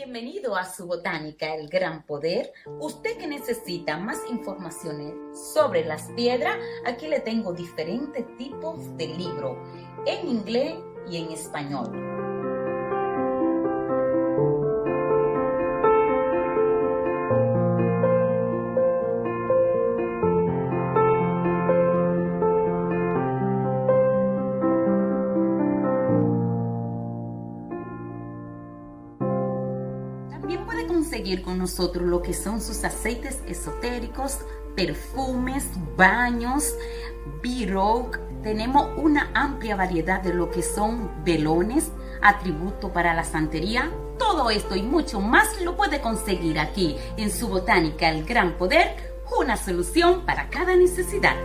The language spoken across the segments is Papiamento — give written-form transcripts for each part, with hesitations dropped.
Bienvenido a su botánica El Gran Poder. Usted que necesita más informaciones sobre las piedras, aquí le tengo diferentes tipos de libro en inglés y en español. También puede conseguir con nosotros lo que son sus aceites esotéricos, perfumes, baños, b Tenemos una amplia variedad de lo que son velones, atributo para la santería. Todo esto y mucho más lo puede conseguir aquí en su botánica El Gran Poder, una solución para cada necesidad.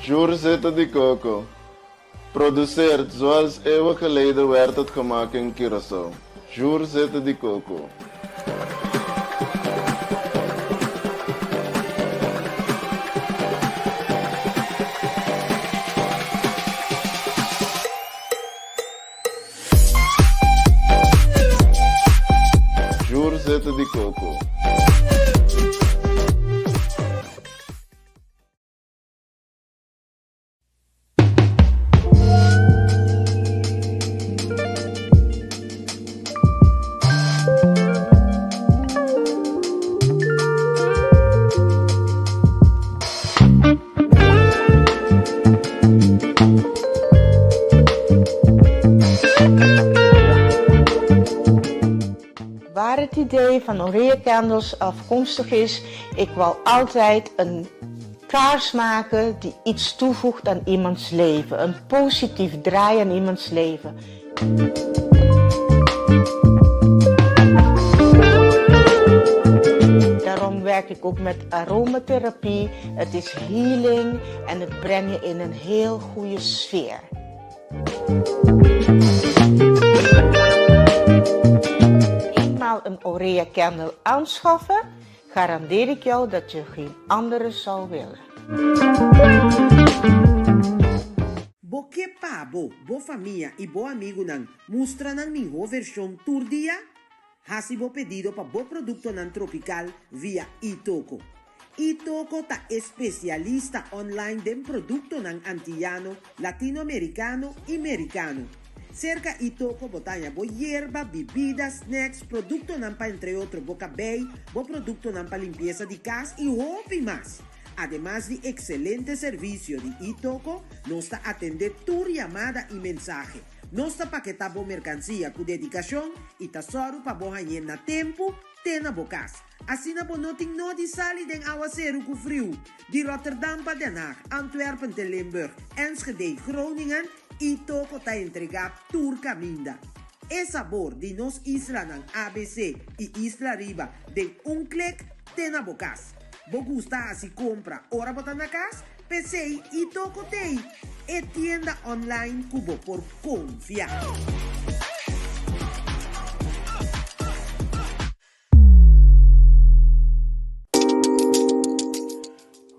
Jur zeta di coco. Produceerd zoals eeuwen geleden werd het gemaakt in Curaçao. Jur zeta di coco. Jur zeta di coco. Waar het idee van Aurea Candles afkomstig is, ik wou altijd een kaars maken die iets toevoegt aan iemands leven. Een positief draai aan iemands leven. Daarom werk ik ook met aromatherapie. Het is healing en het brengt je in een heel goede sfeer. Eenmaal een Aurea Candle aanschaffen, garandeer ik jou dat je geen andere zou willen. Bo ke pa bo, bo famia i bo amigunan mustra nan mihó vershon tur dia? Hasi bo pedido pa bo produktonan tropikal via iToko. iToko ta e spesialista online den produktonan antiyano, latinoamerikano i merikano. Serka iToko bo ta haña bo yerba, bibida, snacks, produktonan pa entre otro bo kabei, bo produktonan pa limpiesa di kas i hopi mas. Ademas di ekselente servisio di iToko, nos ta atendé tur yamada i mensahe. Nos ta paketá bo merkansia ku dedikashon i ta sòru pa bo hañ'é na tempu te na bo kas. Asina bo no tin nodi sali den awaseru ku friu. Di Rotterdam pa Den Haag, Antwerpen te Limburg, Enschede, Groningen, iToko ta entregá tur kaminda. E sabor di nos islanan abc i Isla Riba den un klik te na bo kas. Bo gusta hasi kompra ora bo ta na kas? P'esei iToko t'ei e tienda online ku bo por konfia.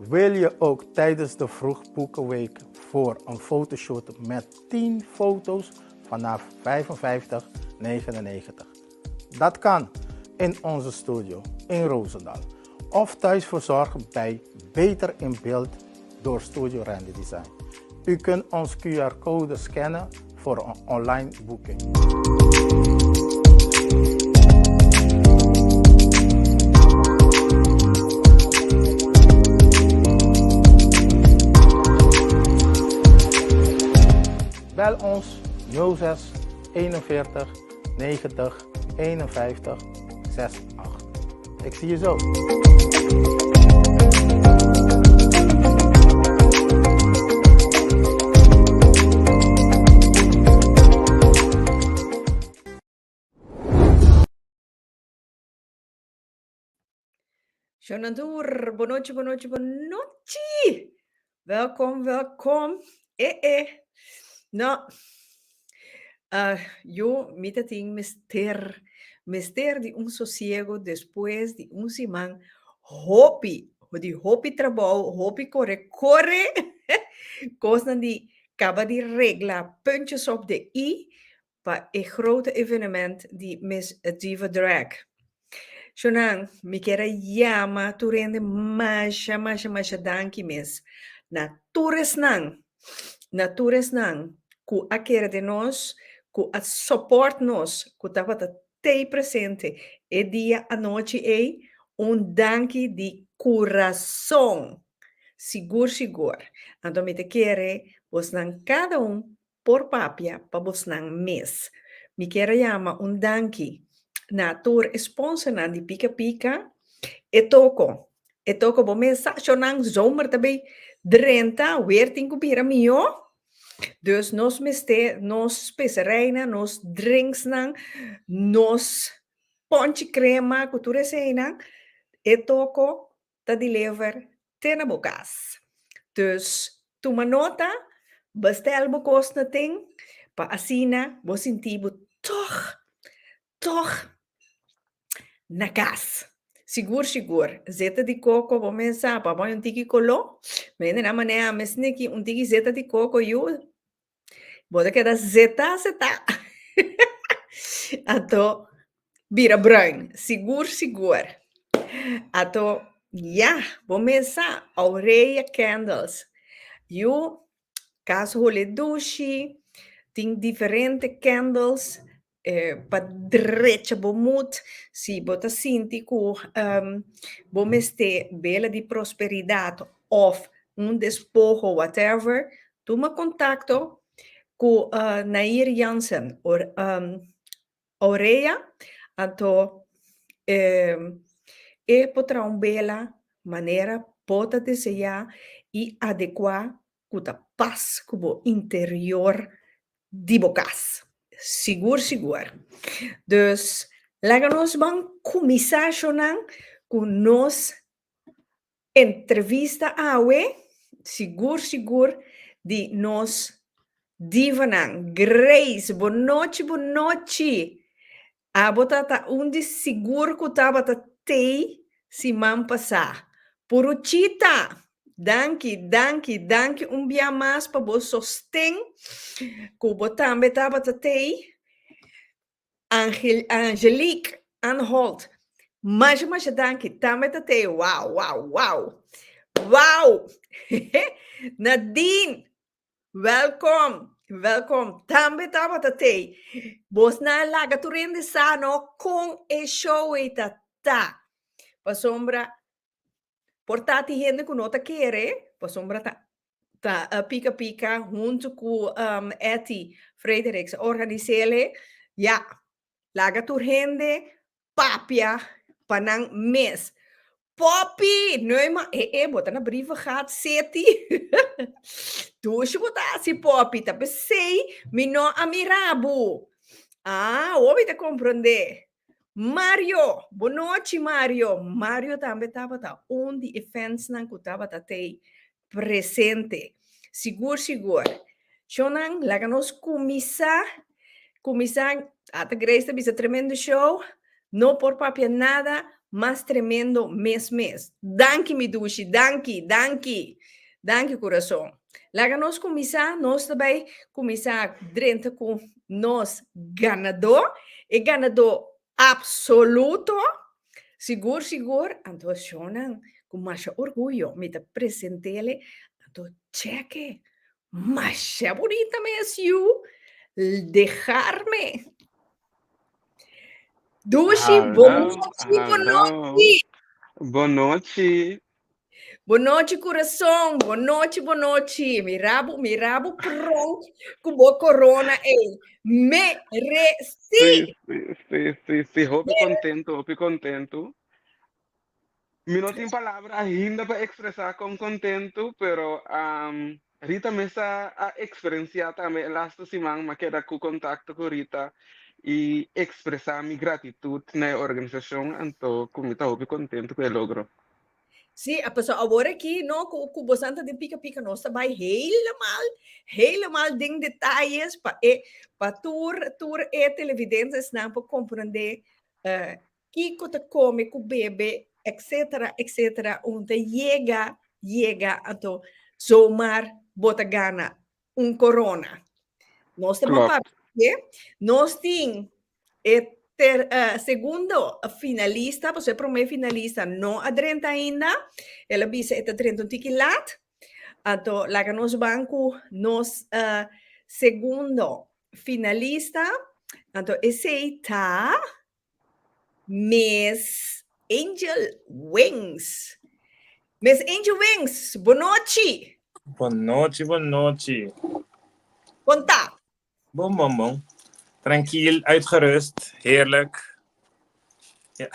Wil je ook tijdens de Vroegboekenweek voor een fotoshoot met 10 foto's vanaf 55,99? Dat kan in onze studio in Roosendaal of thuis verzorgd bij Beter in Beeld door Studio Randy Design. U kunt ons QR-code scannen voor een online boeking. Bel ons 06 41 90 51 68. Ik zie je zo. Shonandur, bonochi, bonochi, bonochi! Welkom, welkom. Eh, eh. No. Yo, mi ta tin mester, mester di un sosiego despues di un siman hopi, di hopi trabou, hopi kore kore, kosnan di kaba di regla puntjes op de i pa e grote evenement di Miss Diva Drag. Shonan, mi kier a yama tur hende masha, masha, masha danki mes na tur esnan, na tur esnan ku a kere den nos, ku a support nos, ku tabata tei presente e dia anochi ei, un danki di kurason, sigur sigur. Anto mi ta kere bosnan kada un por papia pa bosnan mes. Mi kier a yama un danki na tur e sponsornan di Pika Pika, e toko, e toko bo mes sa shownan zomer ta bay drenta, weer tin ku bira mihó. Dus nos mester nos speserijnan, nos drinksnan, nos ponchi krema ku tur eseinan, e toko ta deliver te na bo kas. Dus tuma nota, bestel bo kos na ten pa asina bo sinti bo tog, tog na kas. Sigur sigur, zeta di koko bo mes sa pa bo un tiki koló, mende nan manera mes neki un tiki zeta di koko yu Bo ta keda zeta zeta. Anto bira bruin, sigur sigur. Anto ya, bo mes sa, Aurelia Candles. Yu kas hole dushi, tin diferente candles pa drecha bo mood, si bo ta sinti ku bo mester bela di prosperidat òf un despoho whatever, tuma kontakto ku Nair Jansen or Aurea, anto e por traha un bela manera bo ta deseá i adekuá ku ta pas ku bo interior di bo kas. Sigur sigur. Dus laga nos ban kuminsá shownan ku nos entrevista awe, sigur sigur di nos divanan. Grace, bonochi bonochi. Abo ta ta un di sigur ku tabata tei siman pasá. Puruchita! Danki, danki, danki un bia mas pa bo sosten ku bo tambe tabata tei. Angel, Angelique Anholt, masha masha danki, tambe ta tei. Wow, wow, wow. Wow! Nadine, Welkom, welkom. Tambe tabata tei. Bosnan a laga tur hende sa no kon e show ei ta ta. Pasobra por ta tin hende ku no ta kere, pasobra ta ta uh, Pika Pika huntu ku um, Etty Fredericks a organis'ele. Ya, laga tur hende papia pa nan mes. Poppy, nee ma, eh eh, bo ta na brievengaat seti. Dushi bo ta hasi Poppy, ta pesey mi no a mira bo. Ah, awor mi ta comprende. Mario, bonochi Mario. Mario tambe tabata un di e fansnan ku tabata tei presente. Sigur sigur. Shownan, laga nos kuminsá. Kuminsá, ata Grace ta bisa tremendo show. No por papia nada mas tremendo mes mes. Danki mi dushi, danki, danki. Danki kurason. Laga nos kuminsá, nos ta bai kuminsá drenta ku nos ganadó. E ganadó absoluto. Sigur sigur, anto shownan ku masha orguyo mi ta presentele, anto cheke, masha bunita mes yu, dejarme. Dushi, Hallo, bonochi, hallo. bonochi. Bonochi. Bonochi kurason, bonochi, bonochi. Mira bo, mira bo pronk ku bo korona ei. Meresí! Sí, sí, sí, sí, sí. Hopi contento, hopi contento. Mi no tin palabra ainda pa expresá kon contento, pero um, Rita mes a, a experienciá tambe e laatste siman, m'a keda ku contacto ku Rita i expresá mi gratitud na e organisacion, anto ku mi ta hopi contento ku e logro. Sí, a paso awor aki no ku ku bosan ta den pika pika nos ta bai helemaal helemaal den detalles pa e pa tur tur e televidentesnan por komprendé eh, kiko ta kome ku bebe etcetera etcetera un ta yega yega anto zomaar bo ta gana un corona. Nos ta Klopt. papia, nos tin e ter, uh, segundo finalista, paso e prome finalista no a drenta ainda. El a bisa e ta drenta un tiki laat. Anto laga nos ban ku nos uh, segundo finalista. Anto esei ta Miss Angel Wings. Miss Angel Wings, bonochi. Bonochi, bonochi. Kon ta? Bon, bon, bon. Tranquil, uitgerust, heerlijk. Ja.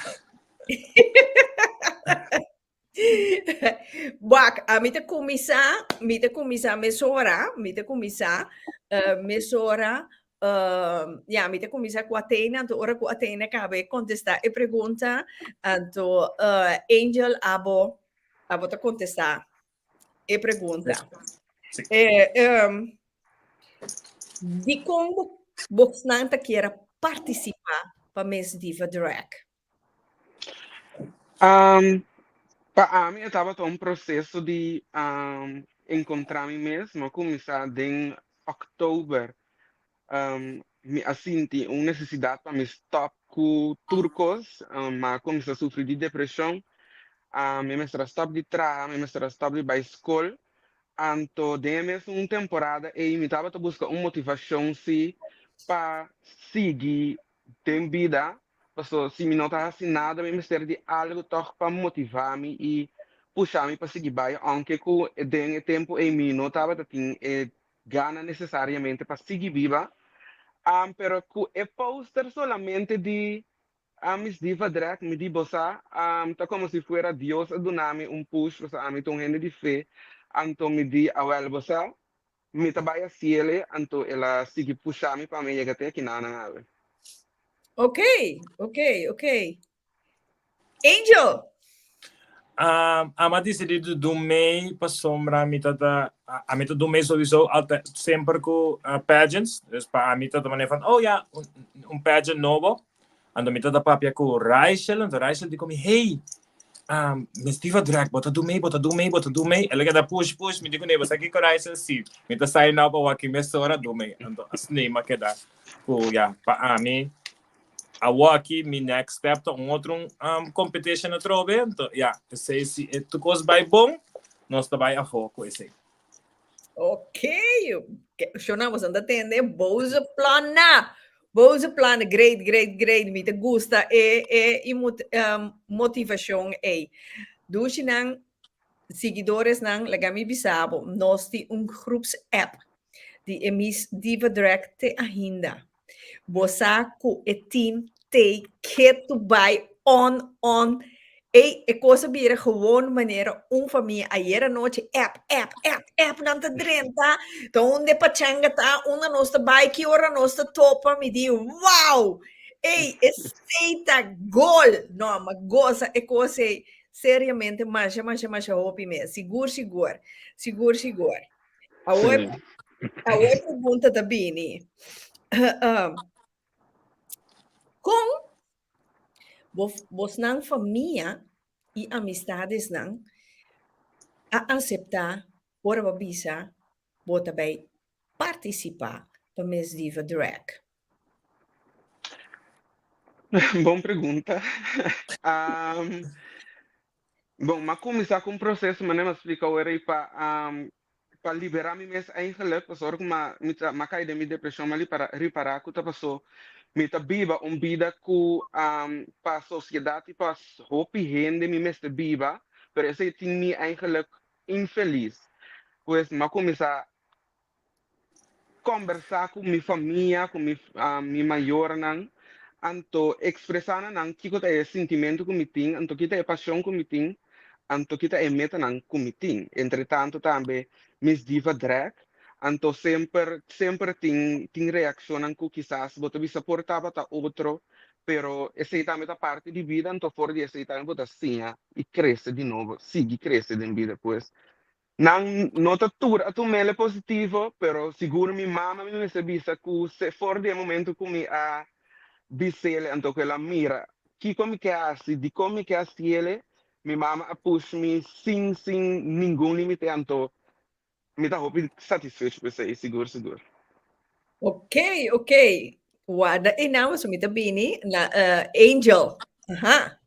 Wak, ami ta kuminsá, mi ta kuminsá mesora, mi ta kuminsá uh, mesora, uh, ya, mi ta kuminsá ku Athena, anto ora ku Athena kaba e kontestá e pregunta, anto uh, Angel abo, abo ta kontestá e pregunta. Sí. Eh, um, dikon bo, bosnan ta kier a partisipá pa Miss Diva Drag? Um, pa ami e tabata un proseso di um, enkontrá mi mes. Mi a kuminsá den òktober. Um, mi a sinti un nesesidat pa mi stòp ku tur kos. Um, mi a kuminsá sufri di depreshon. Um, mi mester a stòp di traha, mi mester a stòp di bai skol. Anto den e mesun temporada ei mi tabata buska un motivashon si pa sigui den bida, paso si mi no ta hasi nada mi mester di algo tòg pa motivá mi i pusha mi pa sigui bai, ounke ku den e tempu ei mi no tabata tin e gana nesesariamente pa sigui biba. Pero ku e poster solamente di Miss Diva Drag mi di bo sa ta komo si fuera Dios a duna mi un push pasobra ami ta un hende di fe, anto mi di awèl bo sa Mi ta bai haciele, anto el a sigui pusha mi pa mi yega te aki nanan awe. Ok, ok, ok. Angel! Um, ama decidi di doen mee pasobra mi ta ta ami ta doen mee sowieso altijd semper ku uh, pageants. Dus pa ami ta ta manera van oh ja, un, un pageant nobo. Anto mi ta ta papia ku Rachel, anto Rachel di ku mi hey, um, Miss Diva Drag, bo ta doen mee, bo ta doen mee, bo ta doen mee. El a keda push, push, mi di ku nee, bo sa kiko Rachel? Si, mi ta sign up awor aki mesora doen mee. Anto asina mi a keda ku ya, pa ami awor aki mi next step ta un otro um, competition atrobe. Anto ya, esei si e tur kos bai bon, nos ta bai afó ku esei. Ok, Shona, bo ta tende boze plannen. Boze plannen, great, great, great. Mi ta gusta e, e, e mot, um, motivacion ei. Dushi nan, seguidores nan, laga mi bisa bo, nos tin un groeps app di e Miss Diva Drag te ainda. Bo sa ku e team t'ei ketu bai on on. Ey, e kos a bira gewoon manera un famia. Ayer anochi app, app, app, app nan ta drenta. Ta unda e pachanga ta, unda nos ta bai, ki ora nos ta topa. Mi di, wow! Ey, esei ta gol! No, m'a gosa e kos ey. Seriamente, masha, masha, masha hopi mes. Sigur, sigur. Sigur, sigur. Awor, awor e pregunta ta bini. Kon bo, bosnan famia i amistadesnan a aseptá ora bo bisa bo ta bai partisipá pa Miss Diva Drag? Bon pregunta. Um, bon, m'a kuminsá ku un proseso, manera m'a splika awor ei, pa um, pa liberá mi mes eigenlijk, pasobra ku m'a mi ta m'a kai den mi depreshon, m'a lipara ripará ku ta pasó mi ta biba un bida ku um, pa sosiedat i pa hopi hende mi mester biba, pero esei tin mi eigenlijk infelis. Pues m'a kuminsá kombersá ku mi famia, ku mi mi mayornan, anto ekspresá na nan kiko ta e sintimentu ku mi tin, anto ki ta e pashon ku mi tin, anto ki ta e metanan ku mi tin. Entretanto tambe Miss Diva Drag, anto semper semper tin tin reakshonnan ku kisas bo ta bisa por tabata otro. Pero esei tambe ta parti di bida, anto for di esei tambe bo ta siña i krese di nobo, sigui krese den bida. Pues nan no ta tur a tum'el positivo, pero sigur mi mama mi mester bisa ku se for di e momento ku mi a bis'el anto ku el a mira kiko mi ke hasi, dikon mi ke hasiel, mi mama a push mi sin sin ningun limite anto Mi ta hopi satisfecho ku esei, sigur sigur. Ok, ok. Warda e naam so mi ta bini na uh, Angel. Aha.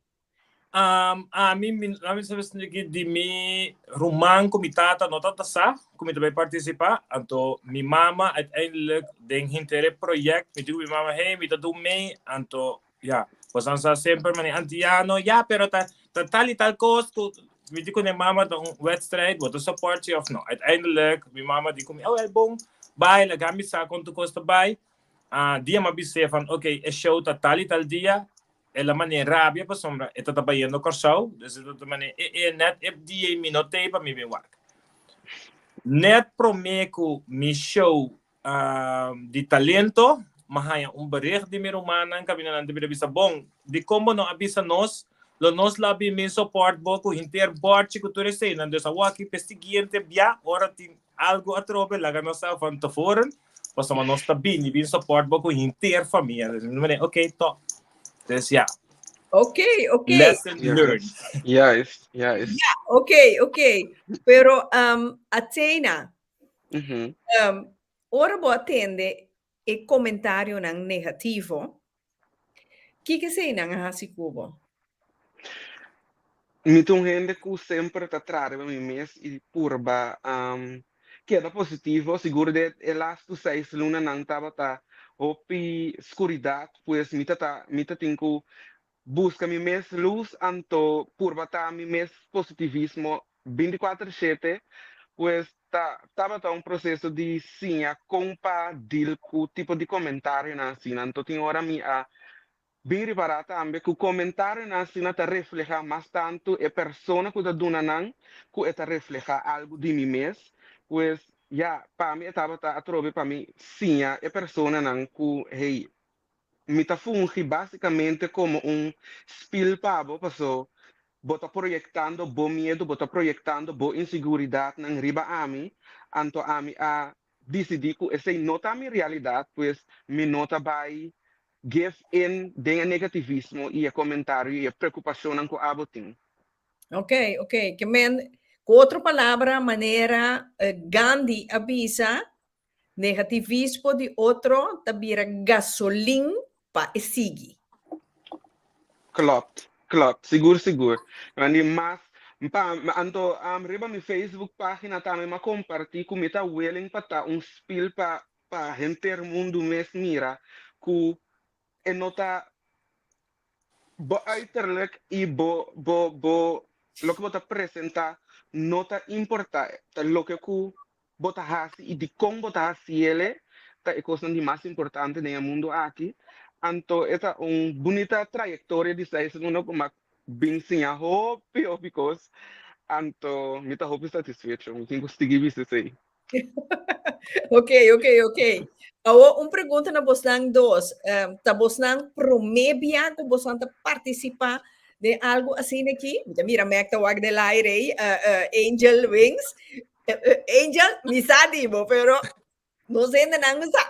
Um, a mi, mi, a mi sabes ki di mi ruman ku mi tata no tata sa ku mi ta bai participa. Anto mi mama uiteindelijk den hintere project mi di ku mi mama, hey, mi ta doen mee. Anto Ja, bosan sa semper mane antiano, ja, pero ta, ta tal y tal kos ku mi di ku ne mama ta un wedstrijd, bo ta support si of no. Uiteindelijk, mi mama di ku mi, oh, el bon, bai, laga mi sa kon tu kos ta bai. Ah, dia m'a bis'é van, oké, e show ta tal y tal dia, el a mane rabia pasobra e ta ta bayendo Kòrsou, dus e ta ta mane, e, e, net e dia ei mi no t'ei pa mi bin wak. Net promé ku mi show di talento, m'a haña un bericht di mi rumannan kaminda nan ta bira bisa, Bon, dikon bo no a bisa nos? Lo nos lo a bin bin soport bo ku henter bòrchi ku tur eseinan. Dus awor aki p'e siguiente bia, ora tin algu atrobe, laga nos sa van tevoren, pasobra nos ta bini bin soport bo ku henter famia. Dus mi mane, oké, tòp. Dus ya. Oké, oké. Lesson learned. Juist, juist. Ja, oké, oké. Pero um, Athena, Um, ora bo a tende e comentarionan negativo, kiko eseinan a hasi ku bo? Mi ta un hende ku semper ta traha riba mi mes i purba um, keda positivo. Sigur de e lastu seis lunanan tabata hopi skuridat, pues mi ta ta mi ta tin ku buska mi mes lus anto purba ta mi mes positivismo bintikuater shete, pues ta tabata un proseso di siña kon pa deal ku tipo di komentarionan asina. Anto tin ora mi a bin ripará tambe ku komentarionan asina ta reflehá mas tantu e persona ku ta duna nan ku e ta reflehá algu di mi mes. Pues ya, pa mi e tabata atrobe pa mi siña e personanan ku hey, Mi ta fungi básicamente como un spiel pa bo, paso bo ta proyectando bo miedo, bo ta proyectando bo inseguridatnan riba ami, anto ami a dicidi cu esey no ta mi realidad, pues mi no ta bay give in den e negativismo y e comentario y e preocupacionnan cu abo tin. Ok, ok. Ke men, cu otro palabra, manera Gandhi a bisa, Negativismo di otro ta bira gasolin pa e sigui. Klopt, klopt, sigur sigur. Mandi mas pa anto riba mi Facebook pagina tambe m'a comparti cu mi ta willing pa ta un spiel pa pa henter mundu mes mira cu e no ta bo uiterlijk y bo bo bo loke bo ta presenta no ta importa ta loke cu bo ta hasi i dikon bo ta hasiele ta e kosnan di mas importante den e mundu aki. Anto e ta un bunita trayektoria di seis luna ku m'a bin siña hopi hopi kos. Anto mi ta hopi satisfecho. Mi tin ku sigui bisa esei. Ok, ok, ok. Awor un pregunta na bosnan dos. Ta bosnan promé bia ku bosnan ta partisipá den algu asina aki? Mi ta mira Mac ta wak den laire ei, Angel Wings. Angel, mi sa di bo, pero nos hendenan no sa.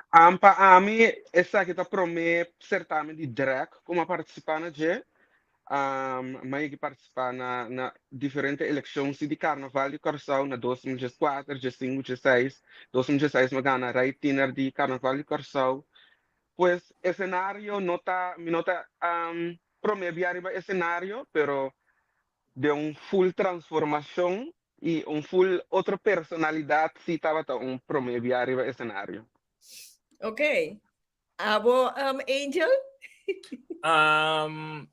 Am pa ami esaki ta prome certamen di drag ku m'a participa na dje. Um, m'a yegi participa na na diferente eleccion si di Carnaval di Kòrsou na 2014, 15, 16. 2016 m'a gana Rey Tiener di Carnaval di Kòrsou. Pues escenario no ta, mi no ta um, prome bia riba escenario, pero Den un full transformacion y un full otro personalidad si tabata un prome bia riba escenario. Ok. Abo um, Angel? Um,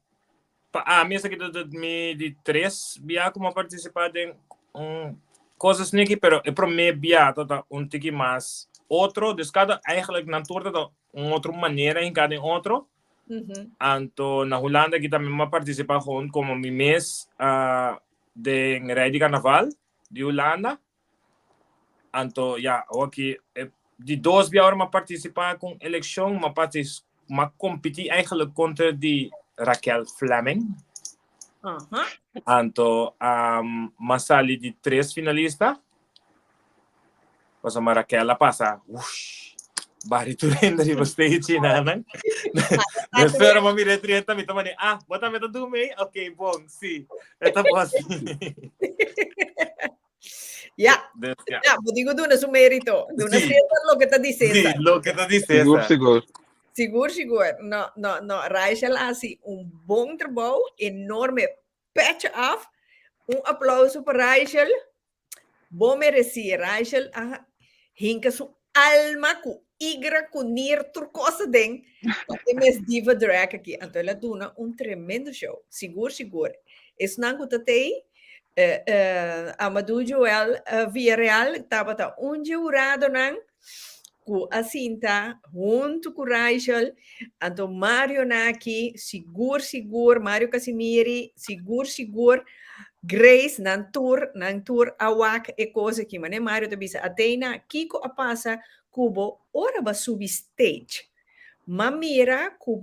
pa ami esaki ta mi di tres bia ku mi a participa den un cosa sneaky, pero e prome bia ta un tiki mas otro. Dus kada eigenlijk nan tur ta un otro manera hinká den otro. Anto na Hulanda aki tambe mi a participa gewoon como mi mes den Rey di Carnaval di Hulanda. Anto ya, awor aki e Di dos bia ora m'a partisipá ku un elekshon, m'a partis m'a kompetí eigenlijk kontra di Raquel Fleming. Anto m'a sali di tres finalista. Pasobra Raquel a pasa wush bari tur hende riba stage i nan. Despues ora m'a mira e 30 mi ta mane, ah, bo tambe ta duna ei? Oké, bon, sí, e ta bon así. Ja, Dus, ja. ja, bo digo duna su merito. Duna Sí. César loke ta di Sí, César. loke ta di Sigur, César. sigur. Sigur, sigur. No, no, no. Rachel hasi un bon trabou, enorme. Petje af. Un aplauso pa Rachel. Bo meresí. Rachel a hinka su alma ku igra, ku nir, tur kos aden pa e mes diva drag aki. Anto el a duna un tremendo show. Sigur, sigur. Esnan ku ta tei, Amadou Joel Villarreal tabata un dje huradonan ku a sinta huntu ku Rachel. Anto Mario Naki, sigur, sigur, Mario Casimiri, sigur, sigur, Grace, nan tur, nan tur a wak e kos aki. Mane Mario ta bisa, Athena, kiko a pasa ku bo ora bo a subi stage? M'a mira ku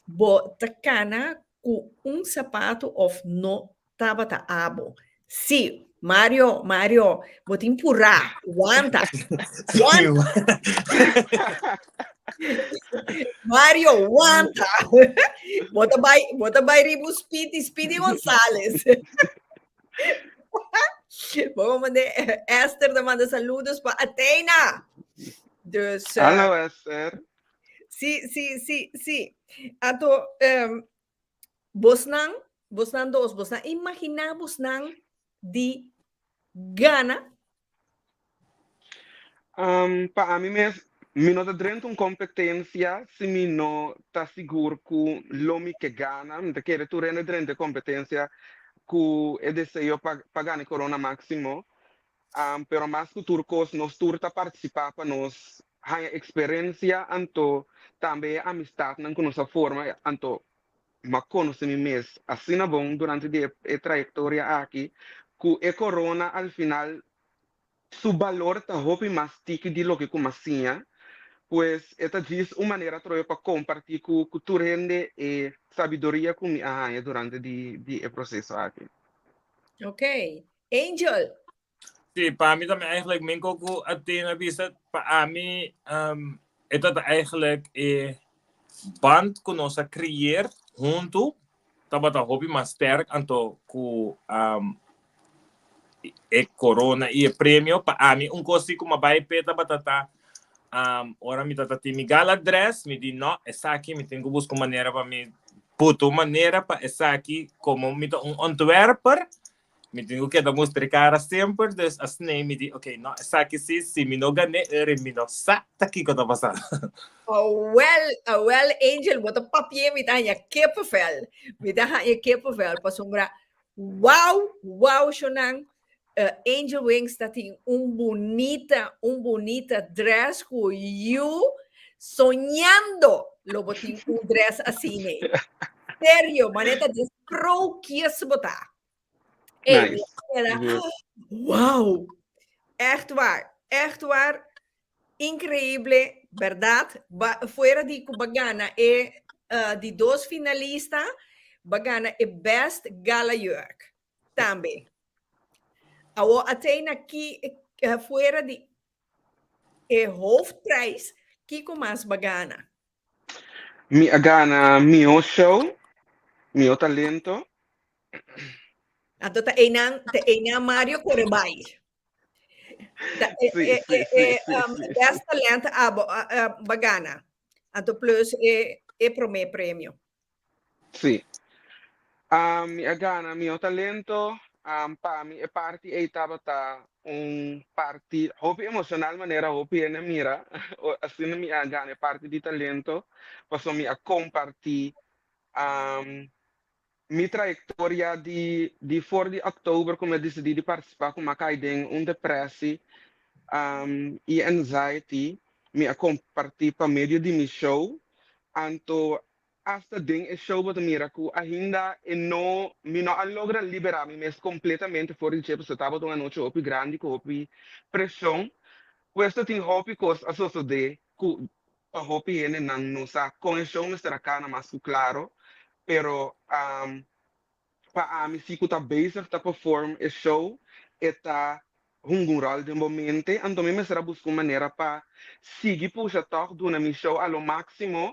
bo ta kana ku un sapatu òf no tabata abo. Sí, Mario, Mario, bo tin purá, wanta, wanta. Mario, wanta. Bo ta bai, bo ta bai riba un Speedy, Speedy Gonzales. Bo mande Esther ta manda saludos pa Athena. Dus, Hallo Esther. Sí, sí, sí, sí. Anto, um, bosnan, bosnan dos, bosnan imaginá bosnan di gana? Um, pa ami mes, mi no ta drenta un competencia si mi no ta sigur cu lo mi ke gana. Mi ta kere tur hende drenta e competencia cu e deseo pa, pa gana e corona maximo. Um, pero mas cu tur cos, nos tur ta participa pa nos haña experiencia, anto tambe e amistadnan cu nos a forma, anto m'a conoce mi mes asina bon durante di e trayectoria aki, cu e corona al final su balor ta hopi mas tiki di loke cu m'a siña, pues e ta djis un manera atrobe pa comparti cu cu tur hende e sabiduria cu mi a haña durante di di e proceso aki. Ok. Angel. Sí, pa mi tambe eigenlijk minko ku Athena bisa, pa ami um, e ta eigenlijk e band ku nos a creëer huntu tabata hopi mas sterk anto ku um, e corona i e premio. Pa ami un kos si ku m'a bai p'e tabata ta um, ora mi tata tin mi gala dress, mi di no, esaki mi tin ku buska un manera pa mi buta un manera pa esaki komo mi ta un ontwerper, Mi tin ku keda mustra e kara semper, dus asina mi di, ok, no, esaki si, si mi no gané, eri mi no sa ta kiko ta pasa. Awel, awel Angel, bo ta papia mi ta haña kippenvel. Mi ta haña kippenvel pasobra wow, wow shonang, uh, Angel Wings ta tin un bunita, un bunita dress ku you soñando lo bo tin un dress asina. Serio, maneta des sprookjes bo ta. Hey, Nice. Era, Good. wow. Echt waar, echt waar. Increíble, verdad? Ba, fuera di ku ba gana e uh, di dos finalista, ba gana e best gala jurk. Tambe. Awo Athena ki uh, fuera di e hoofdprijs, kiko mas ba gana? Mi a gana mihó show, mihó talento. Anto ta einan, ta einan Mario kore bai. Ta e, Sí, e, sí, e, sí, e, sí, um, sí, best sí. talent abo, a, a, ba gana. Anto plus e, e promé premio. Sí. Um, mi a gana mihó talento. Um, pa mi e parti ei tabata un parti hopi emocional manera hopi hende mira. O, asina mi a gana e parti di talento, pasobra mi a comparti um, mi trayectoria di di for di october cu mi a dicidi di participa cu mi a cay den un depressie um, y anxiety. Mi a comparti pa medio di mi show. Anto Hasta den e show bo ta mira ku ainda e no, mi no a logra liberá mi mes kompletamente for di dje, pasobra tabata un anochi hopi grandi ku hopi preshon. Pues ta tin hopi kos a sosodé ku pa hopi hendenan no sa kon e show mester a kana mas ku klaro, pero pa ami si ku ta bezig ta perform e show e ta hunga un ròl den bo mente, anto mi mester a buska un manera pa sigui pusha tòg duna mi show a lo máksimo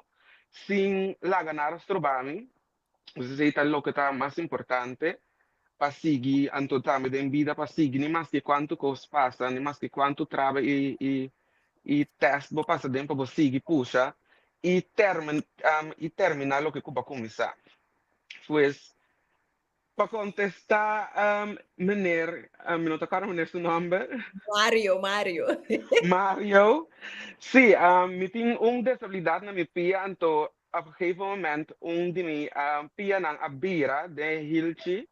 sin laga nada stroba mi. Esei ta loke ta mas importante pa sigui anto tambe den bida pa sigui ni maske kuantu kos pasa ni maske kuantu traba i i i tèst bo pasa den pa bo sigui pusha i termin i terminá loke ku bo a kuminsá. Pues pa kontestá meneer mi no ta kòrda meneer su nòmber. Mario, Mario. Mario, sí mi tin un desabilidat na mi pia anto Op een gegeven moment un di mi pianan a bira den e hilchi,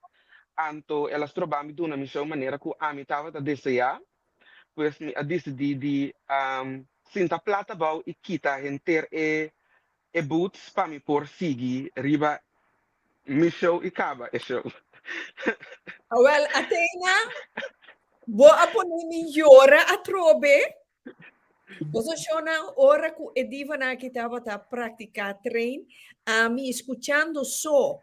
anto el a stroba mi duna mi show manera ku ami tabata deseá. Pues mi a disidí di sinta plat abou i kita henter e e boots pa mi por sigui riba mi show i kaba e show. Awel, Athena, bo a pone mi yora atrobe. Boso shownan ora ku e divanan aki tabata praktiká train, ami skuchando so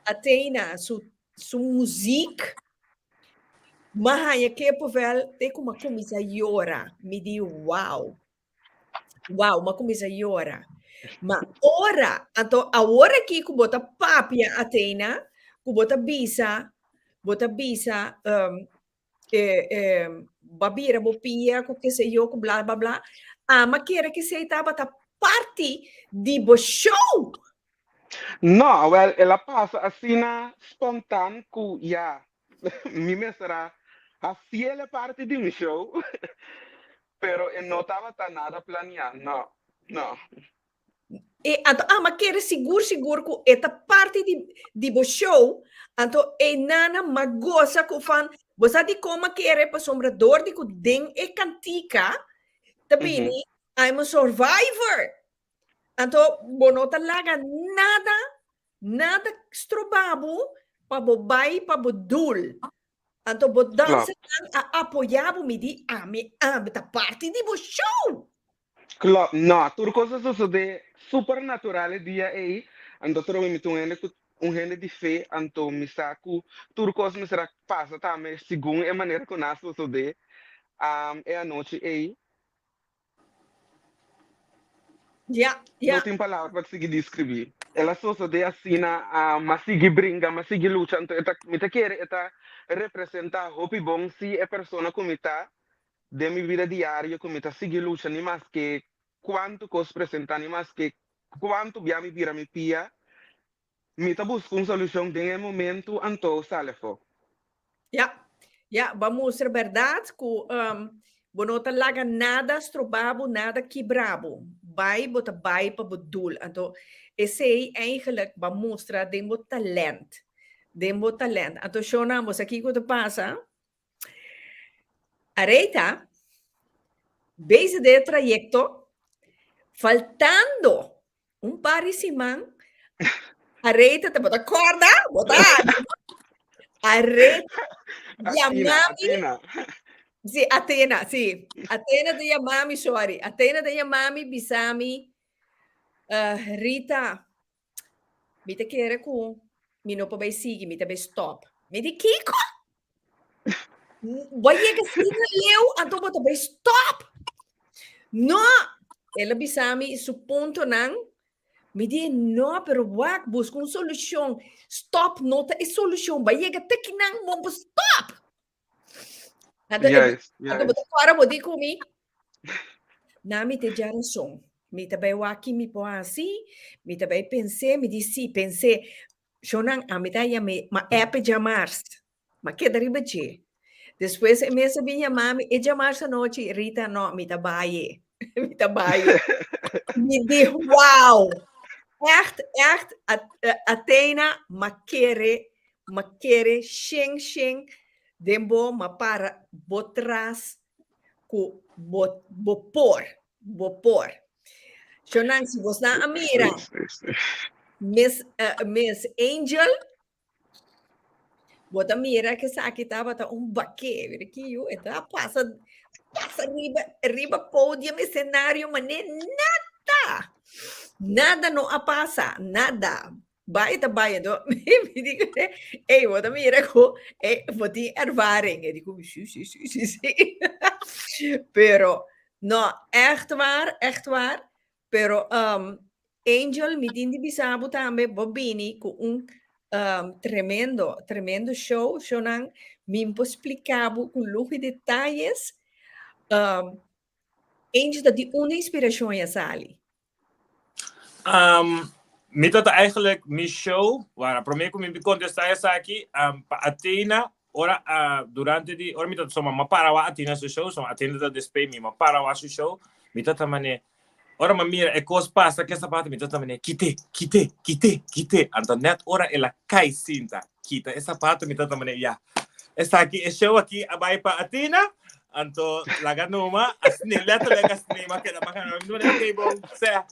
Athena su su muzik, m'a haña kippenvel te ku m'a kuminsá yora. Mi di wow. Wow, m'a kuminsá yora. Ma ora, anto awor aki ku bo ta papia Athena, ku bo ta bisa, bo ta bisa um, eh, eh, ba bira bo pia ku ke se yo ku bla bla bla. Ama kere ke sei tabata parti di bo show. No, wel, el a pasa asina spontaan ku ya, mi mester a hasiel e parti di mi show, pero e no tabata nada planeá, no, no. E anto ama kere sigur sigur ku e ta parti di di bo show, anto e nana ma gosa ku van bo sa dikon ma kere pasobra dor di ku den e kantika ta bini I'm a survivor. Anto bo no ta laga nada nada stroba bo pa bo bai pa bo doel. Anto bo dansernan a apoya bo mi di ami ami ta parti di bo show. Klopt, no, tur kos a sosodé super natural e dia ei, anto trobe mi ta un hende ku un hende di fe, anto mi sa ku tur kos mester a pasa tambe segun e manera ku nan a sosodé e anochi ei. Ja, ja. No tin palabra pa sigui deskribí. El a sosodé asina, m'a sigui bringa, m'a sigui lucha, anto e ta mi ta kere e ta representá hopi bon si e persona ku mi ta Den mi bida diario ku mi ta sigui lucha ni maske kuantu kos presentá, ni maske kuantu bia mi bira mi pia, mi ta buska un solushon den e momentu anto sali afó. Ya, ya, bo a mustra bèrdat ku bo no ta laga nada stroba bo, nada kibra bo. Bai bo ta bai pa bo dul. Anto esei eigenlijk bo a mustra den bo talènt, den bo talènt. Anto shownan bo sa kiko ta pasa? Areita, bezig den e trayekto, faltando un par di siman, Areita ta, bo ta kòrda? Bo ta Areita yama mi. Athena. Sí, Athena, sí. Athena ta yama mi, sorry. Athena ta yama mi, bisa mi, uh, Rita, Mi ta kere ku mi no por bai sigui, mi ta bai stop. Mi di, Kiko? Bo a yega asina leu, anto bo ta bai stop? No! El a bisa mi su puntonan. Mi di, no, pero wak, buska un solushon. Stop no ta e solushon. Bo a yega te kinan, bo por stop. Anto, e- Juist, anto bo juist. ta kòrda bo di ku mi, Na mi te djarason. Mi ta bai wak ki mi por hasi, mi ta bai pens'é, mi di si, pens'é. Shownan, ami ta yam'é, ma app e djamars. Ma keda riba dje. Despues e mes a bin yama mi e djamars anochi, Rita, no, mi ta bai e. Mi ta bai e. Mi di, wow! Ègt, ègt, Athena, m'a kere, m'a kere shen shen den bo, m'a para bo tras ku bo bo por, bo por. Shonang, si bosnan a mira Miss, uh, Miss Angel. Bo ta mira ku esaki tabata un baké, mira ki yu, e ta pasa pasa riba riba podium escenario mané nada. Nada no a pasa, nada. Bai ta bai, anto mi di kuné, ey bo ta mira ku e bo tin ervaring. E di ku mi, si si si si si. Pero no, ègt waar, ègt waar, pero um, Angel, mi tin di bisa bo tambe, bo bini ku un um, tremendo, tremendo show, shownan, mi por splika bo ku lujo y detalles. Um, Angel, ta di unda inspirashon ya sali? Um, mi tata eigenlijk mi show, wara, promé ku mi kontestá esaki, um, pa Athena, ora uh, durante di, ora mi tata soma, ma para wa Athena su show, soma Athena ta despé mi, ma para wa su show, mi tata mane, ora ma mira e kos pasa ke sapato, mi tata mane, kite, kite, kite, kite. Anto net ora el a kai sinta, kita e sapato, mi tata mane, ya, esaki, e show aki a bai pa Athena, anto laga numa, asni, letterlijk asni, ma keda ma mi mane, okay, bon, sea,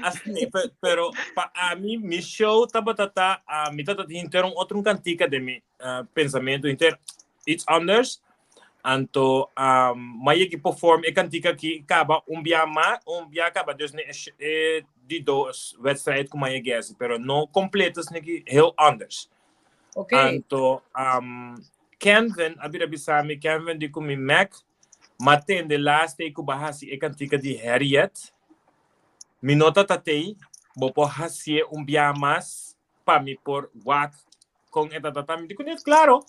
asni, pero pa ami, mi show tabata ta, uh, mi tata tin henter un otro kantika den mi uh, pensamiento, henter iets anders, anto um, ma yegi perform e kantika ki kaba un bia ma, un bia kaba, dus ne e, di dos wedstrijd ku ma yegi hasi, pero no completo, sino heel anders. Okay. Anto, um, Kenvin a bira bisa mi, Kenvin di ku mi Mac, ma tende laatste ku ba hasi e kantika di Harriet. Mi no ta tatei, bo por hasié un bia mas pa mi por wak kon e ta tata. Mi di ku net klaro.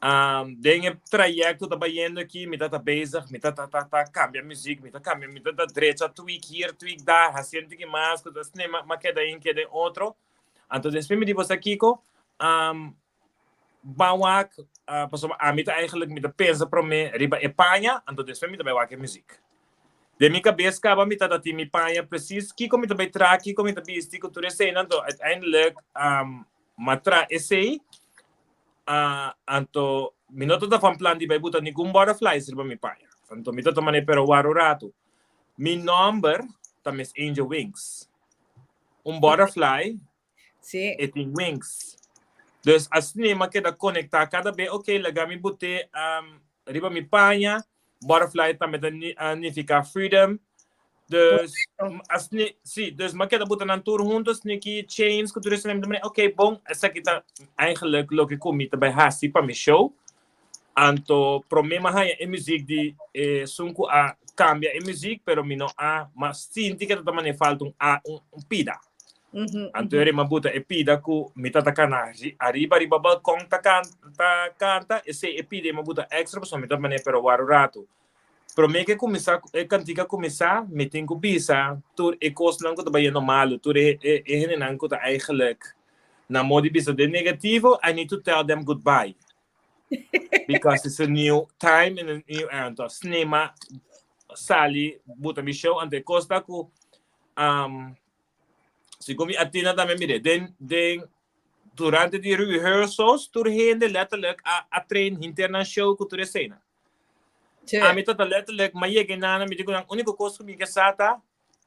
Um, den e trayecto ta bayendo aki, mi ta ta bezig, mi ta ta ta ta cambia muziek, mi ta cambia, mi ta ta drecha tweak hier, tweak daar, hasiendo tiki mas, ku ta sne, ma, ma keda in, keda in otro. Anto despues mi di bo sa kiko, um, ban wak, uh, pasobra ami ta eigenlijk, mi ta pensa prome riba e paña, anto despues mi ta bai wak e muziek. Den mi kabes kaba mi ta tin mi paña precies kiko mi ta bai traha, kiko mi ta bisti, ku tur eseinan, anto uiteindelijk um, m'a traha esei, uh, anto mi no ta van plan di bai buta ningun butterflies riba mi paña. Anto mi ta tuma pero waro rato. Mi nomber ta Miss Angel Wings. Un butterfly Sí. e tin wings. Dus asina mi a keda konektá kada be, ok, laga mi bot'é um, riba mi paña. Butterfly tambe ta ni, uh, nifiká freedom. Dus asina, sí, dus mi a keda bota nan tur hunto, asina ki chains ku tur esei, mi ta mira, ok, bon, esaki ta eigenlijk loke ku mi ta bai hasi pa mi show. Anto promé mi a haña e muziek di esun ku a kambia e muziek, pero mi no a, mi a sinti ke ta ta manera falta un a un un pida. Anto eri mi a buta e pida ku mi ta ta kana ariba riba balkon ta kan ta kanta, esei e pida ei mi a buta extra pasobra mi ta manera pero wak un ratu. Promé ke kuminsá e kantika kuminsá mi tin ku bisa tur e kosnan ku ta bayendo malu, tur e e e hendenan ku ta eigenlijk na modo di bisa den negativo, I need to tell them goodbye. Because it's a new time and a new era. Anto snema sali buta mi show anto e kos ta ku um, segun mi Athena tambe mire den den durante di rehearsals tur hende letterlijk a, a train hinter nan show ku tur esena. Che. Ami tata letterlijk ma yega nana mi digo nan único kos ku mi ke sa ta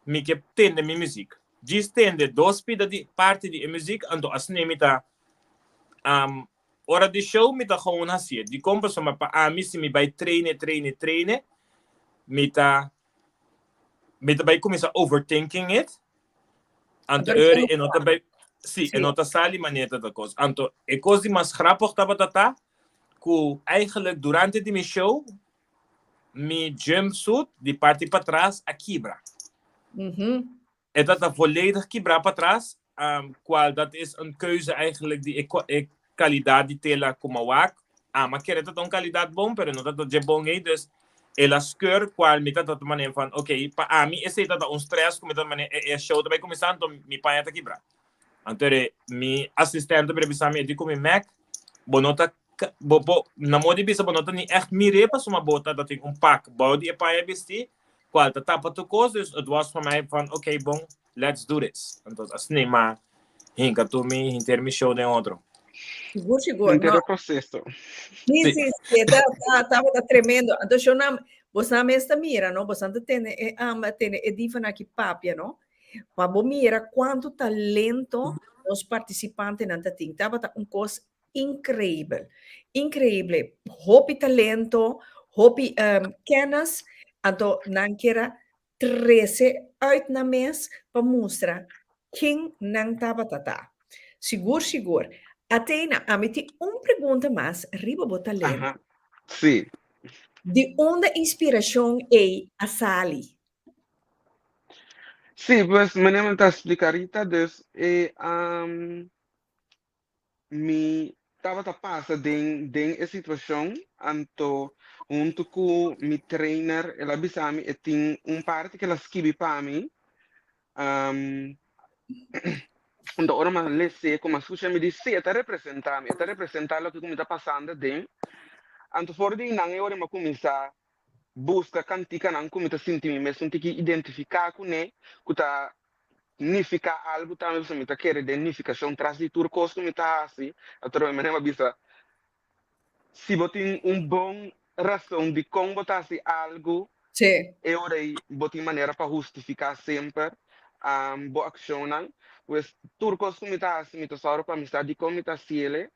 mi ke tende mi muziek. Djis tende dos pida di parti di e muziek anto asina mi ta um, Ora di show mi ta gewoon hacié. Dicon? Pasobra pa ami si mi bay traine, traine, traine, mi ta mi ta bay cuminsa overthinking it. Anto Anto eri e no ta bay si, e Sí. no ta sali manera ta cos. Anto e cos di mas grappig tabata ta cu eigenlijk durante di mi show mi jumpsuit di parti patras a kibra. Mhm. E ta ta volledig kibrá patras, cual dat is een keuze eigenlijk di e, e calidad di tela cu m'a wak. Ama kere ta ta un calidad bon, pero no ta ta dje bon ei, dus el a skeur cual mi ta ta manera van, ok, pa ami esey ta ta un stress cu mi ta manera e, e show ta bay cuminsa, anto mi paña ta kibrá. Anto ere mi asistente a bisa mi, e di cu mi, Mac, bo no ta bo bo na modo di bisa bo no ta ni echt mir'é pasobra bo ta ta tin un pak bou di e paña bistí cual ta tapa tur cos dus het was voor mij van oké bon let's do this entonces asina m'a hinka tur mi hinter mi show den otro. Sigur sigur Henter no. e proceso. Sí, Sí. sí, sí, ta, ta, tabata tremendo. Anto shonam, bosan mes ta mira, no? Bosan ta tene e ama, tene e divanan aki papia, no? Pa bo mira cuanto talento nos participantenan ta tin. Tabata un cos. Increibel. Increible. Hopi talento, hopi um, kennis. Anto nan kier a trece uit nan mes pa mustra ken nan tabata ta. Sigur sigur. Athena, ami tin un pregunta mas riba bo talento. Aha, sí. Di unda inspiracion ey a sali? Sí, pues manera mi ta splica Rita, dus e um, Mi tabata pasa den den e situacion, anto hunto cu mi trainer el a bisa mi e tin un parti cu el a skibi pa mi, anto ora mi a lese cu mi a scucha mi di si e ta representa mi, e ta representa loke cu mi ta pasando aden, anto for di einan e ora mi a cuminsa busca canticanan cu mi ta sinti mi mes un tiki identifica cune, cu ta nifica algo tambe pasobra mi ta kere den nificacion tras di tur cos cu mi ta haci, atrobe manera mi a bisa si bo tin un bon rason dicon bo ta haci algo e ora ey bo tin manera pa hustifica semper bo accionnan, pues tur cos cu mi ta haci mi ta sòru pa mi sa dicon mi ta haciele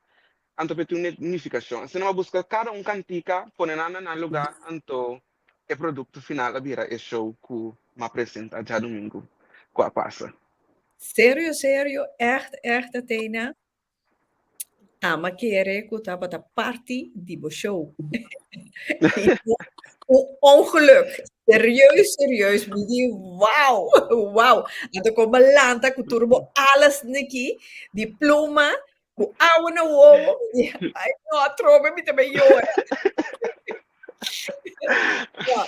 anto pa e tin un nificacion, asina mi a busca cada un cantica pone nan na nan lugar anto E produkto final a bira e show ku m'a presentá djadumingu ku a pasa. Serio serio echt echt Athena ama kere ku tabata parti di bo show. Un ongeluk. Serieus serieus mi di wow wow. Anto kon bo lanta ku tur bo alas niki di pluma Ku awa na wowo, mi di, ai no, atrobe mi ta bai yora.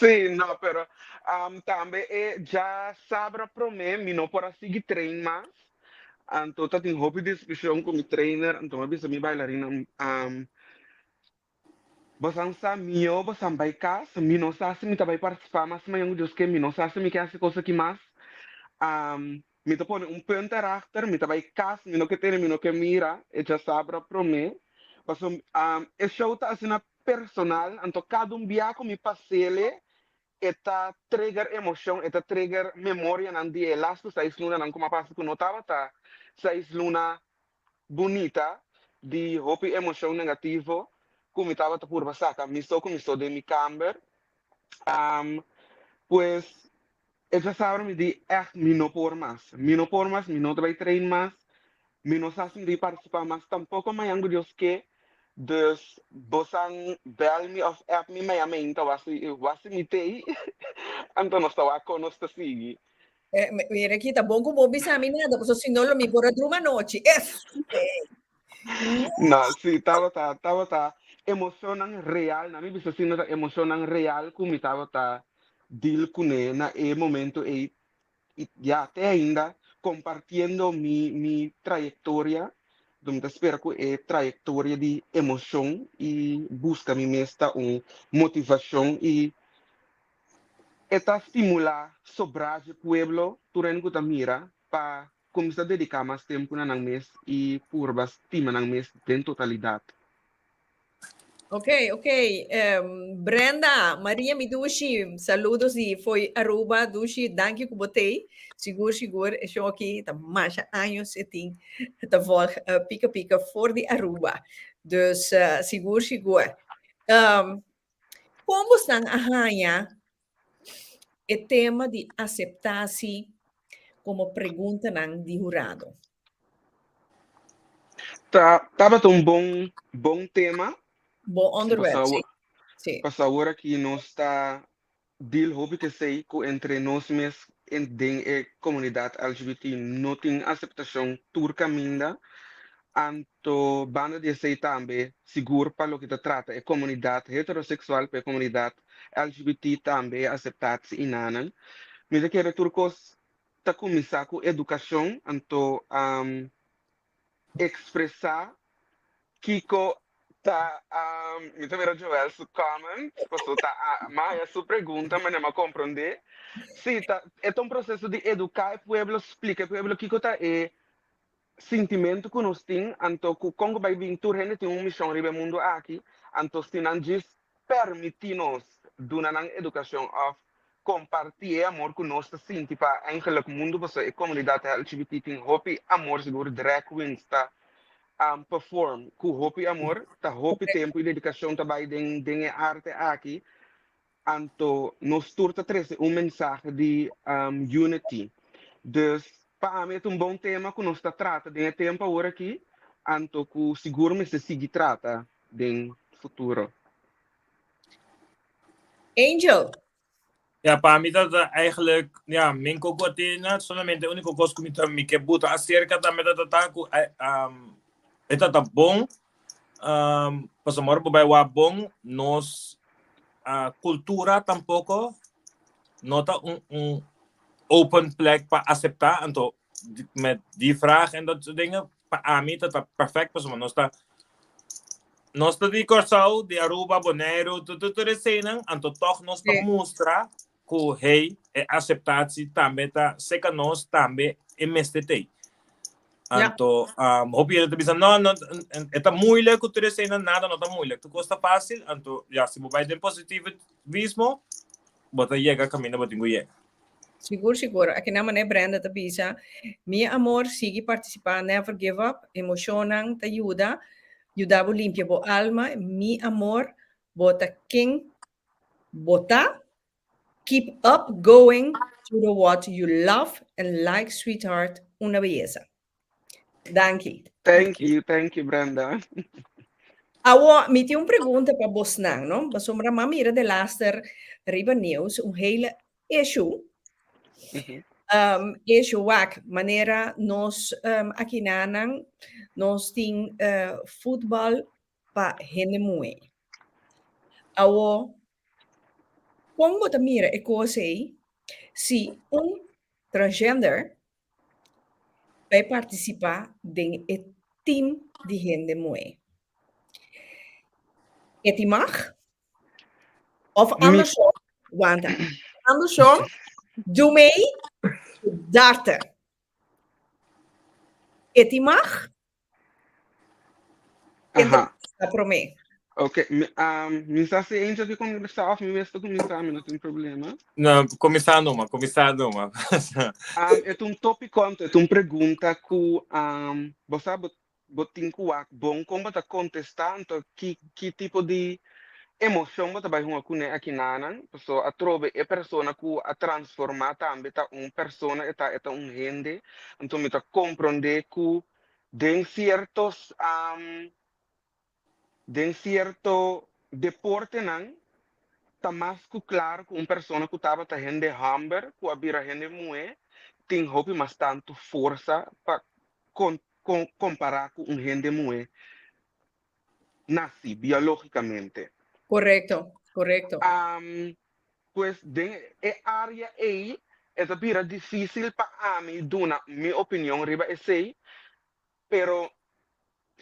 Sí, no, pero um, tambe e djasabra promé mi no por a sigui train mas. Anto ta tin hopi diskushon ku mi trainer, anto mi a bisa mi bailarina, um, Bosan sa mihó bosan bai kas, mi no sa si mi ta bai partisipá mas mañan ku Dios ke, mi no sa si mi ke hasi kos aki mas. Mi ta pone un punt erachter, mi ta bai kas, mi no ke tene, mi no ke mira, e djasabra promé. Pasobra e show ta asina personal, anto kada un bia ku mi pas'ele e ta trigger emoshon, e ta trigger memorianan di e lastu seis lunanan ku mi a pasa ku no tabata seis luna bunita di hopi emoshon negativo ku mi tabata purba saka mi so ku mi so den mi kamber. Pues e djasabra mi di ègt mi no por mas, mi no por mas, mi no ta bai train mas, mi no sa si mi ta bai partisipá mas tampoko mañan ku Dios ke, dus bosan bèl mi òf app mi mañan meinta wak si mi t'ei, anto nos ta wak kon nos ta sigui. Eh, mira aquí, ta bon ku bo bisa mi nada, pasobra si no lo mi por a druma anochi. Es. No, sí, tabata, tabata emocionnan real, na mi bisa si no ta emocionnan real ku mi tabata deal kuné na e momento ei, i ya te ainda compartiendo mi mi trayectoria, do mi ta spera ku e trayectoria di emocion i buska mi mes ta un motivacion i E ta stimulá sobrá dje pueblo tur hende ku ta mira pa kuminsá dediká mas tempu na nan mes i purba stima nan mes den totalidat. Ok, ok. Brenda, Maria mi dushi, saludos di fo'i Aruba. Dushi, danki ku bo t'ei. Sigur, sigur, e show aki ta masha años e tin ta volg Pika Pika for di Aruba. Dus sigur, sigur. Kon bosnan a haña e tema di aseptasi komo preguntanan di hurado? Ta tabata un bon bon tema. Bon onderwerp, sí. Sí. Pasobra awor aki nos ta deal hopi kesei ku entre nos mes den e komunidat LGBT no tin aseptashon tur kaminda. Anto banda di esei tambe sigur pa loke ta trata e komunidat heteroseksual pa e komunidat LGBT tambe e aseptatsi i nanan. Mi ta kere tur kos ta kuminsá ku edukashon anto ekspresá kiko ta mi ta mira Joel su comment pasobra ta mi a haña su pregunta manera mi a komprondé. Sí ta e ta un proseso di eduká e pueblo splika e pueblo kiko ta e sintimentu ku nos tin, anto ku kon ku bai bin tur hende tin un mishon riba e mundu aki, anto si nan djis permití nos duna nan edukashon òf kompartí e amor ku nos ta sinti pa eigenlijk mundu, pasobra e komunidat LGBT tin hopi amor, sigur drag queens ta. um, perform ku hopi amor, ta hopi tempu i dedikashon ta bai den den e arte aki. Anto nos tur ta trese un mensahe di um, unity. Dus pa ami e ta un bon tema ku nos ta trata den e tempu awor aki, anto ku sigur mester sigui trata den futuro. Angel. Ja, pa mi ta ta eigenlijk, ja, min koko atina, solamente único kos ku mi ta mi ke buta acerca tambe ta ta ta ku eh, um, e ta ta bon, um, pasobra ora bo bai wak bon, nos uh, kultura tampoko no ta un, un open plek pa acepta, anto met die vraag en dat soort dingen, pa ami ta ta perfect, pasobra nos ta nos ta di Kòrsou, di Aruba, Boneiru, tur tur tur eseinan, anto tòg nos ta mustra ku hey, e aseptatie tambe ta seka nos tambe e mester t'ei. Anto um, hopi hende ta bisa, no, no, e ta moeilijk ku tur eseinan, nada no ta moeilijk, tur kos ta fácil, anto ya, si bo bai den positivismo, bo ta yega kaminda bo tin ku yega. Sigur sigur. Akinan manera Brenda ta bisa, Mi amor, sigui partisipá, never give up, emoshonnan ta yuda, yuda bo limpia bo alma, mi amor, bo ta ken bo ta, keep up going to the what you love and like sweetheart, una beyesa. Danki. Thank you, thank you Brenda. Awo, mi tin un pregunta pa bosnan, no? Pasobra m'a mira de laster riba nieuws un hele issue. Mm -hmm. um, issue wak, manera nos um, akinanan, nos tin uh, voetbal pa hende muhé. Awo, kon bo ta mira e kos ei si un transgender Bai partisipá den e tim di hende muhé. E tin mag? Of andersom, wanta, andersom, doe mee, darte. E tin mag? Ken ta kuminsá promé? Ok, mi, um, mi sa si Angel ke kuminsá of mi mes ta kuminsá, mi no tin problema. No, kuminsá numa, kuminsá numa. Um, e ta un tópiko anto e ta un pregunta ku um, bo sa bo, bo tin ku wak bon kon bo ta kontestá anto ki, ki tipo di emoshon bo ta bai hunga kuné akinanan. Paso atrobe e persona ku a transformá tambe ta un persona, e ta, e ta un hende, anto mi ta komprondé ku Den sierto den sierto deportenan ta mas ku klaro ku un persona ku tabata hende hòmber ku a bira hende muhé tin hopi mas tantu forsa pa kompará ku un hende muhé nasi biológikamente. Korekto, korekto. Pues den e área ei e ta bira difísil pa ami duna mi opinion riba esei, pero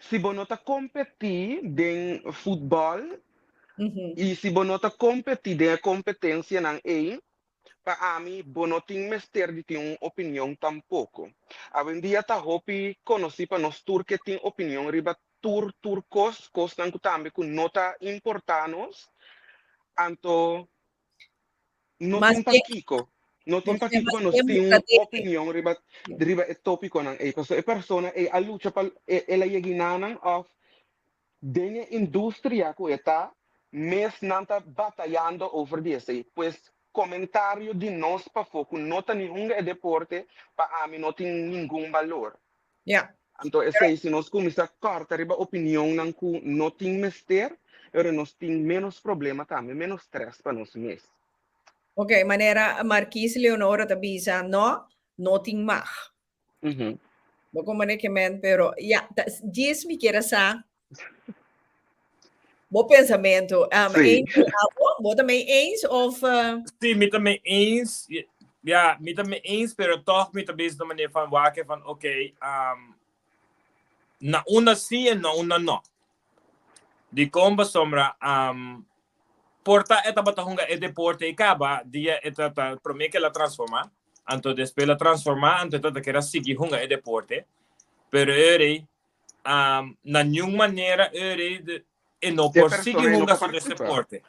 si bo no ta kompetí den futbòl i si bo no ta kompetí den e kompetensianan ei, pa ami bo no tin mester di tin un opinion tampoko. Awendia ta hopi konosí pa nos tur ke tin opinion riba tur tur kos, kosnan ku tambe ku no ta importá nos, anto no Mas tin bien, pakiko, no tin bo ke pakiko mas pa nos bien tin un buska debe. opinion riba riba e tópikonan ei, pasobra e persona ei a lucha pa e el a yega inanan òf den e industria ku e ta mes nan ta batayando over di esei, pues komentario di nos pafó ku no ta ni hunga e deporte pa ami no tin ningun balor. Ja. Anto esei si nos kuminsá kòrta riba opinionnan ku no tin mester, e ora nos tin ménos problema tambe, ménos strès pa nos mes. Ok, manera Marquis Leonora ta bisa, no, no tin mag. Bo kon manera ke men, pero ya, ta, djis mi kier a sa bo pensamentu. Um, Sí. Angel, abo, bo ta mee eens of... Uh... Sí, mi ta mee eens. Ja, mi ta mee eens, pero toch mi ta bezig de manier van waken van, oké, okay, um, na una sí en na una no. Di kon pasobra, um, por ta e tabata hunga e deporte i kaba, dia e ta ta promé ke el a transformá, anto despues el a transformá, anto e ta ta kere a sigui hunga e deporte, pero e um, na niun manera e e no E por sigui persona e no hunga por su participa. deporte.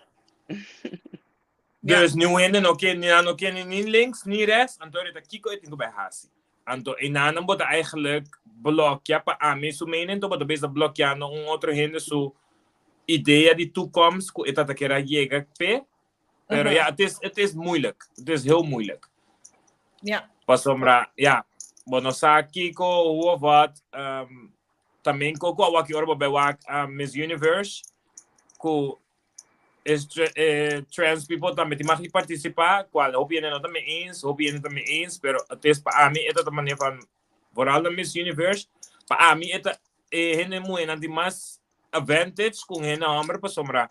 Ja. Dus niun hende no ke, ni nan no ke ni links ni rechts, anto e ta kiko e tin ku bai hasi. Anto einan bo ta eigenlijk blokea pa ami su mening, anto bo ta bezig blokeando un otro hende su idea di toekomst ku e ta ta kier a yega p'e. Pero ja, het is, het is moeilijk. Het is heel moeilijk. Pasobra, ja, bo no sa kiko, hoe of wat. Um, tambe ku ku awaki ora bo bai wak um, Miss Universe, ku is tra eh, trans people tambe tin mag di participá, cual hopi hende no ta mee eens, hopi hende ta mee eens, pero het is pa ami e ta ta manier van, vooral na Miss Universe, pa ami e ta e hende muhénan tin mas advantage ku hende hòmber pasobra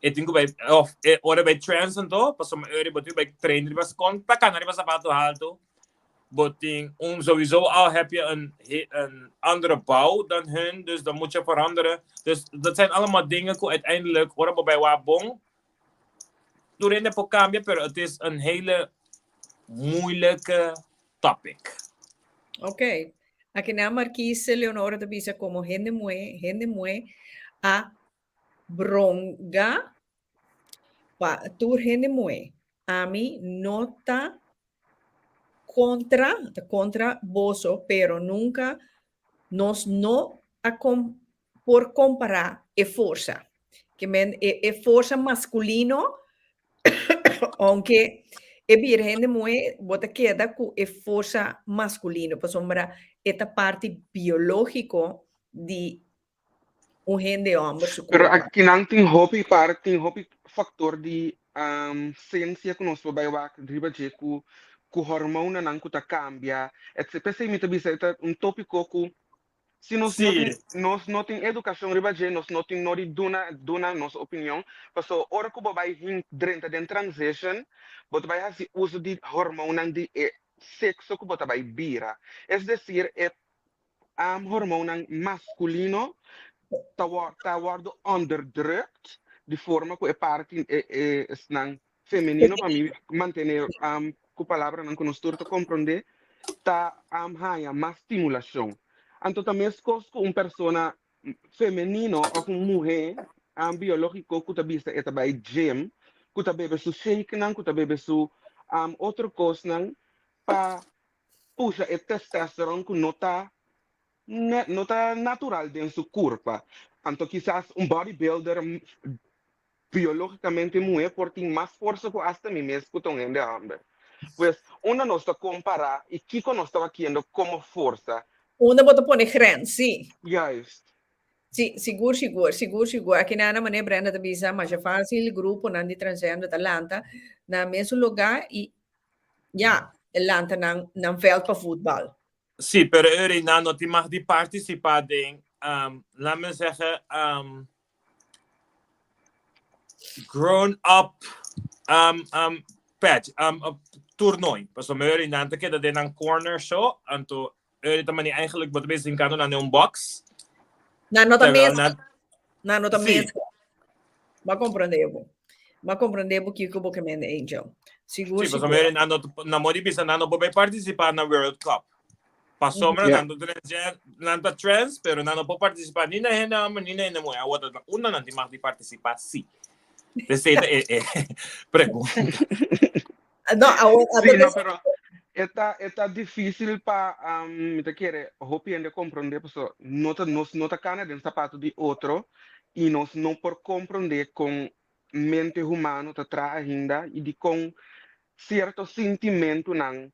e tin ku bai òf e ora bai trans anto pasobra e ora bo tin ku bai train riba kon pa kana riba sapato haltu bo tin un sowieso al heb je een een andere bouw dan hun dus dan moet je veranderen dus dat zijn allemaal dingen ku uiteindelijk ora bo bai wak bon tur hende por cambia pero het is een hele moeilijke topic. Ok. Akinan Marquise Leonora ta bisa komo hende muhé, hende muhé a bronga pa tur hende muhé. Ami no ta kontra, ta kontra boso, pero nunka nos no a kom por kompará e forsa. Ke men e e forsa maskulino ounke e bira hende muhé bo ta keda ku e forsa maskulino pasobra e ta parti biológiko di un hende hòmber su Pero kurpa. akinan tin hopi par tin hopi faktor di sensia ku nos por bai wak riba dje ku ku hormonanan ku ta kambia etc. P'esei mi ta bisa e ta un tópiko ku Si nos no tin, nos no tin edukashon riba dje, nos no tin no di duna duna nos opinion, paso ora ku bo bai hin drenta den transition, bo ta bai hasi uso di hormonnan di e sekso ku bo ta bai bira. Es desir e hormonnan maskulino ta wòr ta wòrdu onderdrukt di forma ku e parti e e esnan femenino pa mi mantene ku palabranan ku nos tur ta komprondé ta haña mas stimulashon. Anto ta meskos ku un persona femenino òf un muhé biológiko ku ta bisa e ta bai gym, ku ta bebe su shakenan, ku ta bebe su otro kosnan pa pusha e testosteron ku no ta no ta natural den su kurpa. Anto kisas un bodybuilder Biológicamente muhé por tin mas forsa ku asta mi mes ku ta un hende hòmber. Pues, unda nos ta kompará i kiko nos ta wakiendo komo forsa? Unda bo ta pone grens, sí. Juist. Sí, sigur, sigur, sigur, sigur. Aki nan manera Brenda ta bisa, masha fácil gruponan di transgender ta lanta na mesun lugá i ya, e lanta nan nan vèlt pa futbal. Sí, pero e ora nan no tin mag di partisipá den, laat me zeggen, grown up um, um, patch, um, uh, toernooi. Pasobra mi nan ta keda den nan corner so, anto eri ta mani eigenlijk bo ta bezig hinkando nan den un box. Nan no ta Terwijl mezcla. nan Nan no ta Sí. mezcla. M'a comprende bo. M'a comprende bo kiko bo ke mende, Angel. Sigur, Sí, pasobra sigur. mi nan no nan modi bisa nan no por bay participa na World Cup. Pasobra nan ta transgen, nan ta trans, pero nan no por participá ni na hende homber ni na hende muher. Awor ta unda nan tin mag di participá sí. Esei ta e e pregunta. No, awor Sí, no, entonces pero e ta e ta difícil pa mi ta kere hopi hende komprondé pasobra no ta nos no ta kana den sapato di otro i nos no por komprondé kon mente humano ta traha ainda i dikon sierto sintimentunan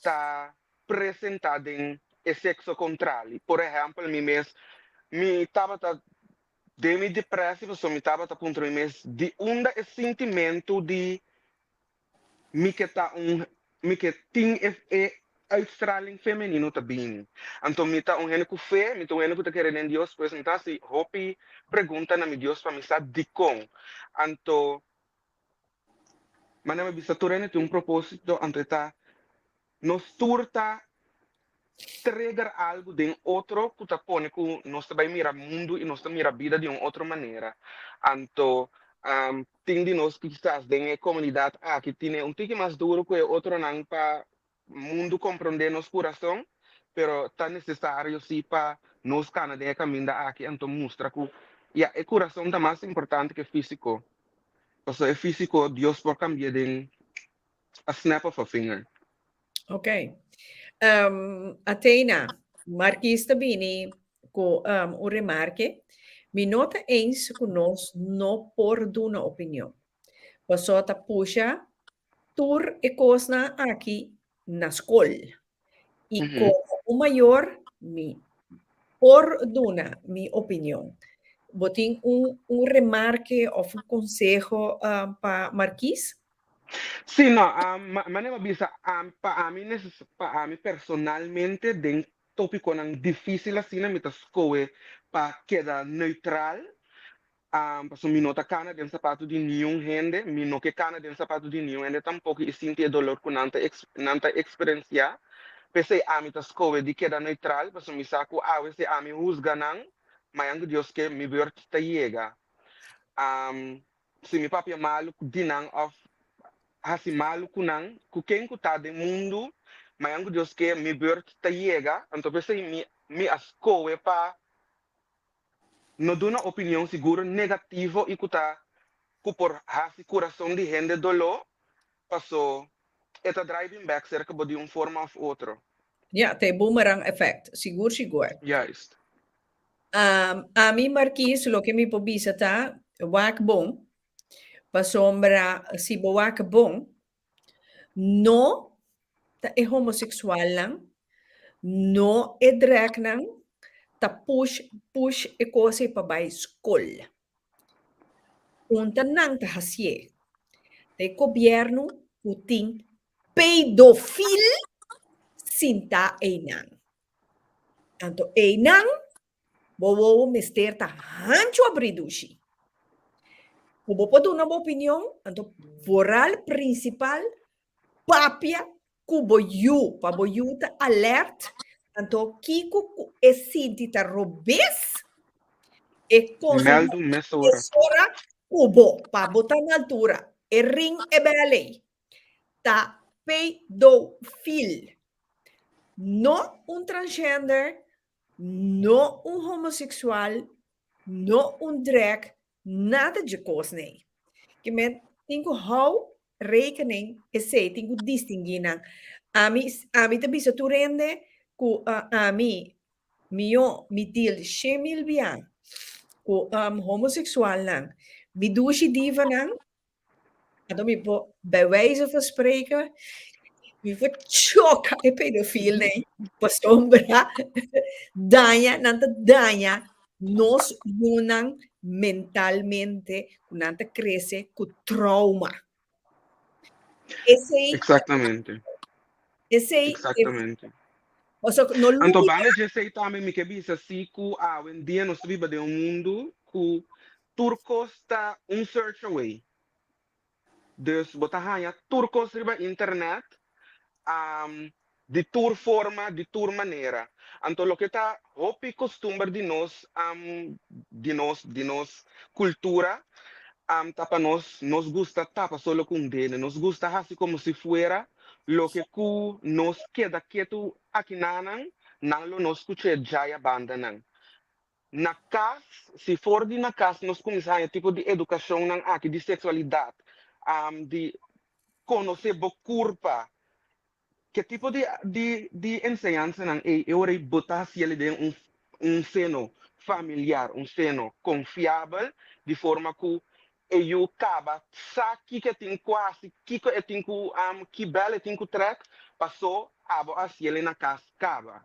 ta presentá den e sekso kontrali. Por ehèmpel, mi mes, mi tabata den mi depresi pasobra mi tabata puntra mi mes di unda e sintimentu di mi ke ta un, mi ke tin e e uitstraling femenino ta bini. Anto mi ta un hende ku fe, mi ta un hende ku ta kere den Dios, pues mi ta hasi hopi pregunta na mi Dios pa mi sa dikon. Anto manera mi bisa tur hende tin un propósito, anto e ta Nos tur ta trigger algu den otro ku ta pone ku nos ta bai mira mundu i nos ta mira bida di un otro manera. Anto tin di nos kisas den e komunidat aki tine un tiki mas duru ku e otronan pa mundu komprondé nos kurason, pero ta nesesario si pa nos kana den e kaminda aki anto mustra ku ya e kurason ta mas importante ku e físiko, pasobra e físiko Dios por kambi'é den a snap of a finger. Ok. Athena, Marquis ta bini ku un remarke, Mi no ta eens ku nos no por duna opinion. Paso ta pusha tur e kosnan aki na skol. I komo un mayor mi por duna mi opinion. Bo tin un un remarke òf un konseho pa Marquis? Sí, no, manera bo a bisa, pa ami pa ami personalmente den tópikonan difísil asina mi ta skohe pa keda neutral, pasobra mi no ta kana den sapatu di niun hende, mi no ke kana den sapatu di niun hende tampoko i sinti e dolor ku nan ta nan ta eksperensiá. P'esei ami ta skohe di keda neutral, pasobra mi sa ku awe si ami husga nan, mañan ku Dios ke mi beurt ta yega. Si mi papia malu di nan òf hasi malu ku nan, ku ken ku ta den mundu, mañan ku Dios ke, mi beurt ta yega. Anto p'esei mi mi a skohe pa no duna opinion sigur negativo i ku ta ku por hasi kurason di hende doló, paso e ta drai bin bèk serka bo di un forma òf otro. Ja, ta e boomerang effect, sigur sigur. Juist. Ami Marquis loke mi por bisa ta wak bon pasobra si bo wak bon no ta e homoseksualnan no e dragnan ta push push e kos ei pa bai skol. Un ta nan ta hasié ta e gobièrnu ku tin pedofil sinta einan. Anto einan bo wowo mester ta hanchu abrí dushi. Ku bo por duna bo opinion, anto vooral prinsipal papia ku bo yu, pa bo yu ta alert, anto kiko ku e sinti ta robes, e konsulta Meldu mesora. mesora ku bo, pa bo ta na altura. E ring e bel ei. Ta pedofil. No un transgender, no un homosexual, no un drag, nada dje kos nei. Ke men tin ku hou rekening esei, tin ku distinguí nan. Ami, ami ta bisa tur hende ku ami mihó mi deal 100.000 bia ku homosexualnan, mi dushi divanan, Anto mi por, bij wijze van spreken, mi por choka e pedofiel nee. Pasobra daña, nan ta daña nos yunan mentalmente, ku nan ta krese ku trauma. Esei, Exactamente. esei, Exactamente. Pasobra no Anto lubida. banda dje esei tambe mi ke bisa si ku awendia nos ta biba den un mundu ku Tur kos ta un search away. Dus bo ta haña tur kos riba internet, di tur forma, di tur manera. Anto loke ta hopi kostumber di nos, di nos, di nos kultura, ta pa nos, nos gusta tapa solo ku un dede. Nos gusta hasi komo si fuera loke ku nos keda ketu akinanan, nan lo no skuch'é djaya bandanan. Na kas, si for di na kas nos kuminsá haña tipo di edukashonnan aki di seksualidat, di konosé bo kurpa, ke tipo di di di enseñansanan ei e ora ei bo ta hasiel den un un seno familiar, un seno konfiabel, di forma ku e yu kaba sa kiko e tin ku hasi, kiko e tin ku ki bèl e tin ku trèk, pasó abo a hasiel na kas kaba.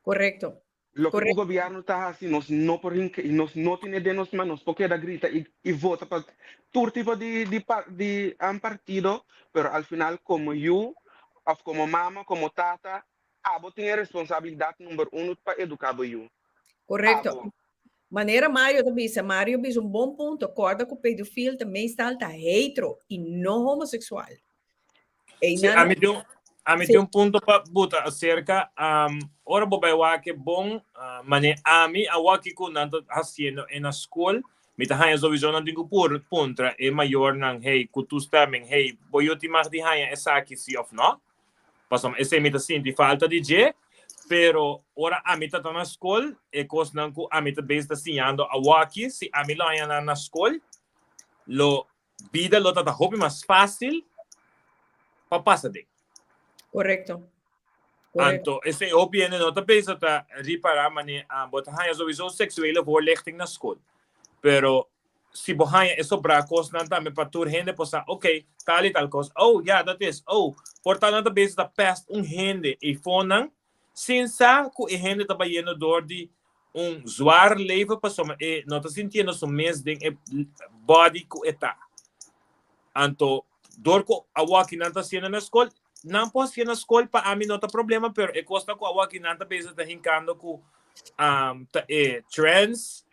Korekto. Loke ku gobièrnu ta hasi nos no por hinka i nos no tene den nos man, nos por keda grita i i vota pa tur tipo di di di partido, pero al final komo yu òf komo mama, komo tata, abo tin e responsabilidat number uno pa eduká bo yu. Korekto. Abo. Manera Mario ta bisa, Mario bisa un bon punto, kòrda ku pedofil ta meestal ta hetero i no homoseksual. Sí, ami tin un, ami tin un punto pa buta acerca. Um, ora bo bai wak e bon, uh, mane ami a wak ku nan ta haciendo en na school, mi ta haña sowieso nan tin ku pur, puntra e mayornan, hey, ku toestemming, hey, bo yo tin mag di haña esaki si of no? Pasobra esei mi ta sinti falta di dje, pero ora ami ta ta na school, e kosnan ku ami ta bezig ta siñando awaki, si ami lo haña nan na school, lo Bida lo ta ta hopi mas fácil pa pasa den. Correcto. Anto esei hopi hende no ta pensa ta ripará manera bo ta haña sowieso seksuele voorlichting na skol. Pero si bo haña e sobrá kosnan tambe pa tur hende por sa, ok, tal i tal kos, oh, ya, dat is, oh, por ta nan ta bezig ta pèst un hende eifonan sin sa ku e hende ta bayendo dor di un zwaar leven pasobra e no ta sintiendo su mes den e body ku e ta. Anto, dor ku awaki nan ta hasiendo na skol, nan por hasié na skol, pa ami no ta problema, pero e kosnan ku awaki nan ta bezig ta hinkando ku ta e trans,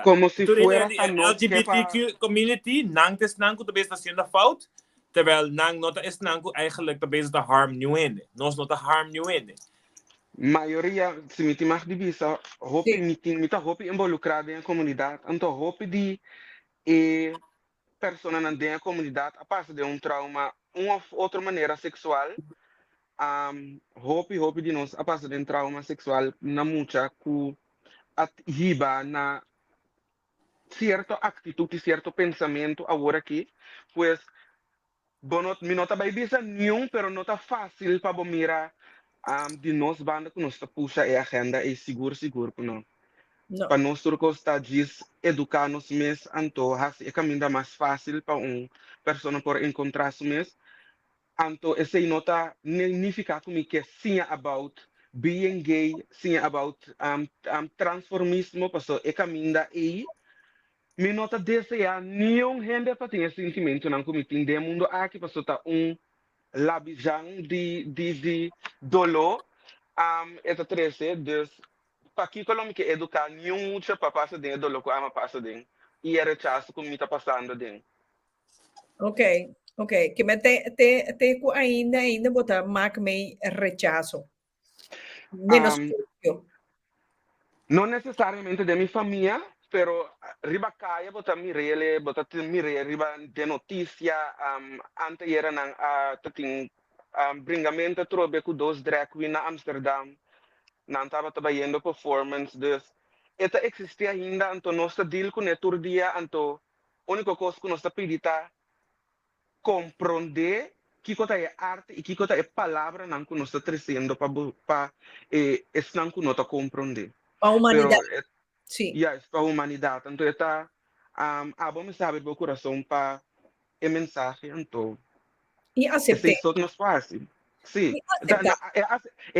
Como si tur fuera hende di ta e nos ke pa LGBTQ community, nan ta esnan ku ta bezig ta hasiendo fout, terwijl nan no ta esnan ku eigenlijk ta bezig ta harm niun hende. Nos no ta harm niun hende. Mayoria, si mi tin mag di bisa, hopi mi tin, mi ta hopi involucra den e comunidad, anto hopi di e personanan den e comunidad a pasa den un trauma un of otro manera sexual. Hopi, hopi di nos a pasa den trauma sexual na mucha cu a hiba na cierto actitud y cierto pensamento awor aki. Pues bo no, mi no ta bay bisa niun, pero no ta facil pa bo mira di nos banda cu nos ta pusha e agenda ey, sigur sigur cu no. No. Pa nos tur cos ta djis educa nos mes anto haci e caminda mas facil pa un persona por encontra su mes. Anto esey no ta nifica cu mi ke siña about being gay, siña about transformismo, paso e caminda ey mi no ta desea niun hende pa tin e sintimentonan cu mi tin den e mundo aki, paso ta un labijan di di di dolor e ta trece. Dus Pakiko lo mi ke eduká niun mucha pa pasa den e doló ku ami a pasa den i e rechaso ku mi ta pasando den? Ok, ok. Ke men te, te, te ku ainda, ainda bo ta mak mei rechaso. Menos Um, propio. no nesesariamente den mi famia, pero riba kaya bo ta mir'é, bo ta mir'é riba den notisia. Um, anteayera nan a ta tin um, bringamento atrobe ku dos drag queen na Amsterdam. Nan tabata bayendo performance, dus e ta existi ainda, anto nos ta deal cune tur dia, anto unico cos cu nos ta pidi ta compronde kico ta e arte y kico ta e palabranan cu nos ta treciendo pa bo pa e esnan cu no ta compronde. Pa Pero humanidad, e si. juist, pa humanidad, anto e ta abo mester habri bo curason pa e mensahe anto I asept'é. Esei so nos por hasi. Sí. I aseptá. E,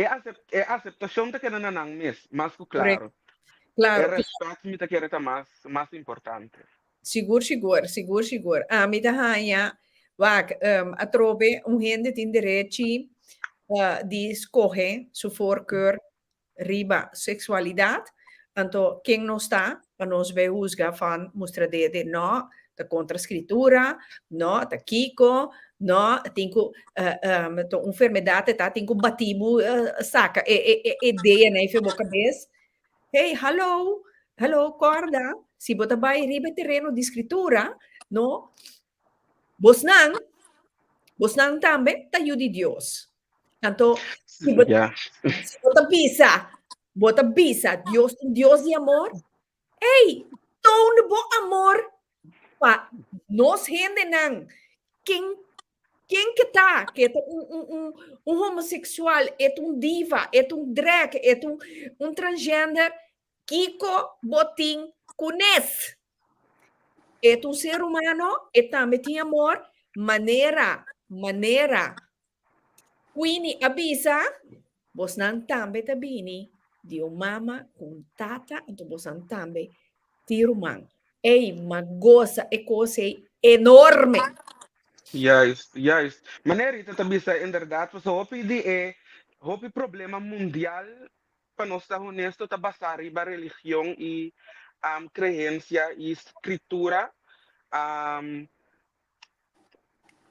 e, e aseptashon ta keda na nan mes, mas ku Correcto. klaro. E Claro, claro. rèspèt mi ta kere ta mas, mas importante. Sigur, sigur, sigur, sigur. Ami ta haña, wak, um, atrobe un hende tin derechi uh, di skohe su voorkeur riba sexualidad, anto ken nos ta pa nos bay huzga van mustra dede no ta contra scritura, no ta kico, no tin cu ta un enfermedad e ta tin cu bati bo saca e e e DNA fe bo cabes. Hey, hallo, hallo, corda si bo ta bay riba e tereno di scritura, no, bosnan, bosnan tambe ta yu di Dios. Anto, si bo, Yeah. si bo ta bisa, bo ta bisa, Dios un Dios di amor, ei, toon bo amor pa nos hendenan. Ken, ken ke ta, ke ta un, un, un, un homosexual, e ta un diva, e ta un drag, e ta un, un transgender, kiko bo tin kunes? E ta un ser humano, e tambe tin amor, manera, manera Queenie a bisa, bosnan tambe ta bini di un mama ku un tata, anto bosnan tambe tin ruman. Ey, m'a gosa e kos ey enorme. Juist, juist. Manera Rita ta bisa inderdaad, pasobra hopi di e hopi problema mundial, pa nos ta honesto, ta basá riba religion i creencia i scritura.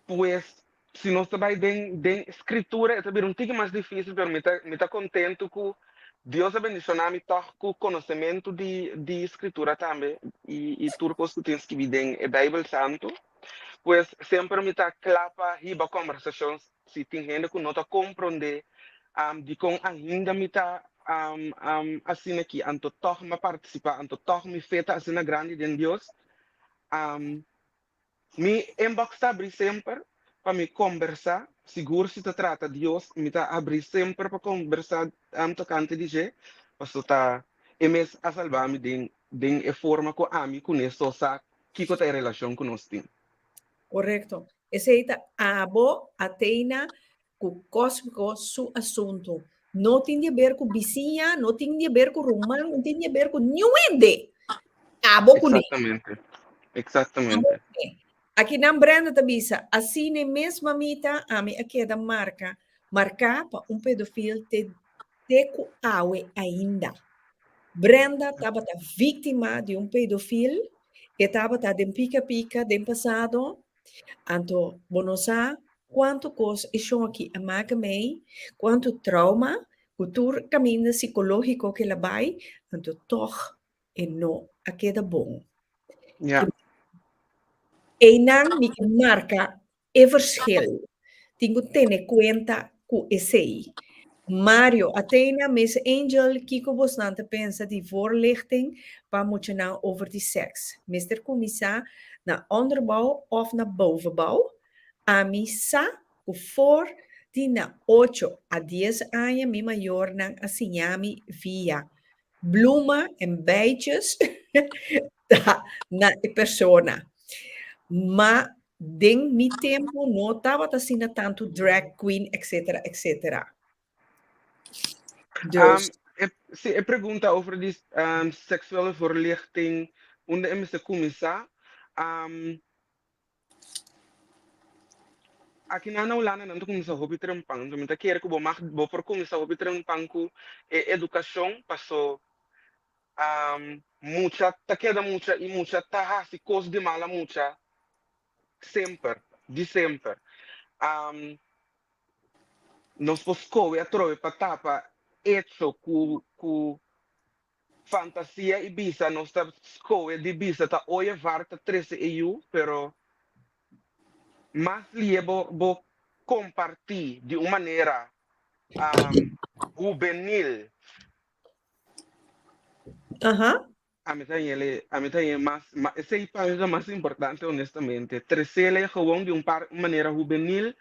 Pues, si nos ta bai den den scritura e ta bira un tiki mas dificil, pero mi ta mi ta contento cu Dios a bendiciona mi tog cu conocemento di di scritura tambe y y tur cos cu tin scribi den e Bijbel Santo. Pues semper mi ta cla pa hiba conversacion si tin hende cu no ta compronde dicon ainda mi ta asina aki, anto tog mi a participa, anto tog mi fe ta asina grandi den Dios. Mi inbox ta abri semper pa mi kombersá. Sigur si ta trata Dios, mi ta abrí semper pa kombersá tokante di dje, pasobra ta e mes a salba mi den den e forma ku ami kuné so sa kiko ta e relashon ku nos tin. Korekto. Esei ta abo, Athena, ku Kósmiko su asuntu. No tin di aber ku bisiña, no tin di aber ku ruman, no tin di aber ku niun hende. Abo kuné. Eksaktamente. Eksaktamente. Aki nan Brenda ta bisa, Asina e mes mamita ami a keda marka, marká pa un pedofil te te ku awe ainda. Brenda tabata víktima di un pedofil, e tabata den pika pika den pasado, anto bo no sa kuantu kos e shon aki a maka mei, kuantu trauma ku tur kaminda sikológiko ku el a bai, anto tòg e no a keda bon. Ja. Einan mi ke marka e verschil. Tin ku tene kuenta ku esei. Mario, Athena, Miss Angel, kiko bosnan ta pensa di voorlichting pa muchanan over di seks? Mester kuminsá na onderbouw òf na bovenbouw? Ami sa ku for di na ocho a dies aña mi mayornan a siña mi via Bluma en bijtjes ta na e persona. Ma den mi tempo no tabata asina tantu drag queen etcetera etcetera. Dus. Um, e, si, e pregunta over di um, seksuele voorlichting, unda e mester kuminsá? Um, Aki nan na Hulanda nan ta kuminsá hopi trempan, anto mi ta kere ku bo mag bo por kuminsá hopi trempan ku e edukashon paso mucha ta keda mucha i mucha ta hasi kos di mala mucha semper di semper. Nos por skohe atrobe pa tapa echo ku ku Fantasia i bisa nos ta skohe di bisa ta oye var ta trese e yu pero mas lie bo bo kompartí di un manera hubenil. Aha. Ami ta hañ'e ami ta hañ'e mas esei pa mi ta mas importante honestamente tresele gewoon di un par un manera hubenil.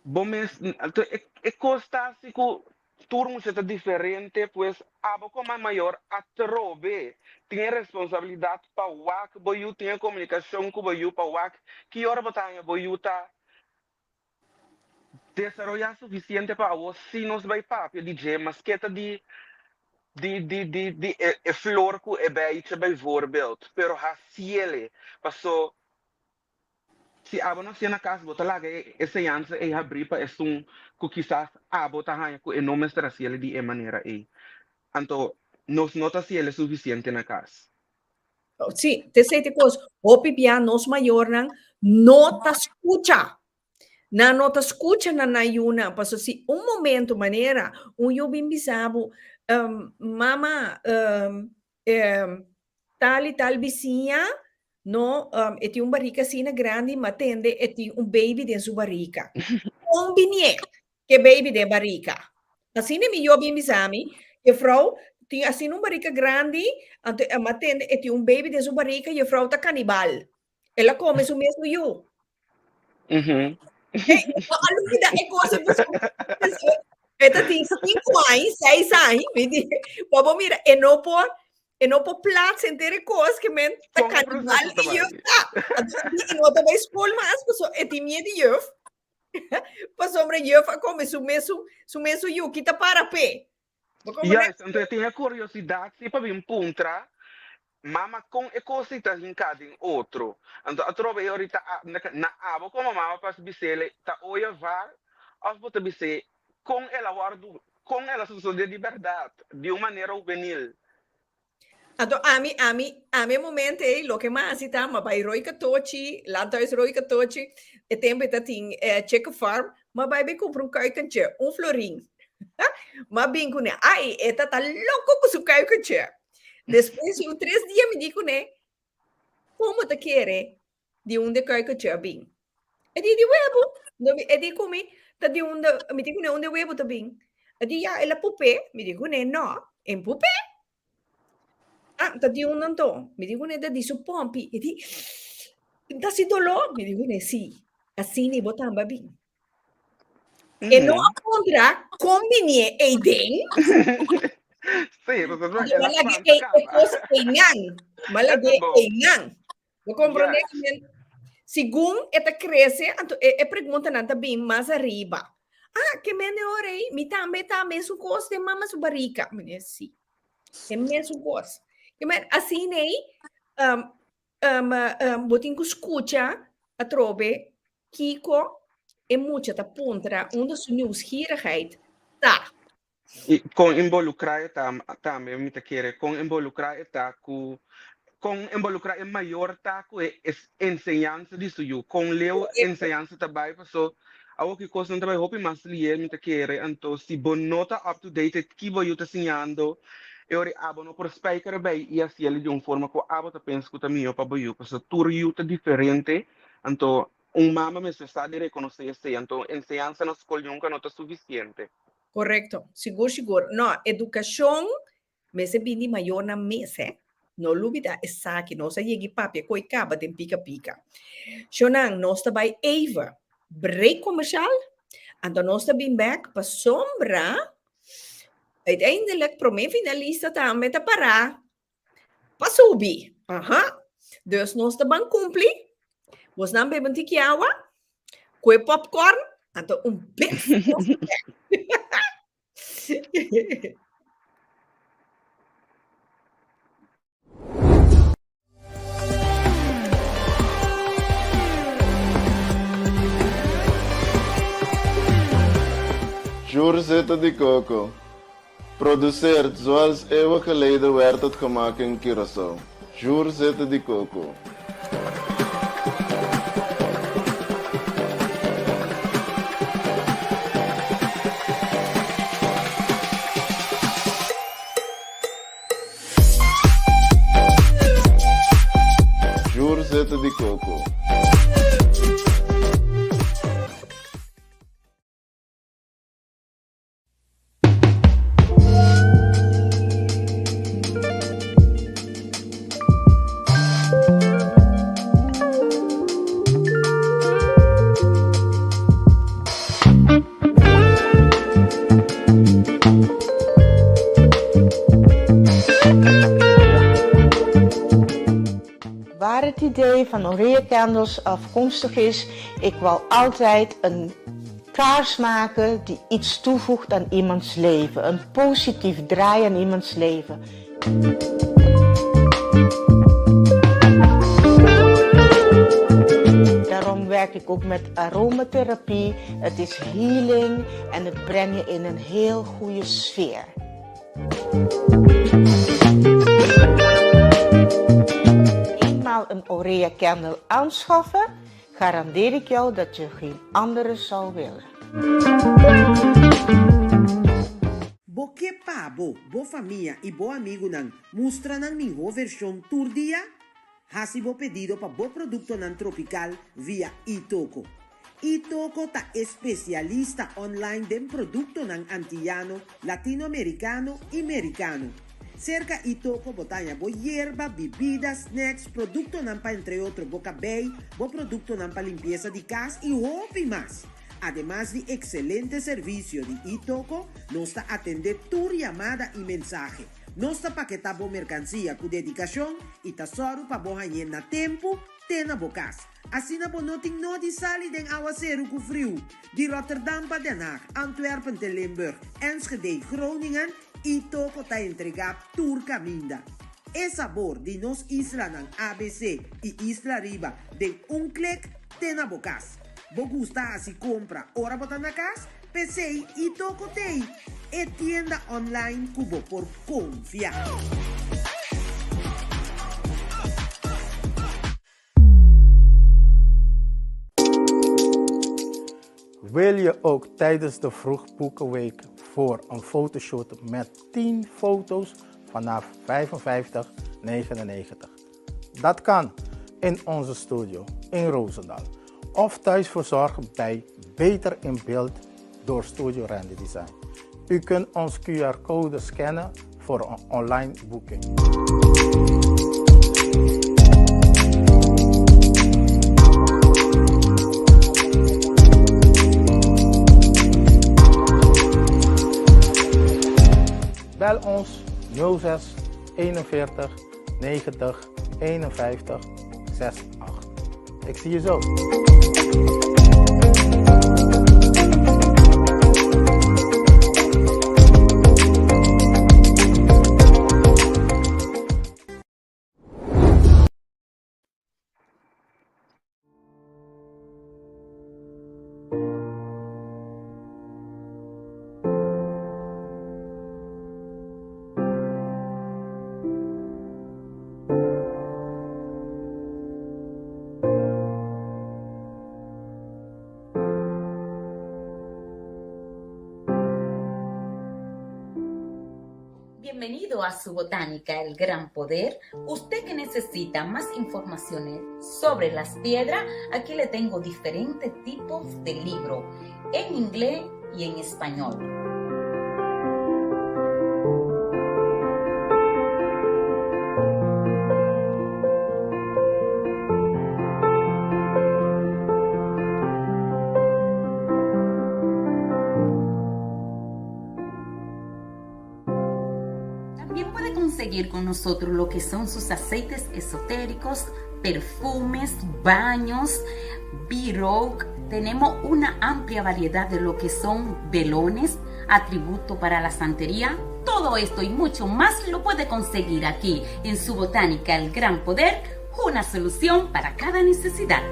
Bo mes, anto e e kos ta si ku tur mucha ta diferente, pues abo komo mayor atrobe tin e responsabilidat pa wak bo yu, tin e komunikashon ku bo yu pa wak ki ora bo ta haña bo yu ta desaroyá sufisiente pa awor si nos bai papia di dje maske ta di di di di di e e flor ku e bijtje bijvoorbeeld, pero hasiele paso Si abo no hasié na kas, bo ta laga e enseñansa ei habrí pa esun ku kisas abo ta haña ku e no mester hasiel di e manera ei. Anto, nos no ta hasiel e sufisiente na kas. Sí, t'esei ta e kos. Hopi bia nos mayornan no ta skucha. Nan no ta skucha na nan yunan. Pasobra si un momento manera un yu bin bisa bo, Mama, tal i tal bisiña no e tin un barika asina grandi ma tende e tin un baby den su barika. Kon binié ke baby den barika? Asina mi yo bin bisa mi, juffrouw tin asina un barika grandi anto ma tende e tin un baby den su barika, juffrouw ta kanibal. El a kome su mes yu. Hey, no a lubida e cosa E ta tin cinco aña, seis aña, mi di, pa bo mira, e no por, e no por plaats enter e cos que men ta Con kanibal proceso ta e juf bai? ta. Anto, e no ta bai school mas, paso e tin miedo di juf. Pasobra juf a come su mesun, su mesun yu, ki ta para p'e? Bo comprende? Juist, anto e tin e curiosidad si pa bin puntra, Mama kon e kos ei ta hinká den otro? Anto atrobe e ora ta na abo komo mama pas bis'el ta oye var òf bo ta bis'é kon el a wòrdu kon el a sosodé di bèrdat di un manera hubenil. Anto ami ami ami e momento ei loke mi a hasi ta mi a bai Rooi Katochi, Landhuis Rooi Katochi, e tempu ei ta tin chicken farm, mi a bai bai kumpra un kuikentje, un florin. Mi a bin kuné, ai e ta ta loko ku su kuikentje. Despues di un tres dia mi di kuné, kon bo ta kere di unda e kuikentje a bin? E di, di webu. E di ku mi, ta di unda, mi di kuné unda e webu ta bin? E di, ya, el a pup'é. Mi di kuné, no, e no pup'é. Ah, ta di unda anto? Mi di kuné, ta di su pòmpi. E di, ta hasi doló? Mi di kuné, sí. Asina bo tambe a bin. E no a puntra kon bini ei den. Sí, pasobra Anto el a m'a laga spanta e e kaba. kos einan. M'a Esta lag'é bon. einan. Bo komprondé? Yes. Men, segun e ta krese, anto e e preguntanan ta bin mas ariba. Ah, ke mende ora ei? Mi tambe ta mesun kos den mama su barika. Mi di, sí. E mesun kos. Ke men, asina ei, um, um, um, bo tin ku skucha atrobe kiko e mucha ta puntra, unda su nieuwsgierigheid ta. I kon involukrá e ta tambe mi ta kere, kon involukrá e ta ku, kon involukrá e mayor ta ku e enseñansa di su yu, kon leu enseñansa ta bai, paso awor ki kosnan ta bai hopi mas lier mi ta kere, anto si bo no ta up to date ki bo yu ta siñando, e ora abo no por spijker bai i hasiel di un forma ku abo ta pensa ku ta mihó pa bo yu, paso tur yu ta diferente, anto un mama mester sa di rekonosé esei, anto enseñansa na skol nunka no ta sufisiente. Correcto, sigur sigur. No, educacion mester bin di mayornan mes hè. No lubida esaki, nos a yegi papia koe kaba den pika pika. Shonan, nos ta bai even break comercial, anto nos ta bin bek pasobra uiteindelijk prome finalista tambe ta para pa subi. Aha. Dus nos ta ban cumpli. Bosnan bebe un tiki awa, kue popcorn, anto un bes nos ta bek. Jur zeta di coco. Produceerd zoals eeuwen geleden werd het gemaakt in Curaçao. Jur zeta di coco. Jur zeta di coco. Waar het idee van Orea Candles afkomstig is, ik wou altijd een kaars maken die iets toevoegt aan iemands leven. Een positief draai aan iemands leven. Daarom werk ik ook met aromatherapie. Het is healing en het brengt je in een heel goede sfeer. Eenmaal een Orea candle aanschaffen, garandeer ik jou dat je geen andere zal willen. Bo ke pa bo, bo famia i bo amigunan mustra nan mihó vershon tur dia? Hasi bo pedido pa bo produktonan tropikal via iToko. iToko ta e spesialista online den produktonan antiyano, latinoamerikano i merikano. Serka iToko bo ta haña bo yerba, bibida, snacks, produktonan pa entre otro bo kabei, bo produktonan pa limpiesa di kas i hopi mas! Ademas di ekselente servisio di iToko, nos ta atendé tur yamada i mensahe. Nos ta paketá bo merkansia ku dedikashon i ta sòru pa bo hañ'é na tempu te na bo kas. Asina bo no tin no di sali den awaseru ku friu. Di Rotterdam pa Den Haag, Antwerpen te Limburg, Enschede, Groningen i Toko ta entregá tur kaminda. E sabor di nos islanan ABC i Isla Riba den un klik te na bo kas. Bo gusta hasi kompra ora bo ta na kas? P'esei i Toko t'ei, e tienda online ku bo por konfia. Wil je ook tijdens de vroegboekenweek voor een fotoshoot met 10 foto's vanaf 55,99? Dat kan in onze studio in Roosendaal of thuis verzorgd bij Beter in Beeld door Studio Randy Design. U kunt ons QR-code scannen voor een online boeking. Bel ons 06 41 90 51 68. Ik zie je zo. Bienvenido a su botánica El Gran Poder. Usted que necesita más informaciones sobre las piedras, aquí le tengo diferentes tipos de libro en inglés y en español. También puede conseguir con nosotros lo que son sus aceites esotéricos, perfumes, baños, b Tenemos una amplia variedad de lo que son velones, atributo para la santería. Todo esto y mucho más lo puede conseguir aquí en su botánica El Gran Poder, una solución para cada necesidad.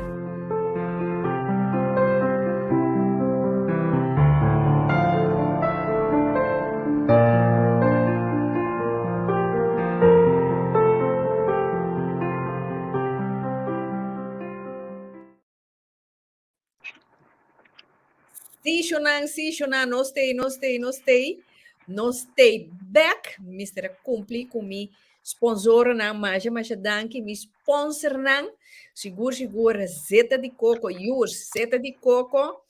Sí, Shonan, sí, Shonan, nos stay, nos stay, nos stay. Nos stay back. Mister a cumpli cu mi sponsornan. Masha, masha danki. Mi sponsornan. Sigur, sigur, zeta di coco, Jurs, zeta di coco.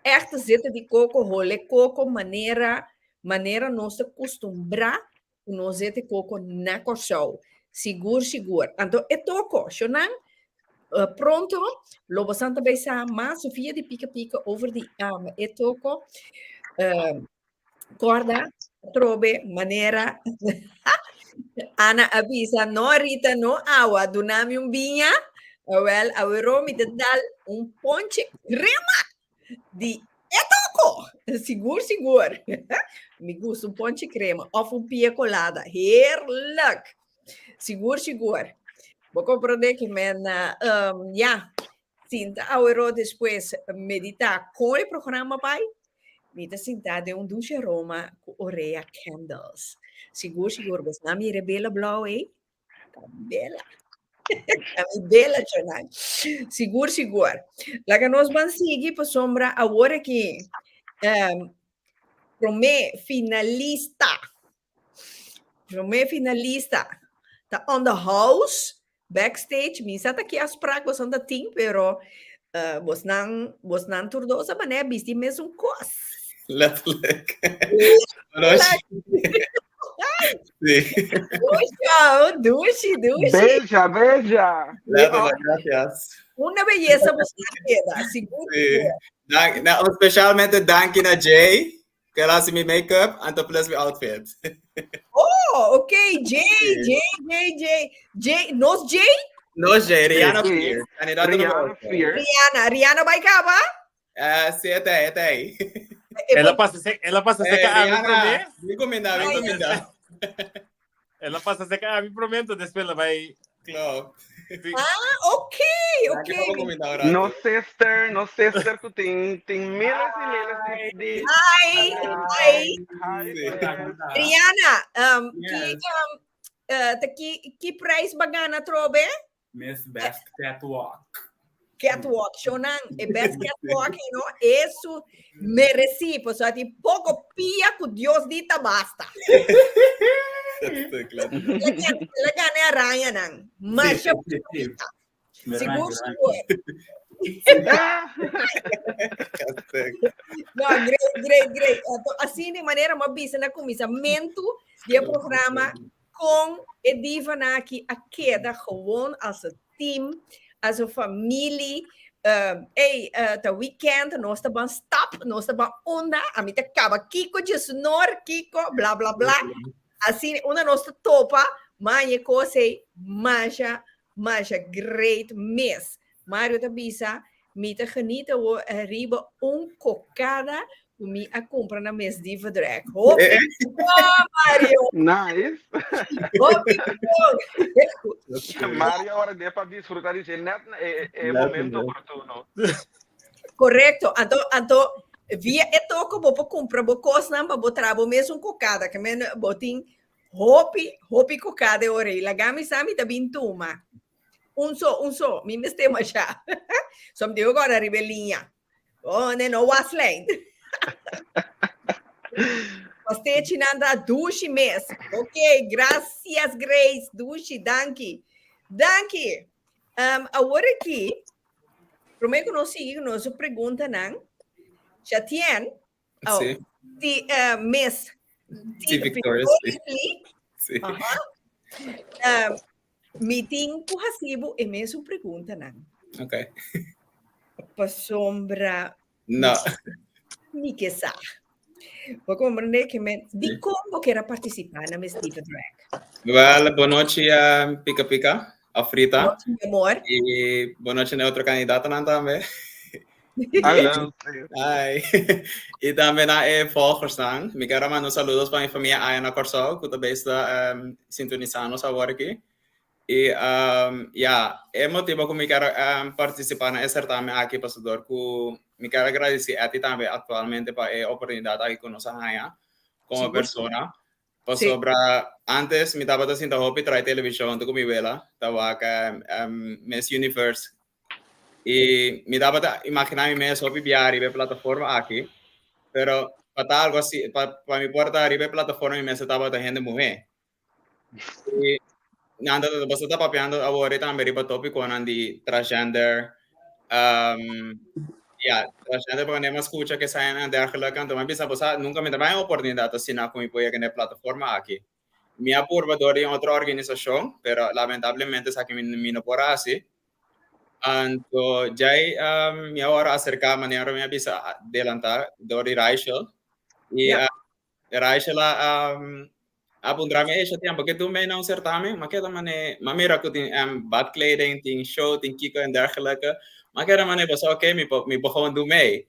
Echte zeta di coco, hole coco, manera, manera nos ta custumbra ku nos zeta di coco na Kòrsou. Sigur, sigur. Anto e toko, Shonan, uh, pronto lo bosan ta bay sa mas Sofia di Pika Pika over di um, e toko. Uh, korda, trobe, manera. Ana avisa, no Rita, no awa, dunami un biña. Wel, awero mi te dal un ponche crema di e toko. Sigur, sigur. Mi gusta un ponche crema of un pia colada. Heerlijk. Sigur, sigur. Bo comprende que men, um, ja, sinta awero despues medita con e programa bai, mi ta sinta den un douche aroma cu Orea Candles. Sigur, sigur, bos na mira bela blauw ei? Ta bela. Ta mi bela, chonay. Sigur, sigur. Laga nos ban sigui pasobra awor aki um, prome finalista. Prome finalista ta on the house backstage. Mi sa ta ki afspraak bosan ta tin, pero uh, bosnan, bosnan tur dos a manera bisti mesun kos. Letterlijk. Letterlijk. Sí. Dushi, dushi, dushi. Bella, bella. Letterlijk, gracias. Una belleza bosnan keda, sigur. Sí. Dank, nou, specialmente danki na Jay. Ku el hasi mi make-up, anto plus mi outfit. Oh, ok, Jay, Jay, Jay, Jay. Jay, nos Jay? Nos Jay, Rihanna Sí. Fierce. Kandidato Rihanna nummer ocho. Fierce. Rihanna, Rihanna bai kaba? Eh, sí, e ta ei, e ta ei. El a pasa se, el a pasa Eh, seca a mi Rihanna, promé. bin kuminda, bin Ai. kuminda. El a pasa seca a mi promé, entonces después la bai. Klopt. Sí. Ah, ok, Danki ok. pa bo kuminda ora. No sister, no sister ku tin tin miles y miles di di Hi, hi. Hi, Sí. sis. Rihanna, um, ki, Yes. um, eh, ta ki, ki prijs ba gana trobe? Miss Best Catwalk. Catwalk, shonan, e best catwalk, you know, eso mereci, pues a ti poco pia ku Dios di ta basta. La gana araña nan. Masha Sí, sí, sí. Sigur, Veramente, sigur. No, great, great, great. Anto, asina di manera m'a bisa na kuminsamentu di e programa kon e divanan aki a keda gewoon als een team, als een familie. Ey, ta weekend, nos ta ban stap, nos ta ban unda, ami ta kaba kiko djesnor, kiko, bla bla bla. Asina unda nos ta topa, m'a haña e kos ei masha, masha great mes. Mario ta bisa, Mi ta geniet awor riba un kokada ku mi a kumpra na Miss Diva Drag. Hopi bon, Mario! Nice! Hopi bon! Mario awor de pa disfruta di dje net na e e momento oportuno. Korekto. Anto, anto via e toko bo por kumpra bo kosnan pa bo traha bo mes un kokada. Ke men bo tin hopi, hopi kokada e ora ei. Laga mi sa mi ta bin tuma. Un so, un so. Mi mester masha. So mi digo agora riba e liña. Oh, ne no waslijn. Pastechi nan ta dushi mes. Ok, gracias Grace. Dushi, danki. Danki. Um, awor aki, promé ku nos sigui ku nos preguntanan, Shatien, oh, Sí. di uh, Miss Sí, Victorious Lee. Sí. Aha. Um, Mi tin ku hasi bo e mesun preguntanan. Ok. Pasobra No. mi ke sa. Bo komprende ke men dikon bo kier a partisipá na Miss Diva Drag? Wel, bon nochi um, Pika Pika, of Rita. Nochi, mi amor. I bon nochi na otro kandidatonan tambe. Hallo. Hi. I tambe na e volgersnan. Mi quiero manda un saludos pa mi famia aya na Kòrsou, ku ta besta um, sintonisá nos awor aki. I um, ja, e motibo ku mi quiero um, partisipá na e certamen aki pasobra ku mi quiero agradesí Etty tambe aktualmente pa e oportunidat aki ku nos a haña komo Sigur. persona. Pasobra antes mi tabata sinta hopi trai televishon huntu ku mi wela, ta wak um, um, Miss Universe I mi tabata imaginá mi mes hopi bia riba e plataforma aki, pero pa ta algo asi, pa, pa mi por ta riba e plataforma mi mester tabata hende muhé. I nan ta, boso ta papiando awor tambe riba tópikonan di transgender, um, ya, transgender porque mi a skucha ke esei en dergelijke, anto mi a bisa bo sa, nunka mi ta bai un oportunidat asina ku mi por yega na e plataforma aki. Mi a purba dor di un otro organisashon, pero lamentablemente esaki mi, mi no por hasi. Anto djai um, mi a wòrdu aserká manera mi a bisa delantá dor di Rachel. I Ja. uh, Rachel a, um, a puntra mi, hey, Shatian, por ke tu mee na un certamen? Ma keda mane, ma mira ku tin um, badkleding, tin show, tin kiko en dergelijke. Ma keda mane, basta oké, mi por, mi por gewoon doen mee.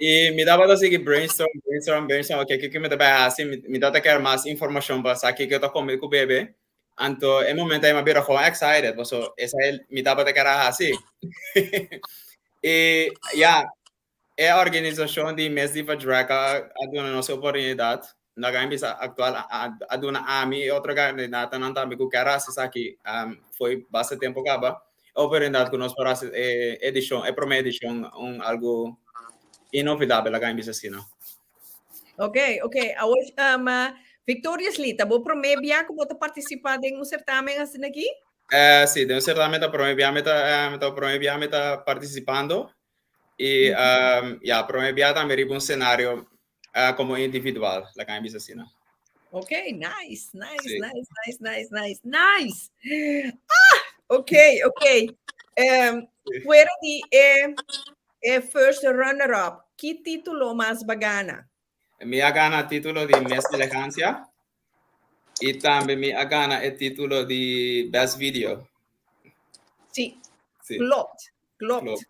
I mi tabata sigui brainstorm, brainstorm, brainstorm, oké, kiko mi ta bai hasi? Mi, mi tabata kier mas informashon pa sa kiko ta kome ku bebe. Anto e momento ei mi a bira gewoon excited, paso esei mi tabata kier a hasi. I ya, e organisashon di Miss Diva Drag a, a duna nos e oportunidat. Laga mi bisa aktual a, a, a duna ami i otro kandidatonan tambe ku kier hasi esaki um, foi basta tempo kaba. E oportunidat ku nos por hasi e edishon, e promé edishon un algu inolvidabel, laga mi bisa asina. Ok, ok. Awor, um, Victorious Lee, ta bo promé bia ku bo ta partisipá den un sertamen asina aki? Eh, sí, den un sertamen ta promé bia mi ta, eh, ta promé bia mi ta partisipando. I, um, ja, promé bia tambe riba un senario uh, komo individual, laga mi bisa asina. Ok, nice, nice, Sí. nice, nice, nice, nice, nice. Ah, ok, ok. Um, fuera di e, e first runner-up, ki título mas ba gana? Mi a gana título di Miss Elegancia i tambe mi a gana e título di Best Video. Sí, Sí. klopt, klopt. Klopt.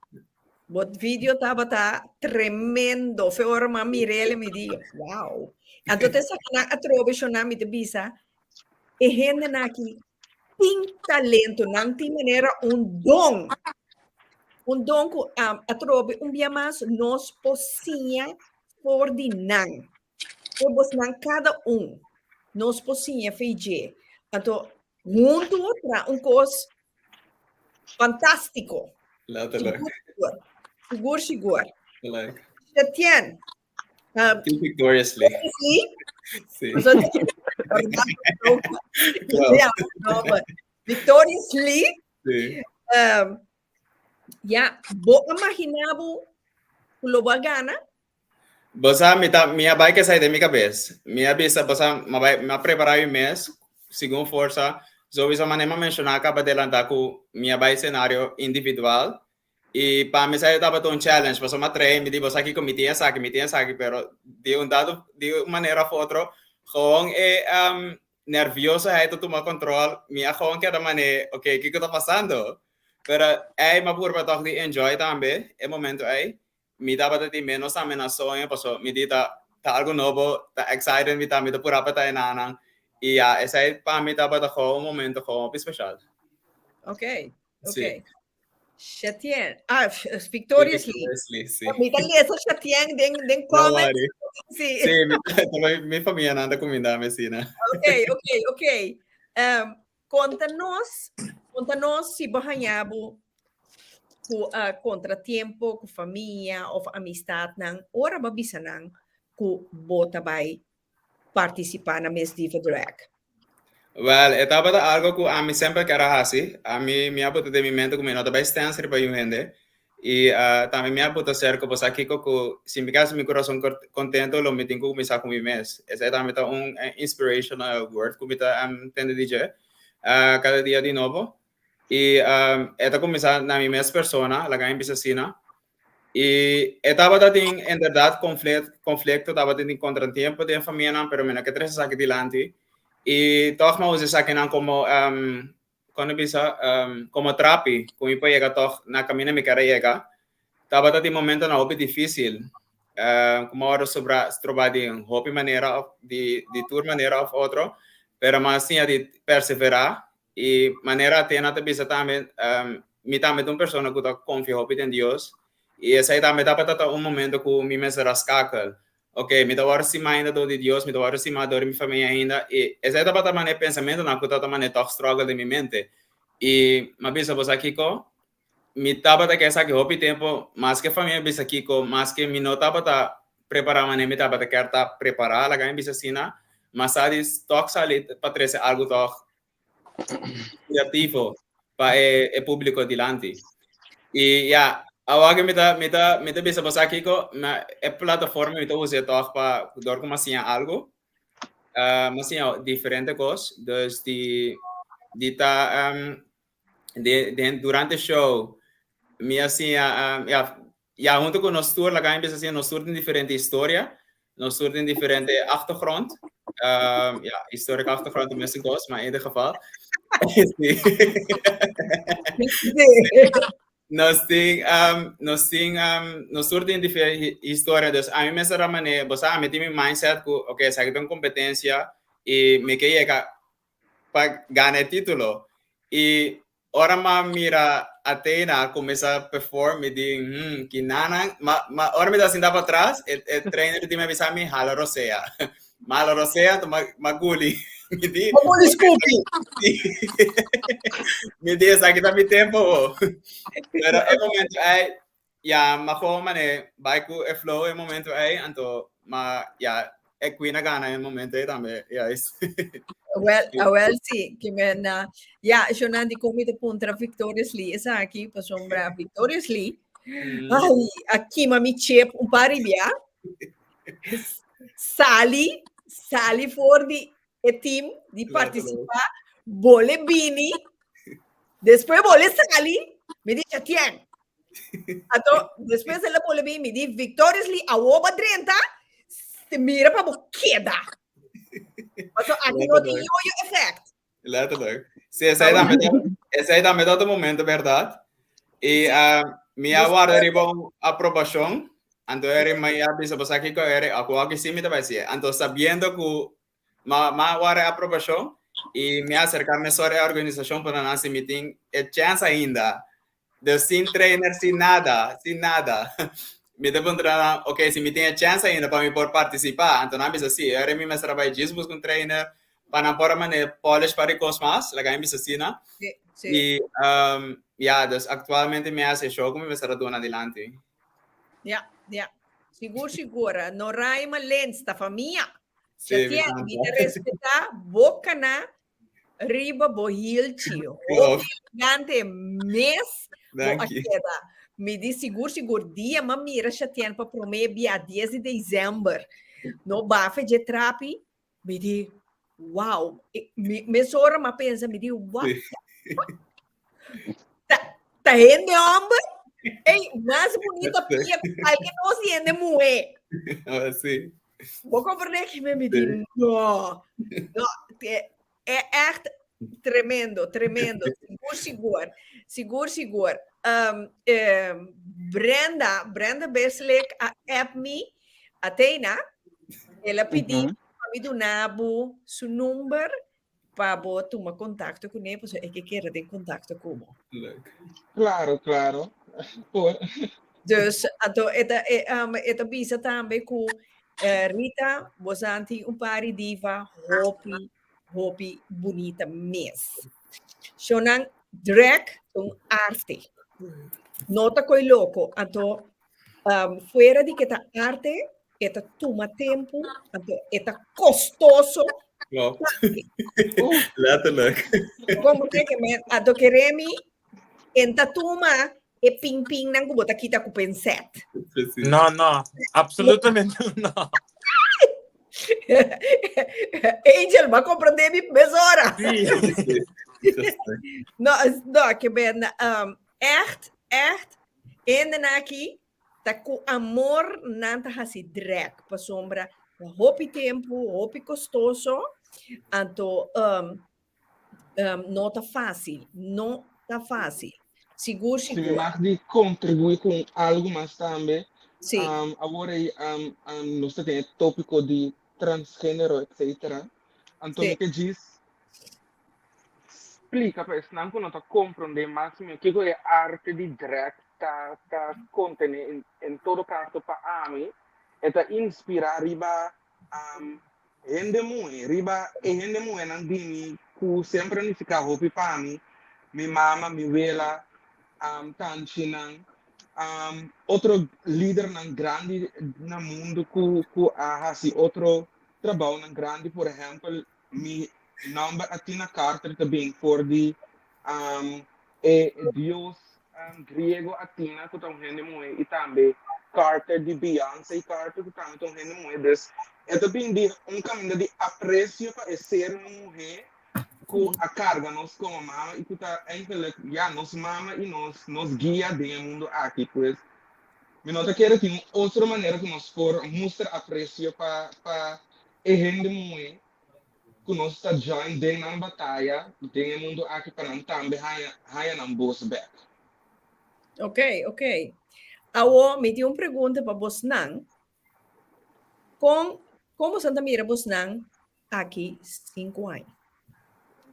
Bo video tabata tremendo. Fe ora m'a mir'el mi di, wow. Anto te esaki atrobe shona mi ta bisa, e hendenan aki tin talento, nan tin manera un don. Un don ku um, atrobe un bia mas nos por siña for di nan. For bosnan kada un nos por siña fe dje. Anto huntu tra un kos fantástiko. Letterlijk. Sigur, sigur, sigur. Gelijk. Shetien, Um, Team Victoriously. Sí. Sí. Victoriously. Sí. Um, ja, bo a imaginá bo ku lo bo a gana? Bo sa, mi ta, mi a bai ke sai den mi kabes. Mi a bisa, bo sa, mi a bai, mi a prepará mi mes segun forsa. Sowieso manera mi a menshoná kaba adelantá ku mi a bai senario individual I pa mi esaki tabata un challenge, pasobra mi a trae, mi di, bo sa kiko, mi tin esaki, mi tin esaki, pero di un dado, di un manera of otro, Gewoon e um, nerviosoheid ta tuma control, mi a gewoon keda mane, ok, kiko ta pasando? Pero ei m'a purba toch di enjoy tambe e momento ei. Mi tabata tin menos tambe na soño paso mi di ta ta algo nobo, ta excited mi ta, mi ta pura pa ta enanan. Y ya, esei pa mi tabata gewoon un momento gewoon hopi special. Ok, ok. Sí. Shatien, ah, Victorious Lee. Victorious Lee, sí. Mi ta lesa Shatien den, den No comment. worry. Sí. Sí, mi, mi, mi familia nan ta cuminda mi asina. Ok, ok, ok. Um, conta nos, conta nos si bo haña bo ku uh, contratiempo ku famia of amistadnan, ora bo bisa nan ku bo ta bai partisipá na Miss Diva Drag? Wel, e tabata algo ku ami semper ker a hasi. Ami mi a buta den mi mente ku mi no ta bai stens riba yu hende. I tambe mi a buta ser ku bo sa kiko ku si mi ke hasi mi kurason kontento lo mi tin ku kuminsá ku mi mes. Esei tambe ta un inspirational word ku mi ta tende di dje kada dia di nobo. I e ta kuminsá na mi mes persona, laga mi bisa asina. I e tabata tin inderdat konflikto, tabata tin kontratiempo den famianan, pero mi no ke trese esaki dilanti. I tòg mi a usa esakinan komo, kon ta bisa, komo trapi ku mi por yega tòg na kaminda mi ker a yega. Tabata tin momentonan hopi difísil, ku mi a wòrdu sobrá, strobá di hopi manera òf di tur manera òf otro, pero mi a siña di perseverá I manera Athena ta bisa tambe, mi tambe ta un persona ku ta konfia hopi den Dios, i esei tambe tabata ta un momento ku mi mester a skakel. Ok, mi ta wòrdu stimá ainda dor di Dios, mi ta wòrdu stimá dor di mi famia ainda, i esei tabata manera e pensamentunan ku tabata manera tòg struggle den mi mente. I mi a bisa, bo sa kiko? Mi tabata ke esaki hopi tempu, maske famia bisa kiko, maske mi no tabata prepará manera mi tabata kier ta prepará, laga mi bisa asina, ma sa di tòg sali pa trese algu tòg inspirativo pa e e públiko dilanti. I ya, awor mi ta mi ta mi ta bisa bo sa kiko, na e plataforma mi ta usa tòg pa dor ku mi a siña algu, mi a siña diferente kos, dus di di ta de, de, durante show mi a siña um, ya, ya hunto ku nos tur laga mi bisa asina nos tur tin diferente historia nos tur tin diferente achtergrond um, ja historische achtergrond tenminste kos maar in ieder geval sí. Nos tin, um, nos tin, um, nos tur tin diferente historia, dus a mi mester a manera, bo sa, mi tin mi mindset ku, ok, esaki ta un competencia y mi ke yega pa gana e título. I ora m'a mira Athena kuminsá perform, mi di, hmm, kinanan, ma, ma ora mi ta sinta patras, e, e trainer di mi a bisa mi, hala rosea. Ma hala rosea, anto m'a, m'a guli. Mi di, Ma guli scupi. Mi di, esaki ta mi tempo, ho. Pero e momento ei, Ya, ma gewoon mane bai ku e flow e momento ei, anto ma ya e queen a gana e momento ei tambe. Ya is. Wel, ah, wel sí, que men, uh, ya, Shonan di komi te puntra Victorious Lee esaki, pasobra Victorious Lee, ai, a kima mi chip un par di bia, sali, sali for di e team di participa, bole bini, despues bole sali, mi di Chatien. Anto, despues el a bole bini, mi di Victoriously awo ba drenta, mira pa bo keda. Paso aki no tin yo-yo effect. Letterlijk. Sí, esei tambe ta, esei tambe ta otro momento, berdad. I uh, mi a warda riba un aprobacion. Anto eri mi a bisa, bo sa kiko eri, aku aki sí mi ta bai sí. Anto sabiendo ku ma ma warda e aprobacion i mi a acerca mesora e organisacion pa nan si mi tin e chance ainda. Dus sin trainer, sin nada, sin nada. Mi ta puntra nan, ok, si mi tin e chance ainda pa mi por participa. Anto nan bisa si, ora mi mester a bai djis busca un trainer pa nan por a mane polish par di cos mas, laga mi bisa asina. Sí, sí. Y, um, ya, dus actualmente mi a haci e show cu mi mester a duna dilanti. Ja, ja. Sigur, sigur. Noraima Lens ta famia. Sí, mi Shatien, mi tanta. ta respeta bo cana Riba bo hielchi. Klopt. Hopi elegante mes bo a Danki. keda. Mi di sigur sigur dia m'a mira Shatien pa promé bia 10 di december. No bafe dje trapi. Mi di wow. E, mi, mesora m'a pensa mi di what Sí. the fuck? Ta, ta hende homber? Ey, mas bunita pia ku kalke nos di hende muhé. Oh, sí. Bo comprende que me di no. No, e echt tremendo, tremendo. Sigur, sigur. Sigur, sigur. Brenda, Brenda Beslik a app mi, Athena, el a pidi pa mi duna bo su number pa bo tuma contacto kuné, pasobra e ke kere den contacto ku bo. Leuk. Claro, claro. Por. Dus, anto, e ta, e, e ta bisa tambe ku eh, Rita, bosan tin un pari diva hopi, hopi bunita mes. Shonan, drag un arte. No ta koi loko. Anto, fuera di ke ta arte, e ta tuma tempu, anto e ta kostoso. Klopt. Letterlijk. Como te ke men, anto keremi, en ta tuma e ping ping nan ku bo ta kita ku penset. Precies. No, no, absolutamente no. Angel, ba comprende mi mesora. Sí. No, no, ke ben, echt, echt, hende aki ta ku amor nan ta hasi drag pasobra ta hopi tempu, hopi kostoso, anto um, um, no ta fácil, no ta fácil. Sigur, Si mi sigur. mag di kontribuí ku algu mas tambe, Sí. awor ei um, um, nos ta den e tópiko di transgénero, etcétera. Anto Sí. mi ke djis Splika pa esnan ku no ta komprondé mas mihó kiko e arte di drag ta ta kontené. En todo kaso pa ami e ta inspirá riba hende muhé, riba e hende muhénan di mi ku semper a nifiká hopi pa mi, mi mama, mi wela, tanchinan, otro lidernan grandi na mundu ku ku a hasi otro trabounan grandi, por ehèmpel Mi nòmber Athena Carter ta bin for di e dios griego Athena ku ta un hende muhé i tambe Carter di Beyoncé Carter ku tambe ta un hende muhé. Dus e ta bin di un kaminda di apresio pa e ser muhé ku a karga nos komo mama i ku ta eigenlijk ya nos mama i nos nos guia den e mundu aki. Pues mi no ta kere tin un otro manera ku nos por mustra apresio pa pa E hende muhé ku nos ta join den nan bataya den e mundu aki pa nan tambe haña haña nan bos bèk. Ok, ok. Awo mi tin un pregunta pa bosnan. Kon kon bosan ta mira bosnan aki sinku aña?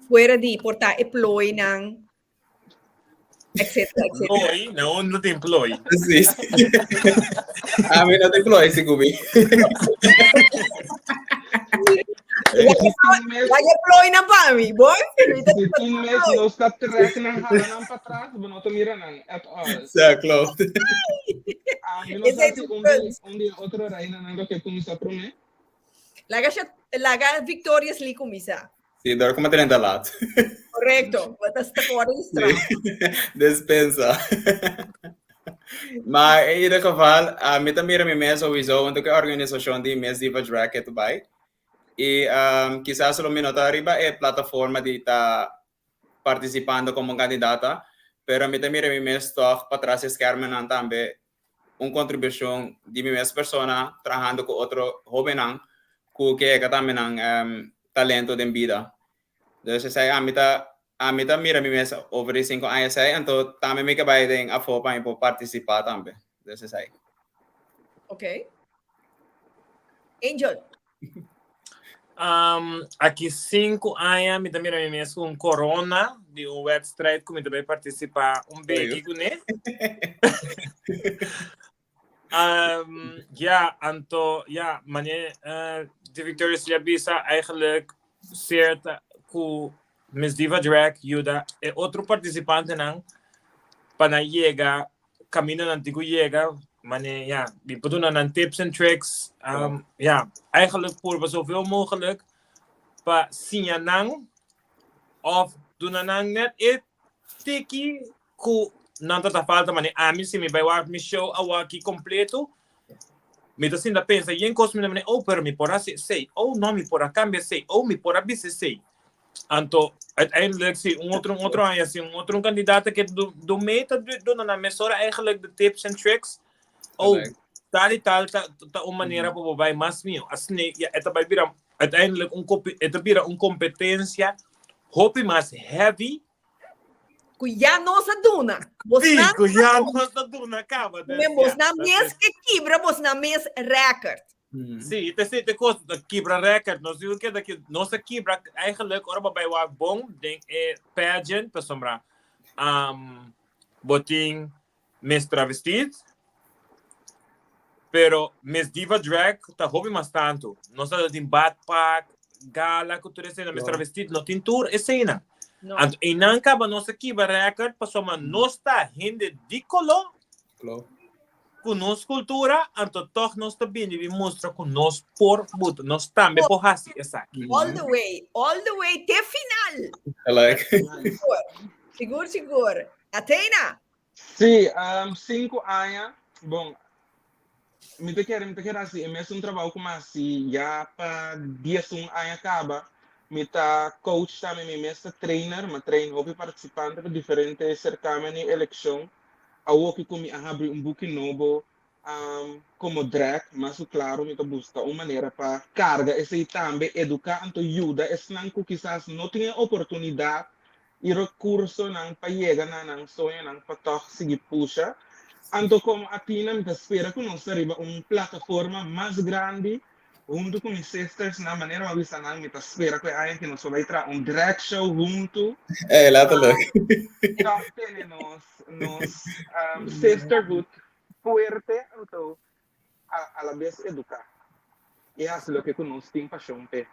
Fuera di por ta e plooinan etcétera, etcétera. Plooi? No, no tin plooi. Precies. Ami no tin plooi, sigur mi. Laga plooi na pa mi, boy. Si tin mes nos ta trek nan hala nan pa tras, bo no ta mira nan at all. Ja, klopt. Ami no sa si un di, un di otro reinanan lo ke kuminsá promé. Laga, laga Victorious Lee kuminsá. Sí, dor como 30 laat. Correcto, wat is te worden straf. Despensa. Maar in ieder geval, uh, mi ta mira mi mes sowieso, want ook organisatie di Miss Diva Drag het bij. Y um, quizás lo mi no ta arriba e plataforma di ta participando como candidata, pero mi ta mira mi mes toch patras e schermen tambe un kontribushon di mi mes persona trahando ku otro hóbennan ku ke yega tambe nan talento den bida. Dus esei ami ta ami ta mira mi mes over di sinku aña esei anto tambe mi ke bai den afó pa mi por partisipá tambe. Dus esei. Ok. Angel. Um, aki sinku aña mi ta mira mi mes ku un corona di un wedstrijd ku mi ta bai partisipá un beki kuné. Um, ja, anto, ja, mane uh, de Victoria Silla bisa eigenlijk cierta ku Miss Diva Drag yuda e otro participantenan pa nan yega camino nan tin cu yega, mane ja, mi por duna nan tips en tricks, um, ja, eigenlijk purba zoveel mogelijk pa siña nan of duna nan net e tiki cu nan ta ta falta, mane ami si mi bai wak mi show awaki completo, mi ta sinta pensa yen cos mi ta mane, oh, pero mi por haci esey, oh no, mi por a cambia esey, oh, mi por a bisa esey. Anto, uiteindelijk, si un otro, un otro aña, si un otro un kandidaat ke do, do mee ta duna nan mesora eigenlijk de tips en tricks. Oh, Correct. Tal i tal ta ta un manera pa bo bai mas mihó. Asina ya e ta bai bira uiteindelijk un e ta bira un kompetensia hopi mas heavy. Ku ya nos a duna. Sí, ku ya nos a duna kaba. Dus, bosnan mes ke kibra bosnan mes record. Sí, te sí, te kos kibra record. Nos digo que que nos a kibra eigenlijk ora bo bai wak bon den e pageant pasobra um, bo tin Miss Travestit, pero Miss Diva Drag ta hopi mas tantu. Nos ta tin badpak, gala ku tur esena. Miss Travestit no tin tur esena. No. Anto einan kaba nos a kiba record pasobra nos ta hende di koló ku nos kultura, anto tòg nos ta bini bin mustra ku nos por buta, nos tambe por hasi esaki. All the way, all the way te final. Gelijk. Sigur, sigur, sigur. Athena, Sí, sinku aña, bon, mi ta kere, mi ta kere hasi e mesun trabou ku mi hasi ya pa diesun aña kaba. Mi ta coach tambe, mi mes ta trainer, mi a train hopi partisipante pa diferente sertamen i elekshon. Awoki ku mi a habri un buki nobo Komo drag, mas ku klaru mi ta buska un manera pa karga esei tambe, eduká anto yuda esnan ku kisas no tin e oportunidat i rekursonan pa yega na nan soñonan pa tòg sigui pusha. Anto komo Athena mi ta spera ku nos ta riba un plataforma mas grandi huntu ku mi sistersnan, manera mi a bisa nan mi ta spera ku e aña aki nos por bai traha un drag show huntu. Ey, letterlijk. Tòg tene nos nos sisterhood fuerte anto a la bes eduká i hasi loke ku nos tin pashon p'e.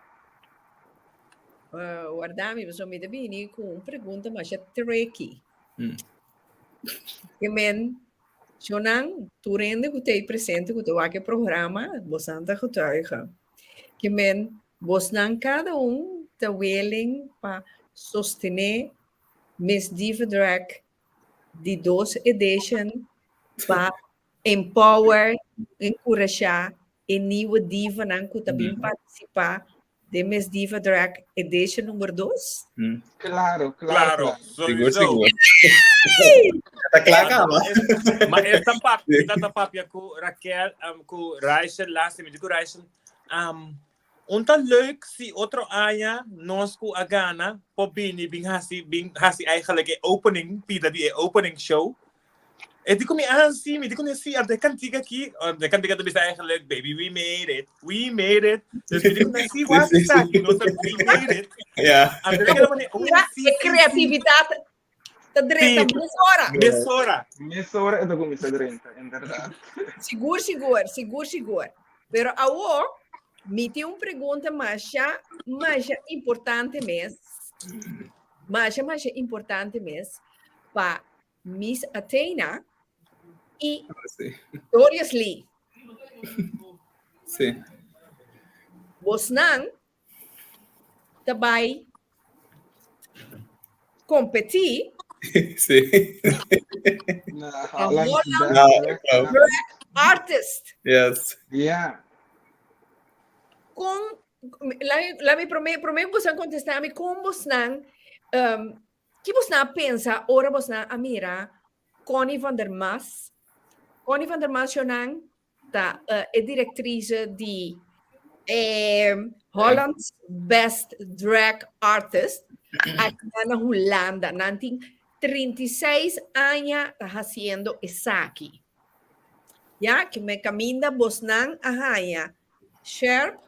Warda mi pasobra mi ta bini ku un pregunta masha tricky. Ke men shownan tur hende ku ta ei presente ku ta wak e programa bosan ta getuige. Ke men bosnan kada un ta willing pa sostené Miss Diva Drag di dos edition pa empower, enkurashá e nieuwe divanan ku ta bin partisipá den Miss Diva Drag edition number dos? Claro, claro, Claro, claro. Sigur, sowieso. sigur. Ta kla kaba. Ma esta papia, ta papia ku Raquel, um, ku Rachel, laatste, mi di ku Rachel, um, Un ta leuk si otro aña nos ku a gana por bini bin hasi bin hasi eigenlijk e opening, pida di e opening show. E di ku mi ah si, mi di ku mi si, anto e kantika aki, e kantika ta bisa eigenlijk baby we made it, we made it. Dus mi di ku mi si, wak esaki, nos a we made it. Ja. Anto e keda mane, oh Mira, si, e si, si. creatividad ta drenta Sí. mesora. Mesora. Mesora e ta kuminsá drenta, en bèrdat. Sigur, sigur, sigur, sigur. Pero awor, mi tin un pregunta masha, masha importante mes. Masha, masha importante mes pa Miss Athena i Sí. Dorius Lee. Sí. Bosnan ta bai competí Sí. Na pa Holland Holland No, Best klopt. Drag Artist. Yes. Ja. Kon, la, la mi promé, promé bosan contestá mi, kon bosnan, um, ki bosnan a pensa ora bosnan a mira Connie van der Mas? Connie van der Mas, Jonan, ta e directrice di e Holland's Best Drag Artist aki na Hulanda. Nan tin 36 aña ta haciendo esaki. Ya, que me caminda bosnan a haña sjerp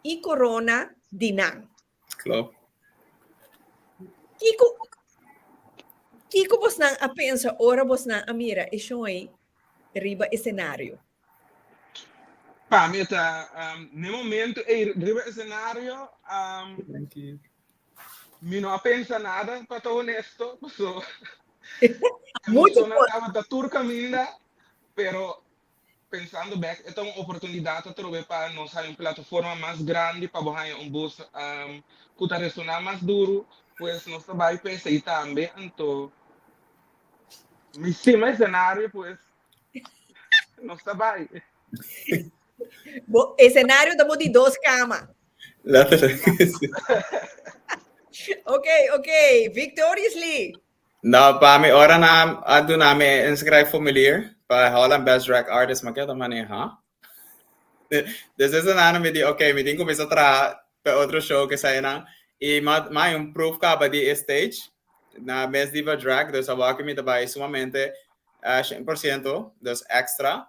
y corona di nan. Klopt. Kiko, kiko bosnan a pensa ora bosnan a mira e show ei riba escenario? Pa mi ta um, ne momento ei riba escenario um, mi no a pensa nada, pa ta honesto. So, Mucho emocionnan tabata tur caminda, pero Pensando bek, e ta un oportunidat atrobe pa nos haña un plataforma mas grandi pa bo haña un bos ku ta resoná mas duru, pues nos ta bai pa esei tambe, anto mi stima esenario, pues nos ta bai. Bo esenario ta bo di dos kama. Letterlijk. Ok, ok. Victoriously. No, pa mi ora nan a duna mi e inschrijfformulier. Pa Holland Best Drag Artist, m'a keda manera, ha? Dus esnan mi di, ok, mi tin kuminsá traha pa otro show ku eseinan. I m'a m'a un proof kaba di e stage na Miss Diva Drag, dus awor ku mi ta bai sumamente 100%, dus extra.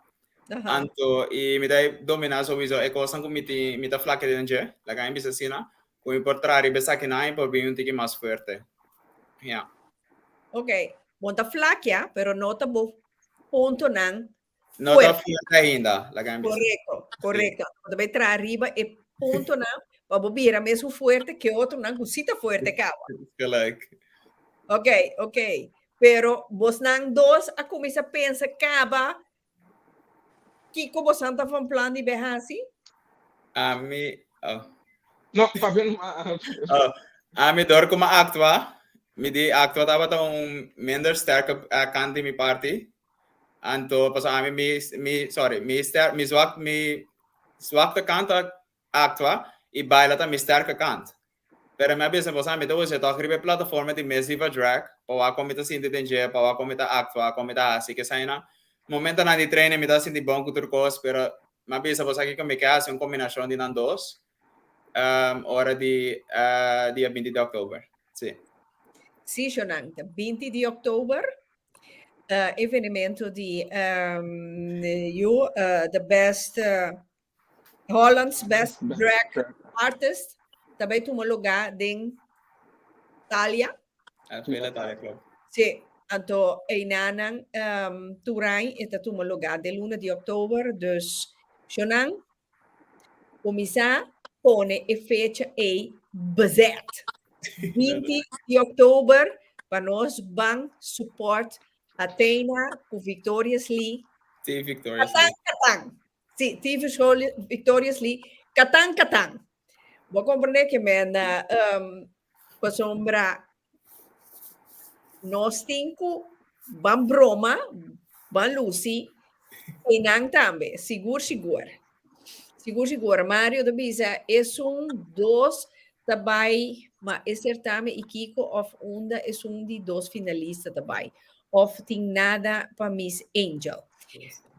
Anto i mi ta dominá sowieso e kosnan ku mi tin, mi ta flake den dje, laga mi bisa asina, ku mi por traha riba esakinan i por bin un tiki mas fuerte. Ya. Ok, bo ta flakia, pero no ta bo puntonan No ta fuerte ainda, laga mi bisa. Korekto, korekto. Bo ta bai traha riba e puntonan pa bo bira mesun fuerte ke otronan ku si ta fuerte kaba. Gelijk. Ok, ok. Pero bosnan dos a kuminsá pensa kaba kiko bosan ta van plan di bai hasi? Ami, oh. No, papia numa. Oh, ami dor ku mi a aktua, mi di aktua tabata un minder sterke kant di mi parti. Anto pasobra ami mi mi sorry mi ster mi zwak mi zwakte kant ta aktua i baila ta mi sterke kant. Pero mi a bisa boso ami ta usa tòg riba e plataforma di Miss Diva Drag pa wak kon mi ta sinti den dje, pa wak kon mi ta aktua, kon mi ta hasi kesainan. Momentonan di training mi ta sinti bon ku tur kos pero mi a bisa boso aki ku mi ke hasi un kombinashon di nan dos ora di dia binti di òktober. Si. Si Shonan, ta binti di òktober evenemento di you the best Holland's Best Drag Artist ta bai tuma lugá den Thalia. Villa Thalia Club. Sí, anto einanan um, tur aña e ta tuma lugá den luna di òktober, dus shonan kuminsá pone e fecha ei bezet. 20 di òktober pa nos ban support Athena ku Victorious Lee. Sí, Victorious Lee. Katan, katan. Sí, Team Victorious Lee. Katan, katan. Bo a komprendé ke men um, pasobra nos tin ku ban broma, ban lusi, einan tambe, sigur sigur. Sigur sigur. Mario ta bisa esun dos ta bai, ma e certamen i kiko of unda esun di dos finalista ta bai. Of tin nada pa Miss Angel.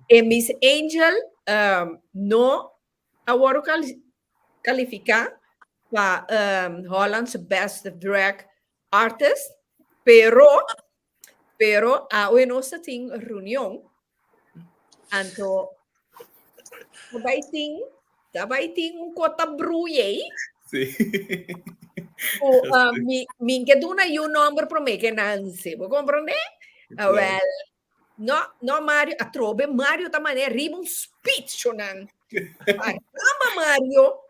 E Miss Angel um, no a wòrdu kalifiká pa um, Holland's Best Drag Artist, pero pero awe nos ta tin reunion, anto ta bai tin ta bai tin un kota brui ei. Sí. Ku uh, mi, mi ke duna yu nomber promé ke Nancy. Bo komprendé? Ah, wel, No, no Mario, atrobe Mario ta manera riba un speed shonan. Caramba Mario.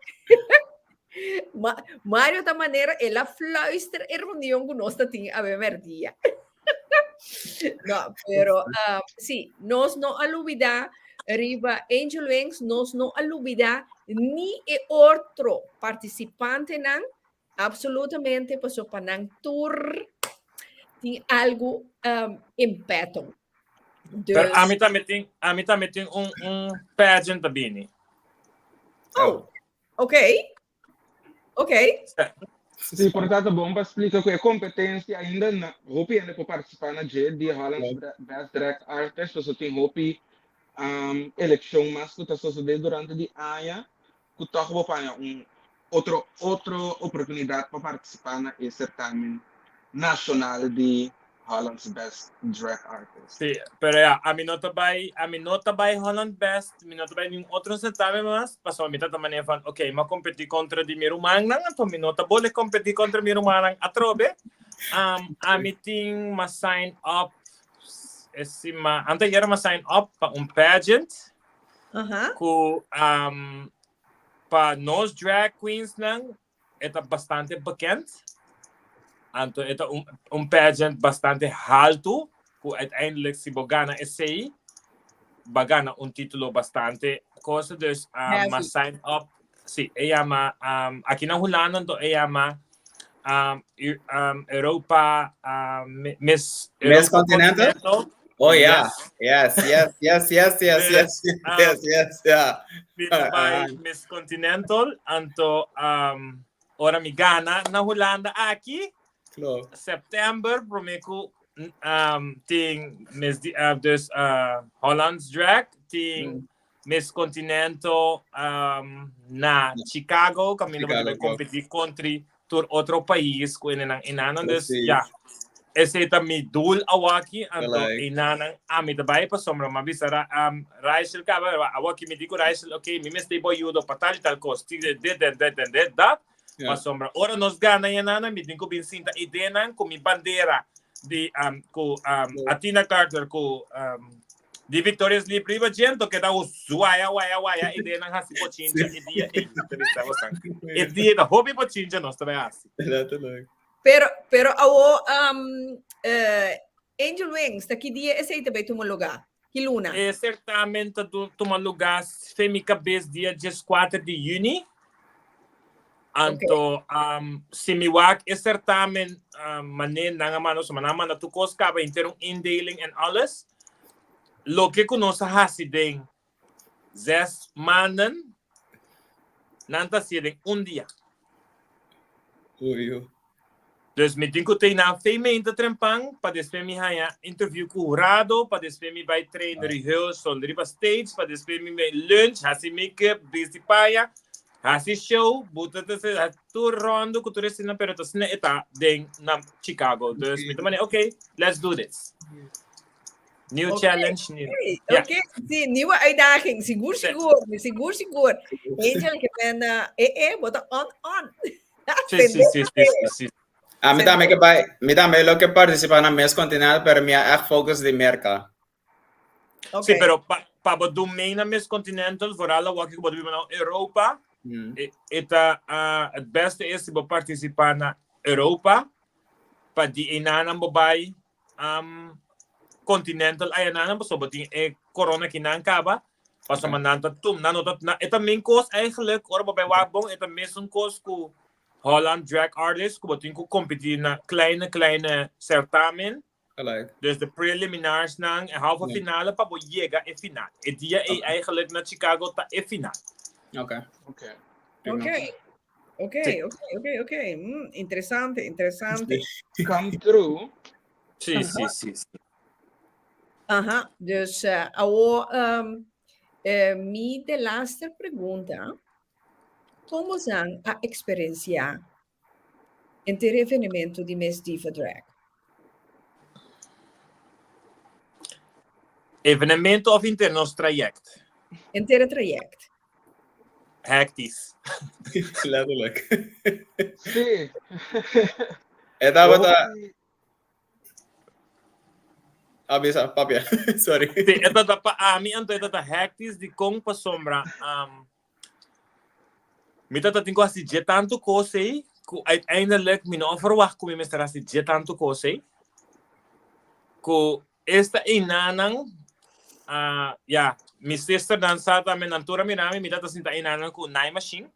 Ma, Mario ta manera el a fluister e reunión ku nos ta tin awe merdia. No, pero uh, sí, nos no a lubida riba Angel Wings, nos no a lubida ni e otro participantenan Absolutamente, paso pa nan tur tin algo um, in petto. Pero Dus, ami tambe tin, ami tambe tin un, un pageant ta bini. oh, ok. Ok. Sí, por tanto, bon pa splika ku e kompetensia ainda na hopi hende por partisipá na dje di Holland's Best Drag Artist, pasobra tin hopi um, elekshon mas ku ta sosodé durante di aña ku tòg bo paña un otro otro oportunidat pa partisipá na e sertamen nashonal di Holland's Best Drag Artist. Sí, pero ya, ami no ta bai, ami no ta bai Holland Best, mi no ta bai ningun otro certamen mas, pasobra mi ta ta manera van, ok, mi a kompetí kontra di mi rumannan, anto mi no ta bole kompetí kontra mi rumannan atrobe. Um, ami tin m'a sign up, e sima, anteayer m'a sign up pa un pageant, Ku um, pa nos drag queens nan, e ta bastante bekend. Anto e ta un, un pageant bastante haltu, ku uiteindelijk si bo gana esei, ba gana un título bastante cosa. Dus um, ma sign up, si, e llama, um, aki na Hulanda, anto e llama um, um, Europa, um, Miss Europa Miss Continental? Continental. Oh yeah. Yes, yes, yes, yes, yes, yes, yes, yes, yes, yeah. By Miss Continental, anto um, ora mi gana na Hulanda aki. Klopt. September, prome ku. um, tin Miss di, uh, dus uh, Hollands Drag, tin mm. Miss Continental um, na Chicago, caminda Chicago, bai competi contra tur otro pais ku enenan inanan. Dus ja, esei ta mi doel awaki, anto inanan ami ta bai pasobra mi a bisa ra, um, Rachel kaba, awaki mi di ku Rachel, ok, mi mester bo ayuda pa tal y tal kos, ti dit, dit en dit en dit, dat. Ja. Pasobra ora nos gana yananan, mi tin ku bin sinta idenan ku mi bandera di um, ku um, Athena Carter ku um, di Victoria's Leap riba djento keda u zwaya waya waya idenan hasi bochincha e dia ei. Ta bisa bosan. E dia ta hopi bochincha nos ta bai hasi. Letterlijk. Pero, pero awo, um, eh, Angel Wings, ta ki dia esei ta bai tuma lugá? Ki luna? E certamen ta tuma lugá fe mi kabes dia 14 di yüni. Anto, um, si mi wak e certamen, um, mané nan a manda, so nan a manda tur kos kaba, henter un indeling en alles. Loke ku nos a hasi den zes maanden, nan ta hasié den un dia. Oei, joh. Dus mi tin ku tei nan fe meinta trempan pa despues mi haña interview ku hurado, pa despues mi bai train rehearsal riba stage, pa despues mi bai lunch, hasi make-up, bisti paña, hasi show, buta ta se tur rondo ku tur esina, pero ta asina e ta den na Chicago. Dus mi ta mane, ok, let's do this. New Oké. challenge, new. Oké, Ja. oké, sí, nieuwe uitdaging. Sigur, Sí. sigur, sigur, sigur. Angel, ke men, eh, eh, bo ta on, on. Sí, sí, sí, sí, sí, sí. Ah, mi tambe ke bai, mi tambe lo ke participa na Miss Continental, pero mi a echt focus di Merca. Sí, Oké. pero pa, pa bo doen mee na Miss Continental, vooral awor ku bo ta biba na Europa, e, e ta, ah, het beste is si bo participa na Europa, pa di einanan bo bai um, Continental ayananan, pasobra bo tin e corona kinan kaba, pasobra nan ta tum, nan no ta, nan, e ta min kos eigenlijk, ora bo bai wak bon, e ta mesun kos ku Holland Drag Artist, ku bo tin ku kompetí na kleine, kleine certamen, Gelijk. dus de preliminars nan en halve Ja. finale pa bo yega e final. E dia ei eigenlijk na Chicago ta e final. Oké. Oké. Prima. Oké. Oké, Sí. oké, oké, oké. Mm, interesante, interesante. Come true. Sí, sí, sí, sí. Aha, dus eh, awo um, eh, mi de laatste pregunta. Como zan a experiencia enter evenemento di Miss Diva Drag? Evenemento of inter nos traject? Enter traject. Hectisch. Letterlijk. Sí. E tabata Hopi Ah, bisa, papia. Sorry. Sí, e ta pa ami anto e ta hectisch di kon pasobra um, mi tata tin ku hasi dje tantu kos ei ku uiteindelijk mi no a verwacht ku mi mester hasi dje tantu kos ei ku esta einanan uh, ja, mi sisternan sa tambe nan tur a mira mi, mi tata sinta einanan ku naaimachine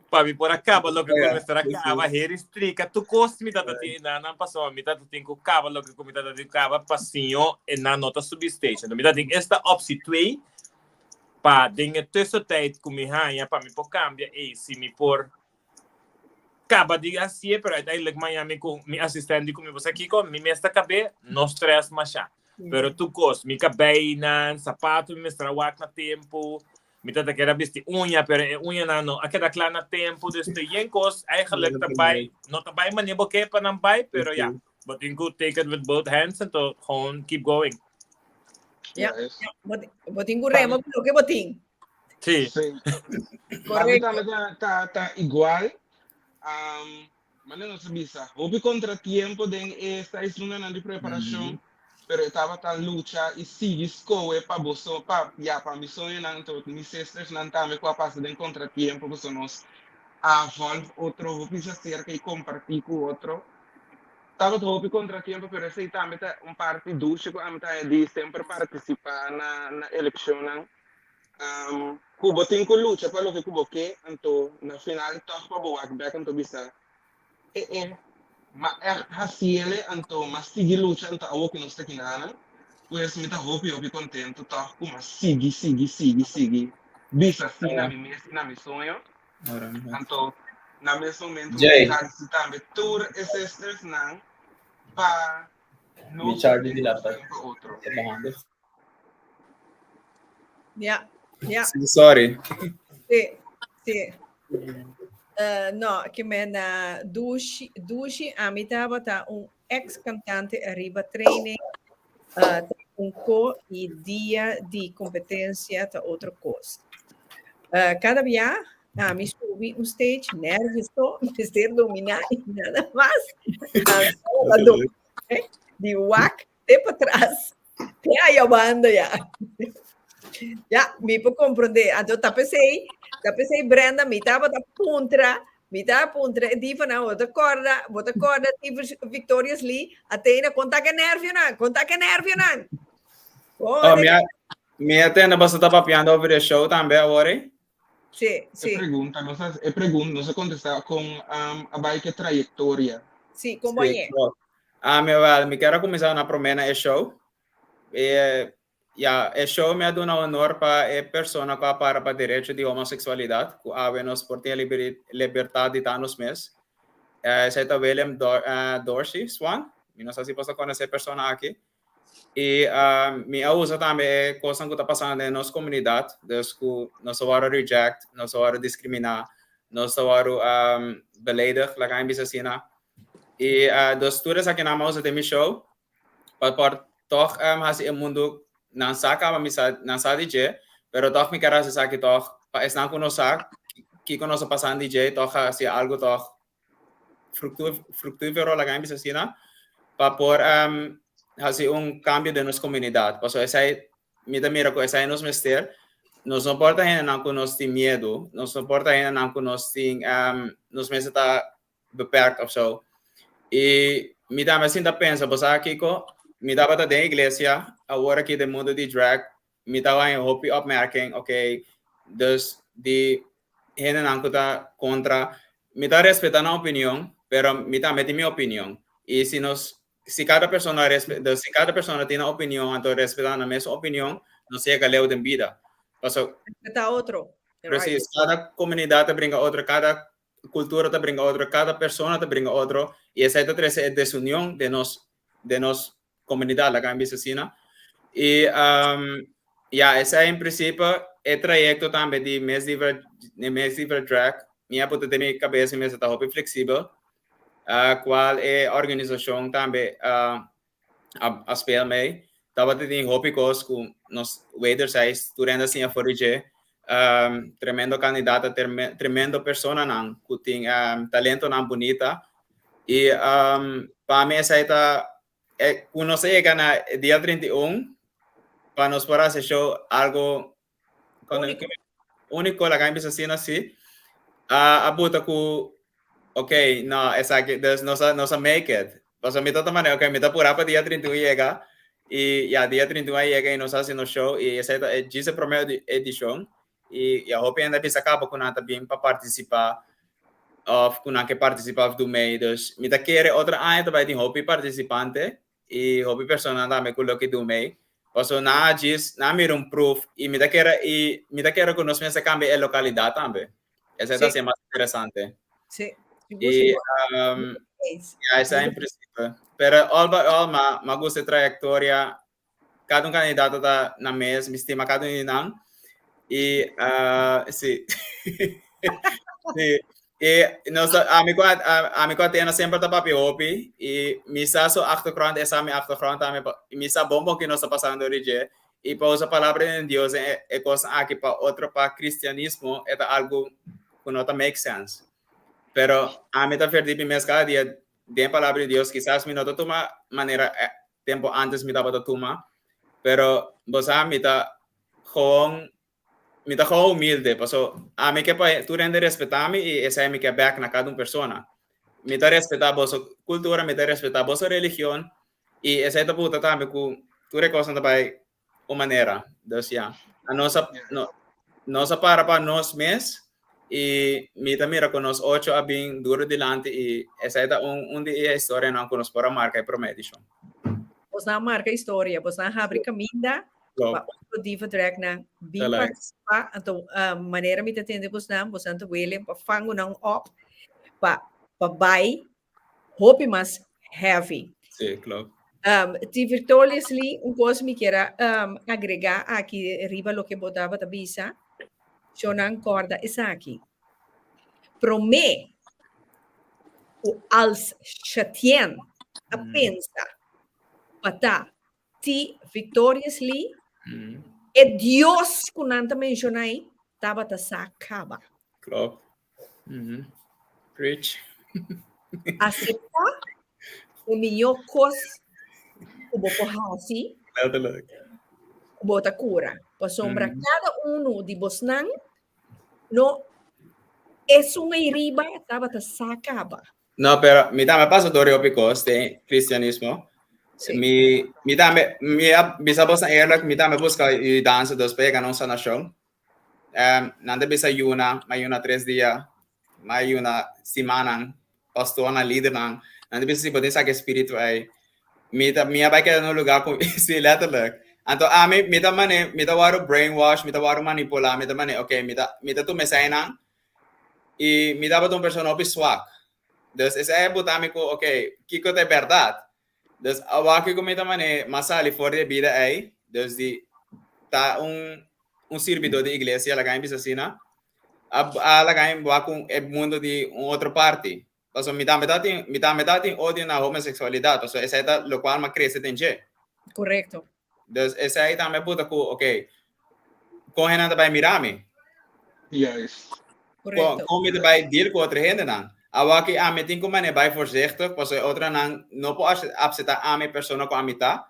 Pa mi por a kaba loke ku mester a kaba, heri strika, tur kos mi tata tin nan pasobra mi tata tin ku kaba loke ku mi tata tin ku kaba pa siño e nan no ta subi stage. Enton mi tata tin esta optie twee pa den e tussentijd ku mi haña pa mi por kambia ei si mi por kaba di hasié, pero uiteindelijk maña mi ku mi asistente di ku mi bo sa kiko, mi mes ta kab'é, no stress masha. Pero tur kos, mi kabeinan, sapato mi mester a wak na tempu, Mi tata kier a bisti uña, pero e uñanan no a keda kla na tempu. Dus te yen kos eigenlijk ta bai, no ta bai manera bo ke pa nan bai, pero ja, bo tin ku take it with both hands anto gewoon keep going. Ja, Yes. bo, bo tin ku rema ku loke bo tin. Sí. Sí. Pa mi Correcto. tambe ta, ta, ta igual. Um, Mane nos a bisa, hopi kontratiempo den e seis lunanan di preparashon, pero e tabata lucha i sigui skohe pa bo so, pa, ya, pa mi soñonan, anto mi sistersnan tambe ku a pasa den kontratiempo, pasobra nos a vòlf otro hopi djaserka i kompartí ku otro. Tabata hopi kontratiempo, pero esei tambe ta un parti dushi ku ami ta haña di semper partisipá na na elekshonnan. Ku bo tin ku lucha pa loke ku bo ke, anto na final tòg pa bo wak bèk anto bisa, E e, m'a ègt hasiele, anto m'a sigui lucha anto awor ku nos ta kinanan. Pues mi ta hopi hopi kontentu tòg ku m'a sigui sigui sigui sigui bisa sí na mi mes i na mi soño. Anto na mes momentu mi ta gradisí tambe tur e sistersnan. Pa Mi nos charge di laptop. pa otro. Ta bahando. Ja, ja. Sí, sorry. Sí, sí. No, ke men na dushi, dushi ami tabata un ex cantante ariba training uh, ta un ko i dia di competencia ta otro kos. Kada bia ami subi un stage nervios to, mester domina i nada mas. Anto di wak te patras, te aya banda ya. Ya, mi por comprende. Anto ta pesei, ta pesei Brenda, mi tabata puntra, mi ta puntra e divanan, bo ta corda, bo ta corda Victorious Lee, Athena, con ta ke nervionan, con ta ke nervionan. Oh, mi a, mi a tende boso ta papiando over e show tambe awor, eh? Sí, sí. E pregunta, nos a, e pregunta, nos a contesta con um, a bai ke trayectoria. Sí, con bai. Ah, mi wel, mi kier a cuminsa na prome na e show. E, ya, e show mi a duna honor pa e persona cu a para pa derecho di homosexualidad, cu awe nos por tin e libertad di ta nos mes. Eh, esey ta William Dor, uh, Dorsey Swan. Mi no sa si boso conoce e persona aki. I mi a usa tambe e kosnan ku ta pasando den nos komunidat, dus ku nos ta wòrdu reject, nos ta wòrdu diskriminá, nos ta wòrdu beledig, laga mi bisa asina. I dus tur esakinan mi a usa den mi show pa por tòg hasi e mundu nan sa kaba mi sa nan sa di dje, pero tòg mi kier hasi esaki tòg pa esnan ku no sa kiko nos a pasando di dje tòg hasi algu tòg fructífero, laga mi bisa asina, pa por um, hasi un cambio den nos comunidad. Paso esai, mi ta mira ku esai nos mester. Nos no por ta hendenan ku nos tin miedu, nos no por ta hendenan ku nos tin, um, nos mester ta beperkt of so. I mi tambe sinta pensa, bo sa kiko? Mi tabata den iglesia, awor aki den mundo di drag, mi ta haña hopi opmerking, ok, dus di hendenan ku ta kontra, mi ta respetá nan opinion, pero mi tambe tin mi opinion. I si nos, si kada persona respe, dus si kada persona tin nan opinion, anto respetá nan mesun opinion, nos yega leu den bida. Paso. Respetá otro. Precies, kada komunidat ta bringa otro, kada kultura ta bringa otro, kada persona ta bringa otro, i esei ta trese e desunion den nos, den nos comunidad, laga mi bisa asina. Y um, ja, esei en principe e trayecto tambe di Miss Diva, di Miss Diva Drag, mi a puta den mi cabeza mi mester ta hopi flexibel, uh, cual e organisacion tambe uh, a, a speel mee. Tabata tin hopi cos cu nos wederzijds tur hende a siña for di dje. Um, tremendo candidata, tremendo personanan cu tin um, talentonan bunita. Y um, pa mi esei ta e, cu nos a yega na dia 31 pa nos por haci show algo Único. único, laga mi bisa asina si. A, a buta cu ok, no, esaki, dus nos a, nos a make it. Pasobra mi ta ta manera, ok, mi ta pura pa dia 31 yega y ya dia 31 a yega y nos a haci nos show y esei ta e djis e prome edicion y ya hopi hende a bisa caba cu nan ta bin pa participa of cu nan ke participa of do mee. Dus mi ta kere otro aña ta bay tin hopi participante y hopi persona tambe cu lo ke do mee. Pasobra nan a djis, nan a mira un proef y mi ta kere y mi ta kere cu nos mester cambia e localidad tambe. Esei ta Sí. haci mas interesante. Sí. Sigur, Y sigur. ya, esei en principio. Pero all by all, ma, ma gusta e trayectoria. Cada un candidato ta na mes, mi stima cada un di nan. Y uh, sí. sí. Y nos, ami cu ami cu Athena semper ta papia hopi y mi sa su achtergrond, e sa mi achtergrond tambe, y mi sa bon bon ki nos ta pasando di dje. Y pa usa palabra di Dios e, e cos aki pa otro pa cristianismo e ta algo cu no ta make sense. Pero ami ta verdi mi mes cada dia den palabra di Dios, kisas mi no ta tuma manera eh, tempo antes mi tabata tuma, pero bo sa mi ta gewoon mi ta gewoon humilde, paso ami ke pa tur hende respeta mi y esei mi ke bek na cada un persona. Mi ta respeta boso cultura, mi ta respeta boso religion y esei ta buta tambe cu tur e cosnan ta bay un manera. Dus ya, a nos a, no, nos a para pa nos mes y mi ta mira cu nos ocho a bin duro dilanti y esei ta un, un di e historianan cu nos por a marca e prome edicion. Bosnan a marca historia, bosnan a habri caminda pa otro diva dragnan bin participa. Anto manera mi ta tende bosnan, bosnan ta welen pa fangunan op pa pa bai hopi mas heavy. Sí, klopt. Um, ti Victoriously, un kos mi kier a um, agregá aki riba loke bo tabata bisa. Shonan korda esaki. Promé ku als Shatien a pensa pa ta T. Victoriously, e Dios ku nan ta menshoná ei tabata sa kaba. Klopt. Mm -hmm. Preach. Acepta e mihó kos ku bo por hasi. Letterlijk. Ku bo ta kura. Pasobra mm. kada unu di bosnan no esun ei riba tabata sa kaba. No, pero mi tambe pasa door hopi kos den cristianismo. Sí. Mi, mi tambe, mi a bisa bosnan eerlijk, mi tambe busca yudansa dus pa yega na un sanacion. Um, nan ta bisa yuna, ma yuna tres dia, ma yuna simannan, pastornan, lidernan. Nan ta bisa si bo tin saka e spiritu ei. Mi ta, mi a bai keda na un lugar ku, sí, letterlijk. Anto ami, mi ta mane, mi ta wòrdu brainwash, mi ta wòrdu manipulá, mi ta mane, okay, mi ta, mi ta tuma eseinan i mi tabata un persona hopi swak. Dus esei a buta mi ku, okay, kiko ta e bèrdat? Dus awor ku mi ta mane, m'a sali for di e bida ei, dus di ta un un sirbidó di iglesia, laga mi bisa asina, a a laga mi wak un e mundo di un otro parti. Pasobra mi tambe tabatin mi tambe tabatin odio na homoseksualidat, pasobra esei ta lokual m'a krese den dje. Korekto. Dus esei tambe a buta ku, oké, kon hendenan ta bai mira mi? Juist. Kon, Korekto. kon mi ta bai deal ku otro hendenan? Awor ki ami tin ku manera bai voorzichtig, pasobra e otronan no por acepta ami persona ku ami ta,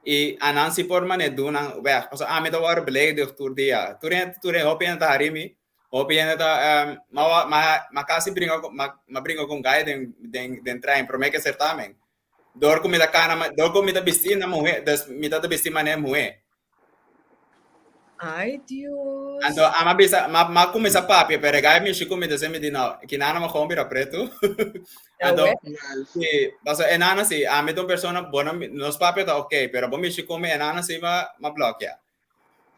i anan si por manera duna nan weg. Pasobra ami ta wòrdu beledig tur dia. Tur hende, tur hende, hopi hende ta hari mi, hopi hende ta, m'a m'a m'a kasi bringa ku, m'a m'a bringa ku un gai den den den trein promé ku e sertamen. Dor ku mi ta kana, dor ku mi ta bisti na muhé, dus mi ta ta bisti manera muhé. Ay, Dios. Anto a bisa, ma ma kuminsá papia, pero e gai mishi ku mi, dus mi di no, ki nana mi gewoon bira pretu. Anto, si, paso e nana si, ami ta un persona, bo no, nos papia ta ok, pero bo mishi ku mi, e nana si ma ma blòkia.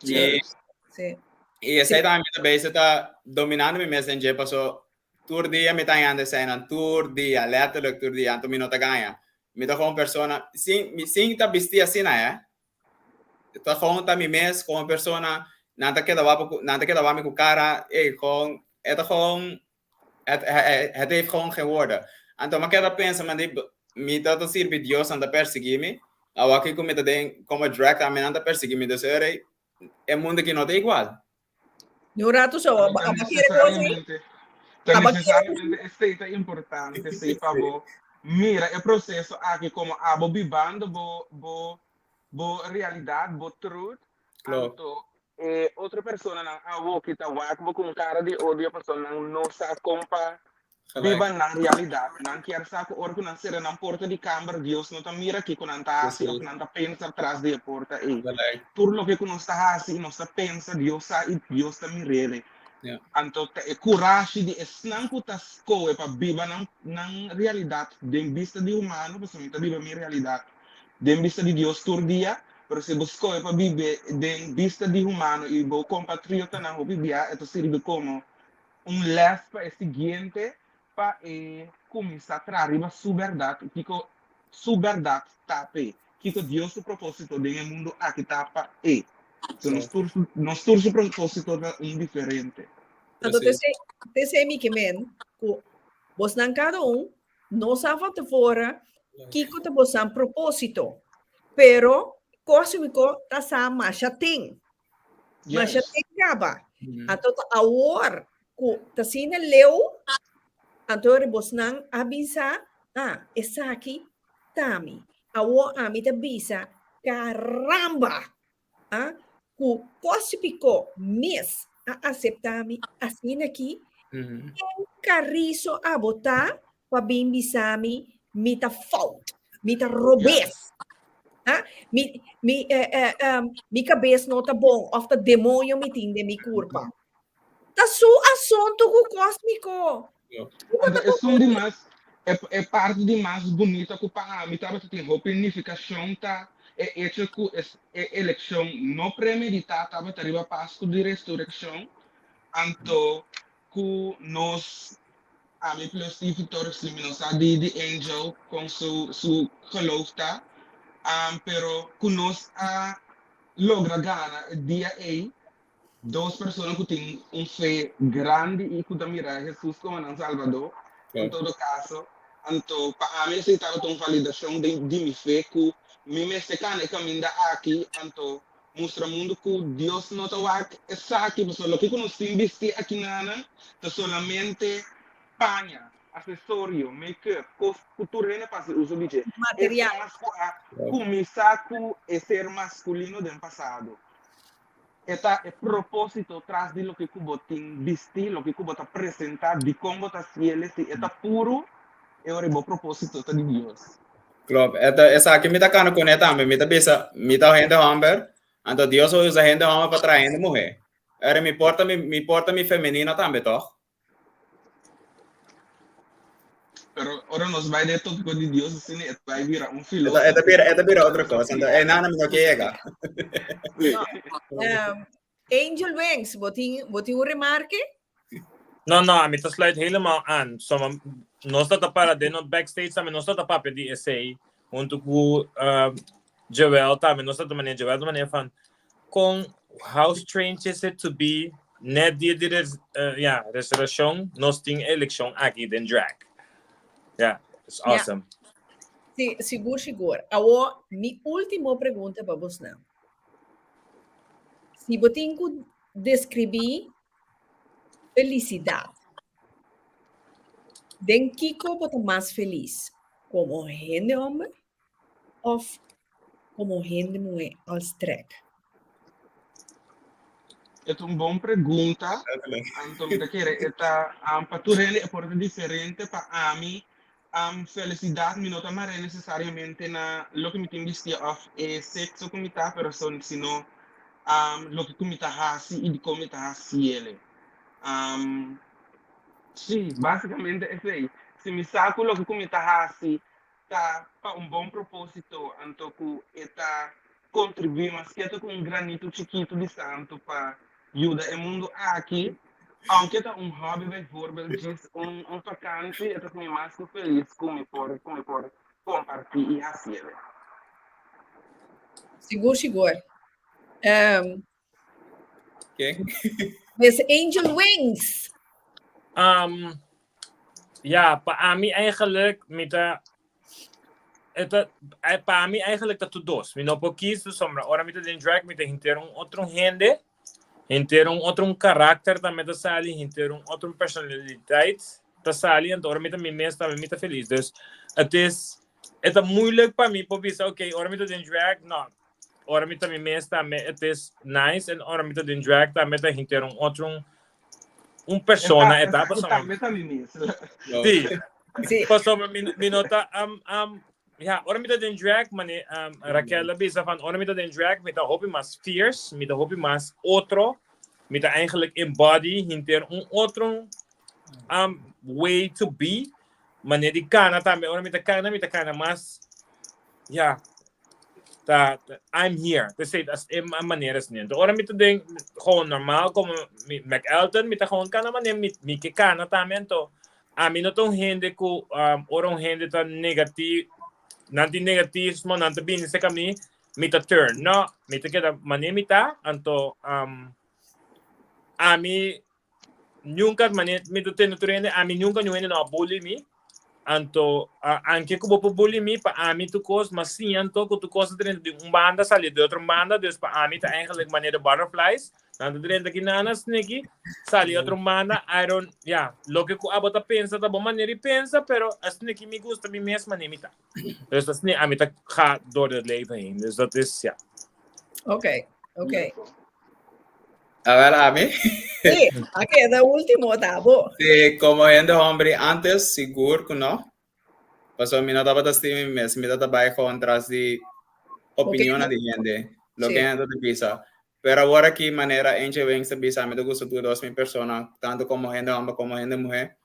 I, Sí. i esei tambe mi ta bezig ta dominando mi mes den dje, paso Tur dia mi ta hañando eseinan, tur dia, letterlijk tur dia, anto mi no ta gaña. Mi ta gewoon persona, sin, mi sin ta bisti asina, eh. Ta gewoon ta mi mes, gewoon persona, nan ta keda wak ku, nan ta keda wak mi ku kara, ey, gewoon, e ta gewoon, het, het, het heeft gewoon geen woorden. Anto mi a keda pensa, man di, mi ta ta sirbi Dios, nan ta persegui mi, awor ku mi ta den como drag tambe nan ta persegui mi, dus ora e mundo aki no ta igual. Ni un rato so, Ta aba aba kere cos ei? necesariamente, ta Aba kere necesariamente esei ta importante sí pa bo mira e proceso aki como abo bibando bo bo bo realidad, bo truth, Klopt. anto e otro personanan awoki ta wak bo ku un kara di odio pasobra nan no sa kon pa Gelijk. Biba nan realidat. Nan kier sa ku ora ku nan sera nan porta di kamber, Dios no ta mira kiko nan ta hasi òf Precies. nan ta pensa tras di e porta ei. Gelijk. Tur loke ku nos ta hasi i nos ta pensa, Dios sa i Dios ta mir'é. Ja. Anto ta e kurashi di esnan ku ta skohe pa biba nan nan realidat den bista di humano, pasobra mi ta biba mi realidat den bista di Dios tur dia, pero si bo skohe pa biba den bista di humano i bo kompatriotanan hopi bia e ta sirbi komo Un les pa e siguiente pa e kuminsá traha riba su bèrdat i kiko su bèrdat ta p'e, kiko Dios su propósito den e mundu aki ta pa e. So nos tur su nos tur su propósito ta un diferente. Anto Precies. t'esei t'esei mi ke men ku bosnan kada un no sa van tevora kiko ta bosan propósito, pero kòsmiko ta sa masha tin. Masha Yes. ten kaba. Anto ta awor ku ta asina leu, anto ora bosnan a bisa, ah, esaki ta mi. Awor ami ta bisa, caramba! Ah, ku Kòsmiko mes a aseptá mi asina aki, ken kariso abo ta pa bin bisa mi mi ta fout, mi ta robes. Ah, mi, mi, eh, eh, um, mi kabes no ta bon of ta demonio mi tin den mi kurpa. Ta su asuntu ku kosmiko. Anto esun di mas, e, e parti di mas bunita ku pa ami tabata tin hopi nifikashon ta e echo ku es, e elekshon no premeditá tabata riba Pasku di Resurekshon, anto ku nos. Ami plus di Victoria si mi no sa di di Angel con su su geloof ta, pero cu nos a logra gana e dia ey, dos persona cu tin un fe grandi y cu ta mira Jesus como nan Salvador, en todo caso, anto pa ami esey tabata un validacion den di mi fe cu mi mester cana e caminda aki, anto mustra mundu cu Dios no ta wak esaki, pasobra loke cu nos tin bisti akinanan ta solamente paña, accesorio, make-up, cos cu tur hende pa haci uso di dje. Material. Esnan cu a cuminsa cu e ser masculino den pasado. E ta e proposito tras di loke cu bo tin bisti, loke cu bo ta presenta, dicon bo ta haciele, si e ta puru, e ora bo proposito ta di Dios. Klopt. E ta, esaki mi ta kana kuné tambe. Mi ta bisa, mi ta hende hòmber, anto Dios a usa hende hòmber pa traha hende muhé. Ora mi por ta mi, mi por ta mi femenino tambe, tòg? Pero ora nos bai den e tópiko di Dios asina, e ta bai bira un E ta, filósofo. e ta bira, e ta bira otro kos. Anto einan mi no ke yega. No, Angel Wings, bo tin, bo tin un remarke? No, no, ami ta sluit helemaal aan. Soma, nos ta para den nos backstage tambe, nos ta papia di esei, hunto ku uh, Joel tambe, nos ta manera, Joel ta manera van, kon, how strange is it to be net dia di res, uh, ja, resurrección, nos tin elección aki den drag. Ja, it's Ja. awesome. Sí, sigur, sigur. Awo, mi último pregunta pa bosnan. Si bo tin ku deskribí felisidat, den kiko bo ta mas felis? Komo hende hòmber òf komo hende muhé als drag? E ta un bon pregunta, anto mi ta kere e ta pa tur hende e por ta diferente, pa ami Felisidat mi no ta mar'é nesesariamente na loke mi tin bisti òf e sekso ku mi ta, pero son sino loke ku mi ta hasi i dikon mi ta hasiele. Sí, básikamente esei. Si mi sa ku loke ku mi ta hasi ta pa un bon propósito, anto ku e ta kontribuí maske ta ku un granito chikitu di santu pa yuda e mundu aki, aunke ta un hobby bijvoorbeeld, djis un un vakantie, e ta haci mi mas ku felis ku mi por ku mi por kompartí i hasiele. Sigur, sigur. Um, Ken? Miss Angel Wings. Um, ja, pa ami eigenlijk mi ta E ta, eh, pa mi eigenlijk ta tur dos. Mi no por kies pasobra ora mi ta den drag mi ta henter un otro hende, henter un otro un karakter tambe ta sali, henter un otro un personaliteit ta sali, anto ora mi ta mi mes tambe mi ta felis. Dus het is, e ta moeilijk pa mi por bisa oké, ora mi ta den drag, no, ora mi ta mi mes tambe het is nice en ora mi ta den drag tambe ta henter un otro un un persona E ta, e ta e pasobra tambe ta mi mes. Sí. Sí. Pasobra mi, mi no ta um, um, ja, ora mi ta den drag, mane um, Raquel a bisa van ora mi ta den drag, mi ta hopi mas fierce, mi ta hopi mas otro, mi ta eigenlijk embody hinter un otro um, way to be. Mane di kana tambe, ora mi ta kana, mi ta kana mas Ja, ta, ta I'm here. Te sei, as e manera asina. Entonces, ora mi ta den gewoon normaal como mi McElton, mi ta gewoon kana manera mi, mi ke kana tambe. Anto, ami no ta un hende ku um, ora un hende ta negatief, nan tin negativismo, nan ta bini cerca mi, mi ta turn. No, mi ta keda manera mi ta, anto um, ami Nunca mane mi ta tende tur hende, ami nunca niun hende no a bully mi. Anto, anke ku bo por bully mi, pa ami tur kos, ma siña anto ku tur kos ta drenta di un banda sali di otro banda, dus pa ami ta eigenlijk manera de butterflies, nan ta drenta aki nan a sniki, sali otro banda, I don't, ya, loke ku abo ta pensa ta bo manera di pensa, pero a sniki mi gusta mi mes manera mi ta. Dus asina ami ta ga door het leven heen, dus dat is, ya. Oké, oké. A ver, ami. Sí, a keda último ta bo. Sí, como hende hombre antes, sigur ku no. Pasobra mi no tabata stima mi mes, mi tabata bai gewoon tras di opinionnan di hende, loke hende ta bisa. Pero awor aki manera Angel Wings ta bisa, mi ta gusta tur dos mi persona, tanto como hende homber como hende muher.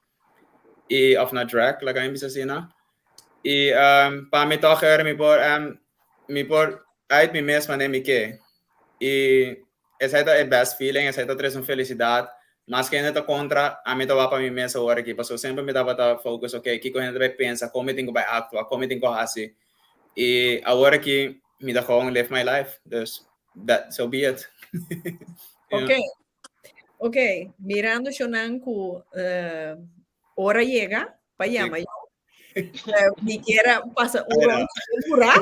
I of na drag, laga mi bisa asina. I um, pa mi toch er mi por um, mi por uit mi mes manera mi ke. I esei ta e best feeling, esei ta trese un felisidat. Maske hende ta kontra, ami ta wak pa mi mes awor aki, pasobra semper mi tabata focus, ok, kiko hende ta bai pensa, kon mi tin ku bai aktua, kon mi tin ku hasi. I awor aki mi ta gewoon live my life, dus that, so be it. Ok, ok, mirando shonan ku uh, ora yega pa yama yo. Uh, mi kier a pasa un rond pura.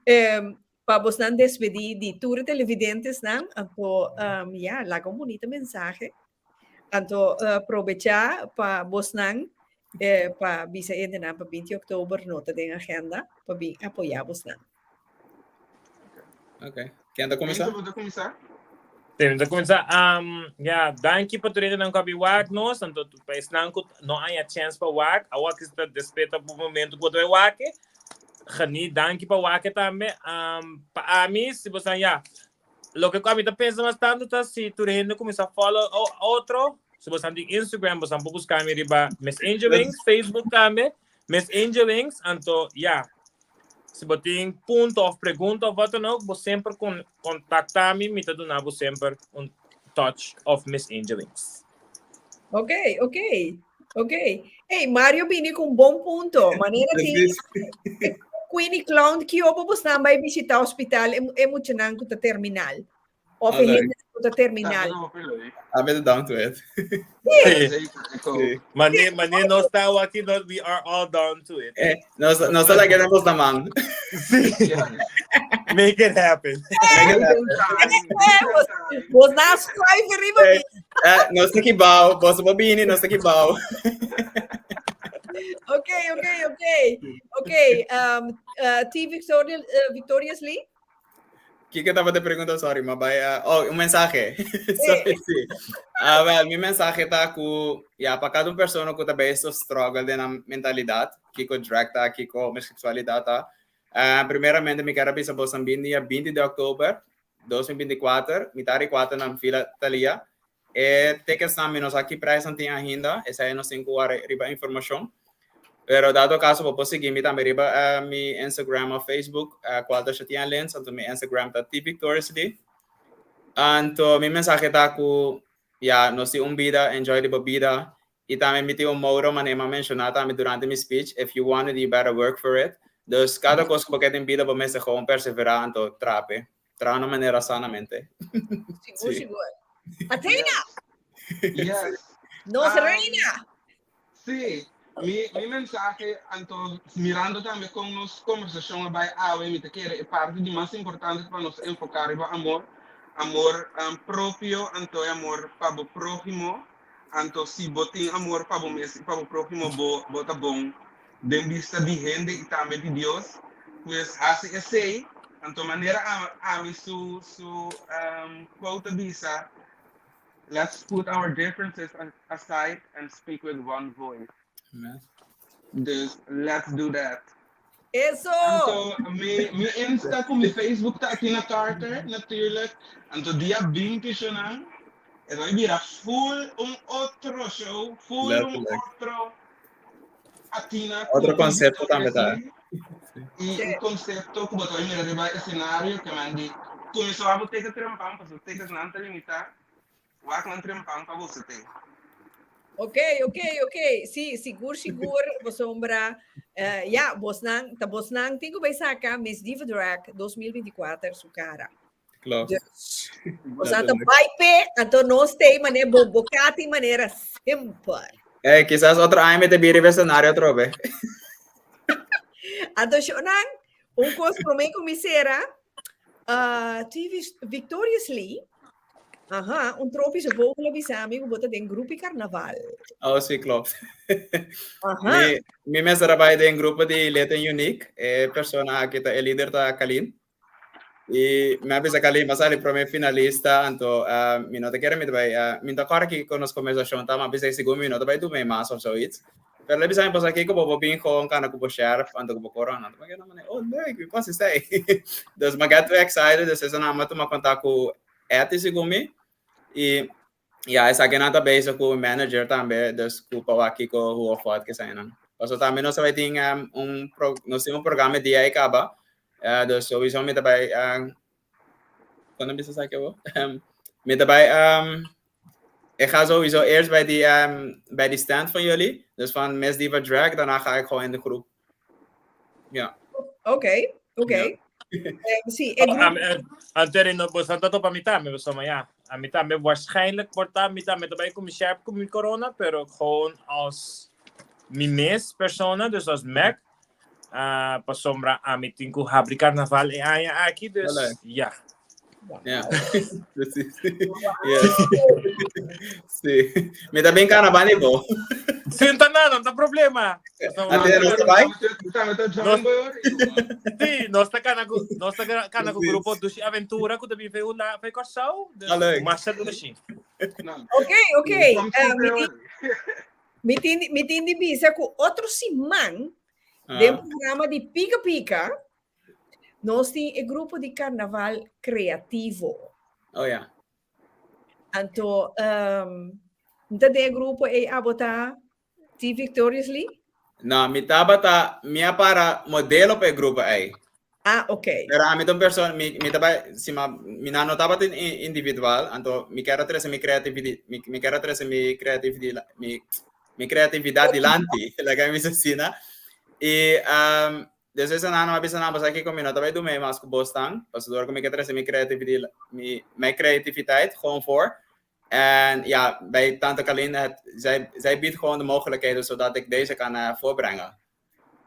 um, pa bosnan despedí di tur e televidentesnan, anto um, ya, laga un bonita mensahe. Anto uh, probechá pa bosnan eh, pa bisa hendenan pa 20 oktober no ta den agenda pa bin apoyá bosnan. Ok. Ken ta kuminsá? Enzo, bo ta kuminsá? Sí, mi ta kuminsá. Um, ja, danki pa tur hendenan ku a bin wak nos, anto pa esnan ku no haña chèns pa wak, awor ki ta despeta bo momento ku bo ta bai wak. Geniet, danki pa wak tambe. Um, pa ami, si bo san, ja, loke ku ami ta pensa mas tantu ta si tur hende kuminsá follow otro, si bo san di Instagram, bo san por buska mi riba Miss Angel Wings, Facebook tambe, Miss Angel Wings, anto, ja, si bo tin punto of pregunta of wat dan ook, bo semper kon kontakta mi, mi ta duna bo semper un touch of Miss Angel Wings. Ok, ok, ok. Hey, Mario bini ku un bon punto. Manera tin Queenie Clown ki opo bosnan bai visita hospital e, e muchanan ku ta terminal. Of e hende ku ta terminal. I'm better down to it. Sí. Mane, mane nos ta aki, no, we are all down to it. Eh, nos, nos ta like nos na man. Sí. Make it happen. Make it happen. Bos na schuif riba mi. Eh, nos ta kibao, bos bo bini, nos ta kibao. Ok, ok, ok. Ok, um, uh, T. Victoria, uh, Victorious Lee? Kiko tabata pregunta, sorry, ma bai, uh, oh, un mensaje. sorry, sí. Ah, wel, mi mensaje ta ku, ja, pa cada un persona ku ta bezig struggle den nan mentalidad, kiko drag ta, kiko homosexualidad ta. Uh, primeramente mi kier a bisa boso bin dia 20 di oktober 2024, mitad di 4 na Villa Thalia. E ticketsnan mi no sa ki prijs nan tin ainda, esei nos tin ku wak riba informashon. Pero dado kaso bo por sigui mi tambe riba uh, mi Instagram of Facebook, uh, kual ta Shatian Lens, anto mi Instagram ta tvictoriously. Anto mi mensahe ta ku ya nos tin un bida, enjoy di bo bida. I tambe mi tin un motto manera mi a menshoná tambe durante mi speech, if you want it, you better work for it. Dus kada kos ku bo ke den bida bo mester gewoon perseverá anto traha p'e. Traha na manera sanamente. Sigur, Sí. sigur. Athena, Yes. nos Um, reina. Sí, mi, mi mensahe, anto mirando tambe kon nos konversashon a bai awe, mi ta kere e parti di mas importante pa nos enfoká riba amor, amor um, propio, anto e amor pa bo próhimo, anto si bo tin amor pa bo mes i pa bo próhimo, bo, bo ta bon den bista di hende i tambe di Dios. Pues hasi esei, anto manera ami su su um, quote ta bisa, let's put our differences aside and speak with one voice. Amen. Dus let's do that. Eso! Anto mi, mi Insta ku mi Facebook ta Athena Carter, natuurlijk. Anto dia 20 shonan, e ta bira full un otro show, full un Letterlijk. otro Athena Otro ku concepto tambe ta. I un concepto ku bo ta mira riba escenario ke man di kuminsá bo teka trempan pasobra tekas nan ta limitá wak nan trempan pa boso te. Ok, ok, ok. Sí, sigur, sigur, bosombra. Uh, ja, bosnan, ta bosnan tin ku bai saka Miss Diva Drag 2024 su cara. Klopt. Dus, bosnan ta bai pe, anto nos tei mane bo bocati manera simple. Eh, quizás otro año me te biri escenario atrobe. Anto shonan, un kos promé ku mi sera, uh, TV Victorious Lee, aha, un tropische vogel a bisa mi ku bo ta den grupo carnaval. Oh, sí, klopt. Aha. Mi, mi mester a bai den grupo di Leten Unique. E persona aki ta, e lider ta Kalin. I mi a bisa Kalin, mi a sali prome finalista, anto uh, mi no ta kere mi ta bai, uh, mi no ta kòrda kiko nos kombersashon ta, ma a bisa sigur mi no ta bai duna mas of zoiets. Pero el a bisa mi pasobra kiko bo por bin gewoon kana ku bo sherf, anto ku bo korona. Anto mi a keda manera, oh leuk, mi por hasi esei. Dus mi a get too excited, dus esnan a tuma kontak ku Etty segun mi. I Ya, esakinan ta bezig ku manager tambe, dus ku pa wak kiko hoe of wat kesainan. Paso tambe nos ta bai tin um, un pro, nos tin un programa dia e kaba, uh, dus sowieso mi ta bai, uh, kono bisa esaki abo? Um, Mi ta bai, um, ik ga sowieso eerst bij die, um, bij die stand van jullie. Dus van Miss Diva Drag, daarna ga ik gewoon in de groep. Ja. Oké, oké. Ja. Eh, sí, e Oh, grupo Anthony, no, bo ta topa mi tambe, pasobra ja, ami tambe waarschijnlijk por ta mi tambe ta bai ku mi sjerp ku mi corona, pero gewoon als mi mes persona, dus als Mac, ah, pasobra ami tin ku habri carnaval e aña aki, dus Allee. ja. Ja, precies. Yes. Sí. Mi ta bin carnaval ni bo. Sinta nada, no ta problema. Ante nos ta bai? Sí, nos ta kana ku nos ta kana ku Precies. grupo Dushi Aventura ku ta bin fe una fe Kòrsou. Dus Ah, leuk. masha dushi. Oké, oké. Eh, mi tin, mi tin, mi tin di bisa ku otro siman den Ah. programa di Pika Pika Nos tin e grupo di karnaval kreativo. Oh ja. Anto, um, ta den e grupo ei abo ta T Victoriously? No, mi tabata, mi a para modelo pa e grupo ei. Ah, ok. Pero ami ta un persona, mi, mi taba, si ma, mi na no tabata in, individual, anto mi kier a trece mi creativity, mi, mi kier a trece mi creativity, mi, mi creatividad dilanti, laga mi bisa asina. I um, Despues nan a bisa nan, Boso kiko mi no ta bai duna mas ku bos tan, pasobra dor ku mi ke trese mi creativity, mi, mijn creativiteit gewoon voor. En ja, bij Tante Kalin, het, zij, zij biedt gewoon de mogelijkheden zodat ik deze kan uh, voorbrengen.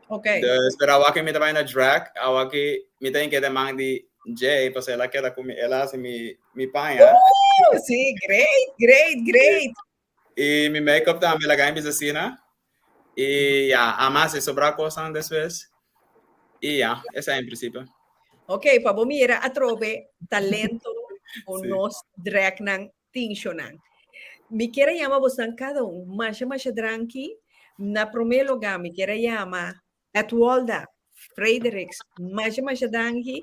Oké. Okay. Dus, pero awaki mi ta bai na drag, awaki mi ta inke de man di Jay, pasobra el a keda ku mi, el a hasi mi, mi paña. Oh, sí, great, great, great. I mi make-up tambe laga mi bisa asina. I ya, a mas e sobra kosnan despues. I ya, esei en principio. Ok, pa bo mira atrobe talento ku Sí. nos dragnan tin shonan. Mi kier a yama bosnan kada un masha masha dranki. Na promé lugá mi kier a yama Edwalda Fredericks, masha masha danki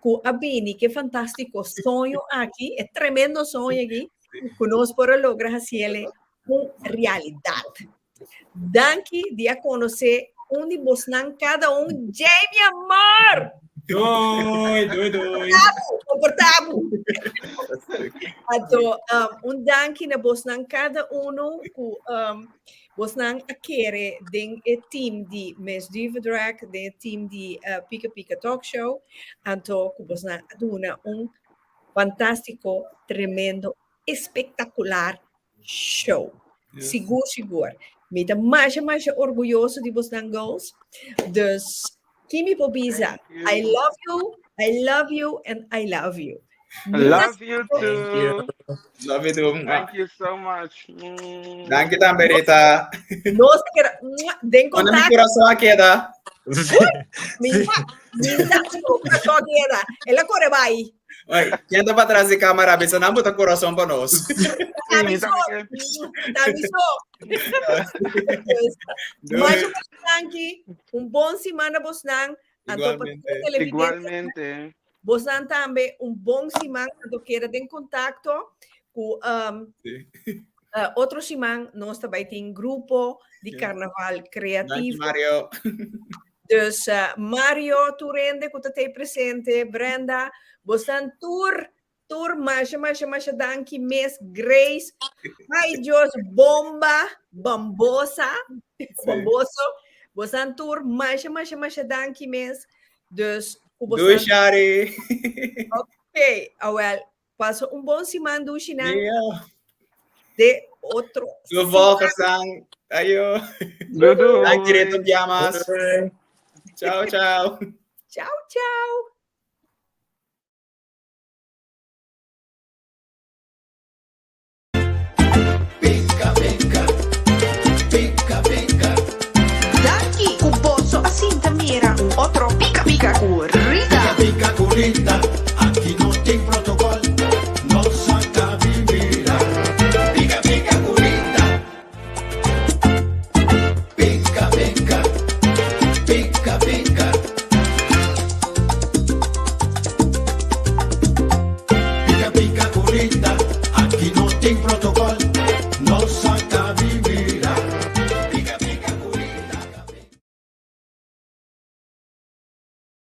ku a bini ke fantástiko soño aki, e tremendo soño aki, ku nos por a logra hasiele un realidat. Danki di a konosé un di bosnan kada un. Jay, mi amor! Doei, doei, doei. Comportabo. Anto, um, un danki na bosnan kada uno ku um, Bosnan a kere den e team di Miss Diva Drag, den e team di Pika Pika Talk Show, anto ku bosnan a duna un fantástiko, tremendo, espektakular show. Sigur sigur. Mi ta masha masha orguyoso di bosnan girls. Dus ki mi por bisa? I love you, I love you and I love you. Love you too. Love you too. Thank you so much. Mm. Dank je tambe, Rita. Nos keda den Unda mi contacto. corazón a keda? Mi mi ta corazón keda. El a corre bai. Oye, ken ta patras di cámara? Bisa nan bota corazón pa nos. T'aviso. T'aviso. Masha danki. Un bon simana bosnan. Anto pa Igualmente. tur televidente, Igualmente. bosnan tambe un bon siman. Anto keda den contacto ku um, Sí. otro siman nos ta bai tin grupo di Sí. carnaval Danki, creativo. Mario. Dus Mario, tur hende ku ta tei presente, Brenda, bosnan tur Tur masha masha masha danki mes Grace. Ay Dios, bomba, bambosa, bamboso. Bosan tur masha masha masha danki mes. Dus ku Doei, bosan Shari. Okay, awel, pasa un bon siman dushinan Yeah. de otro Doe siman. volgers aan. Ayo. Doei, doei. Dank je, Rita Pyjamas. Ciao, ciao. Ciao, ciao. Danki ku boso a sinta mira un otro Pika Pika ku Rita. Pika pika ku Rita.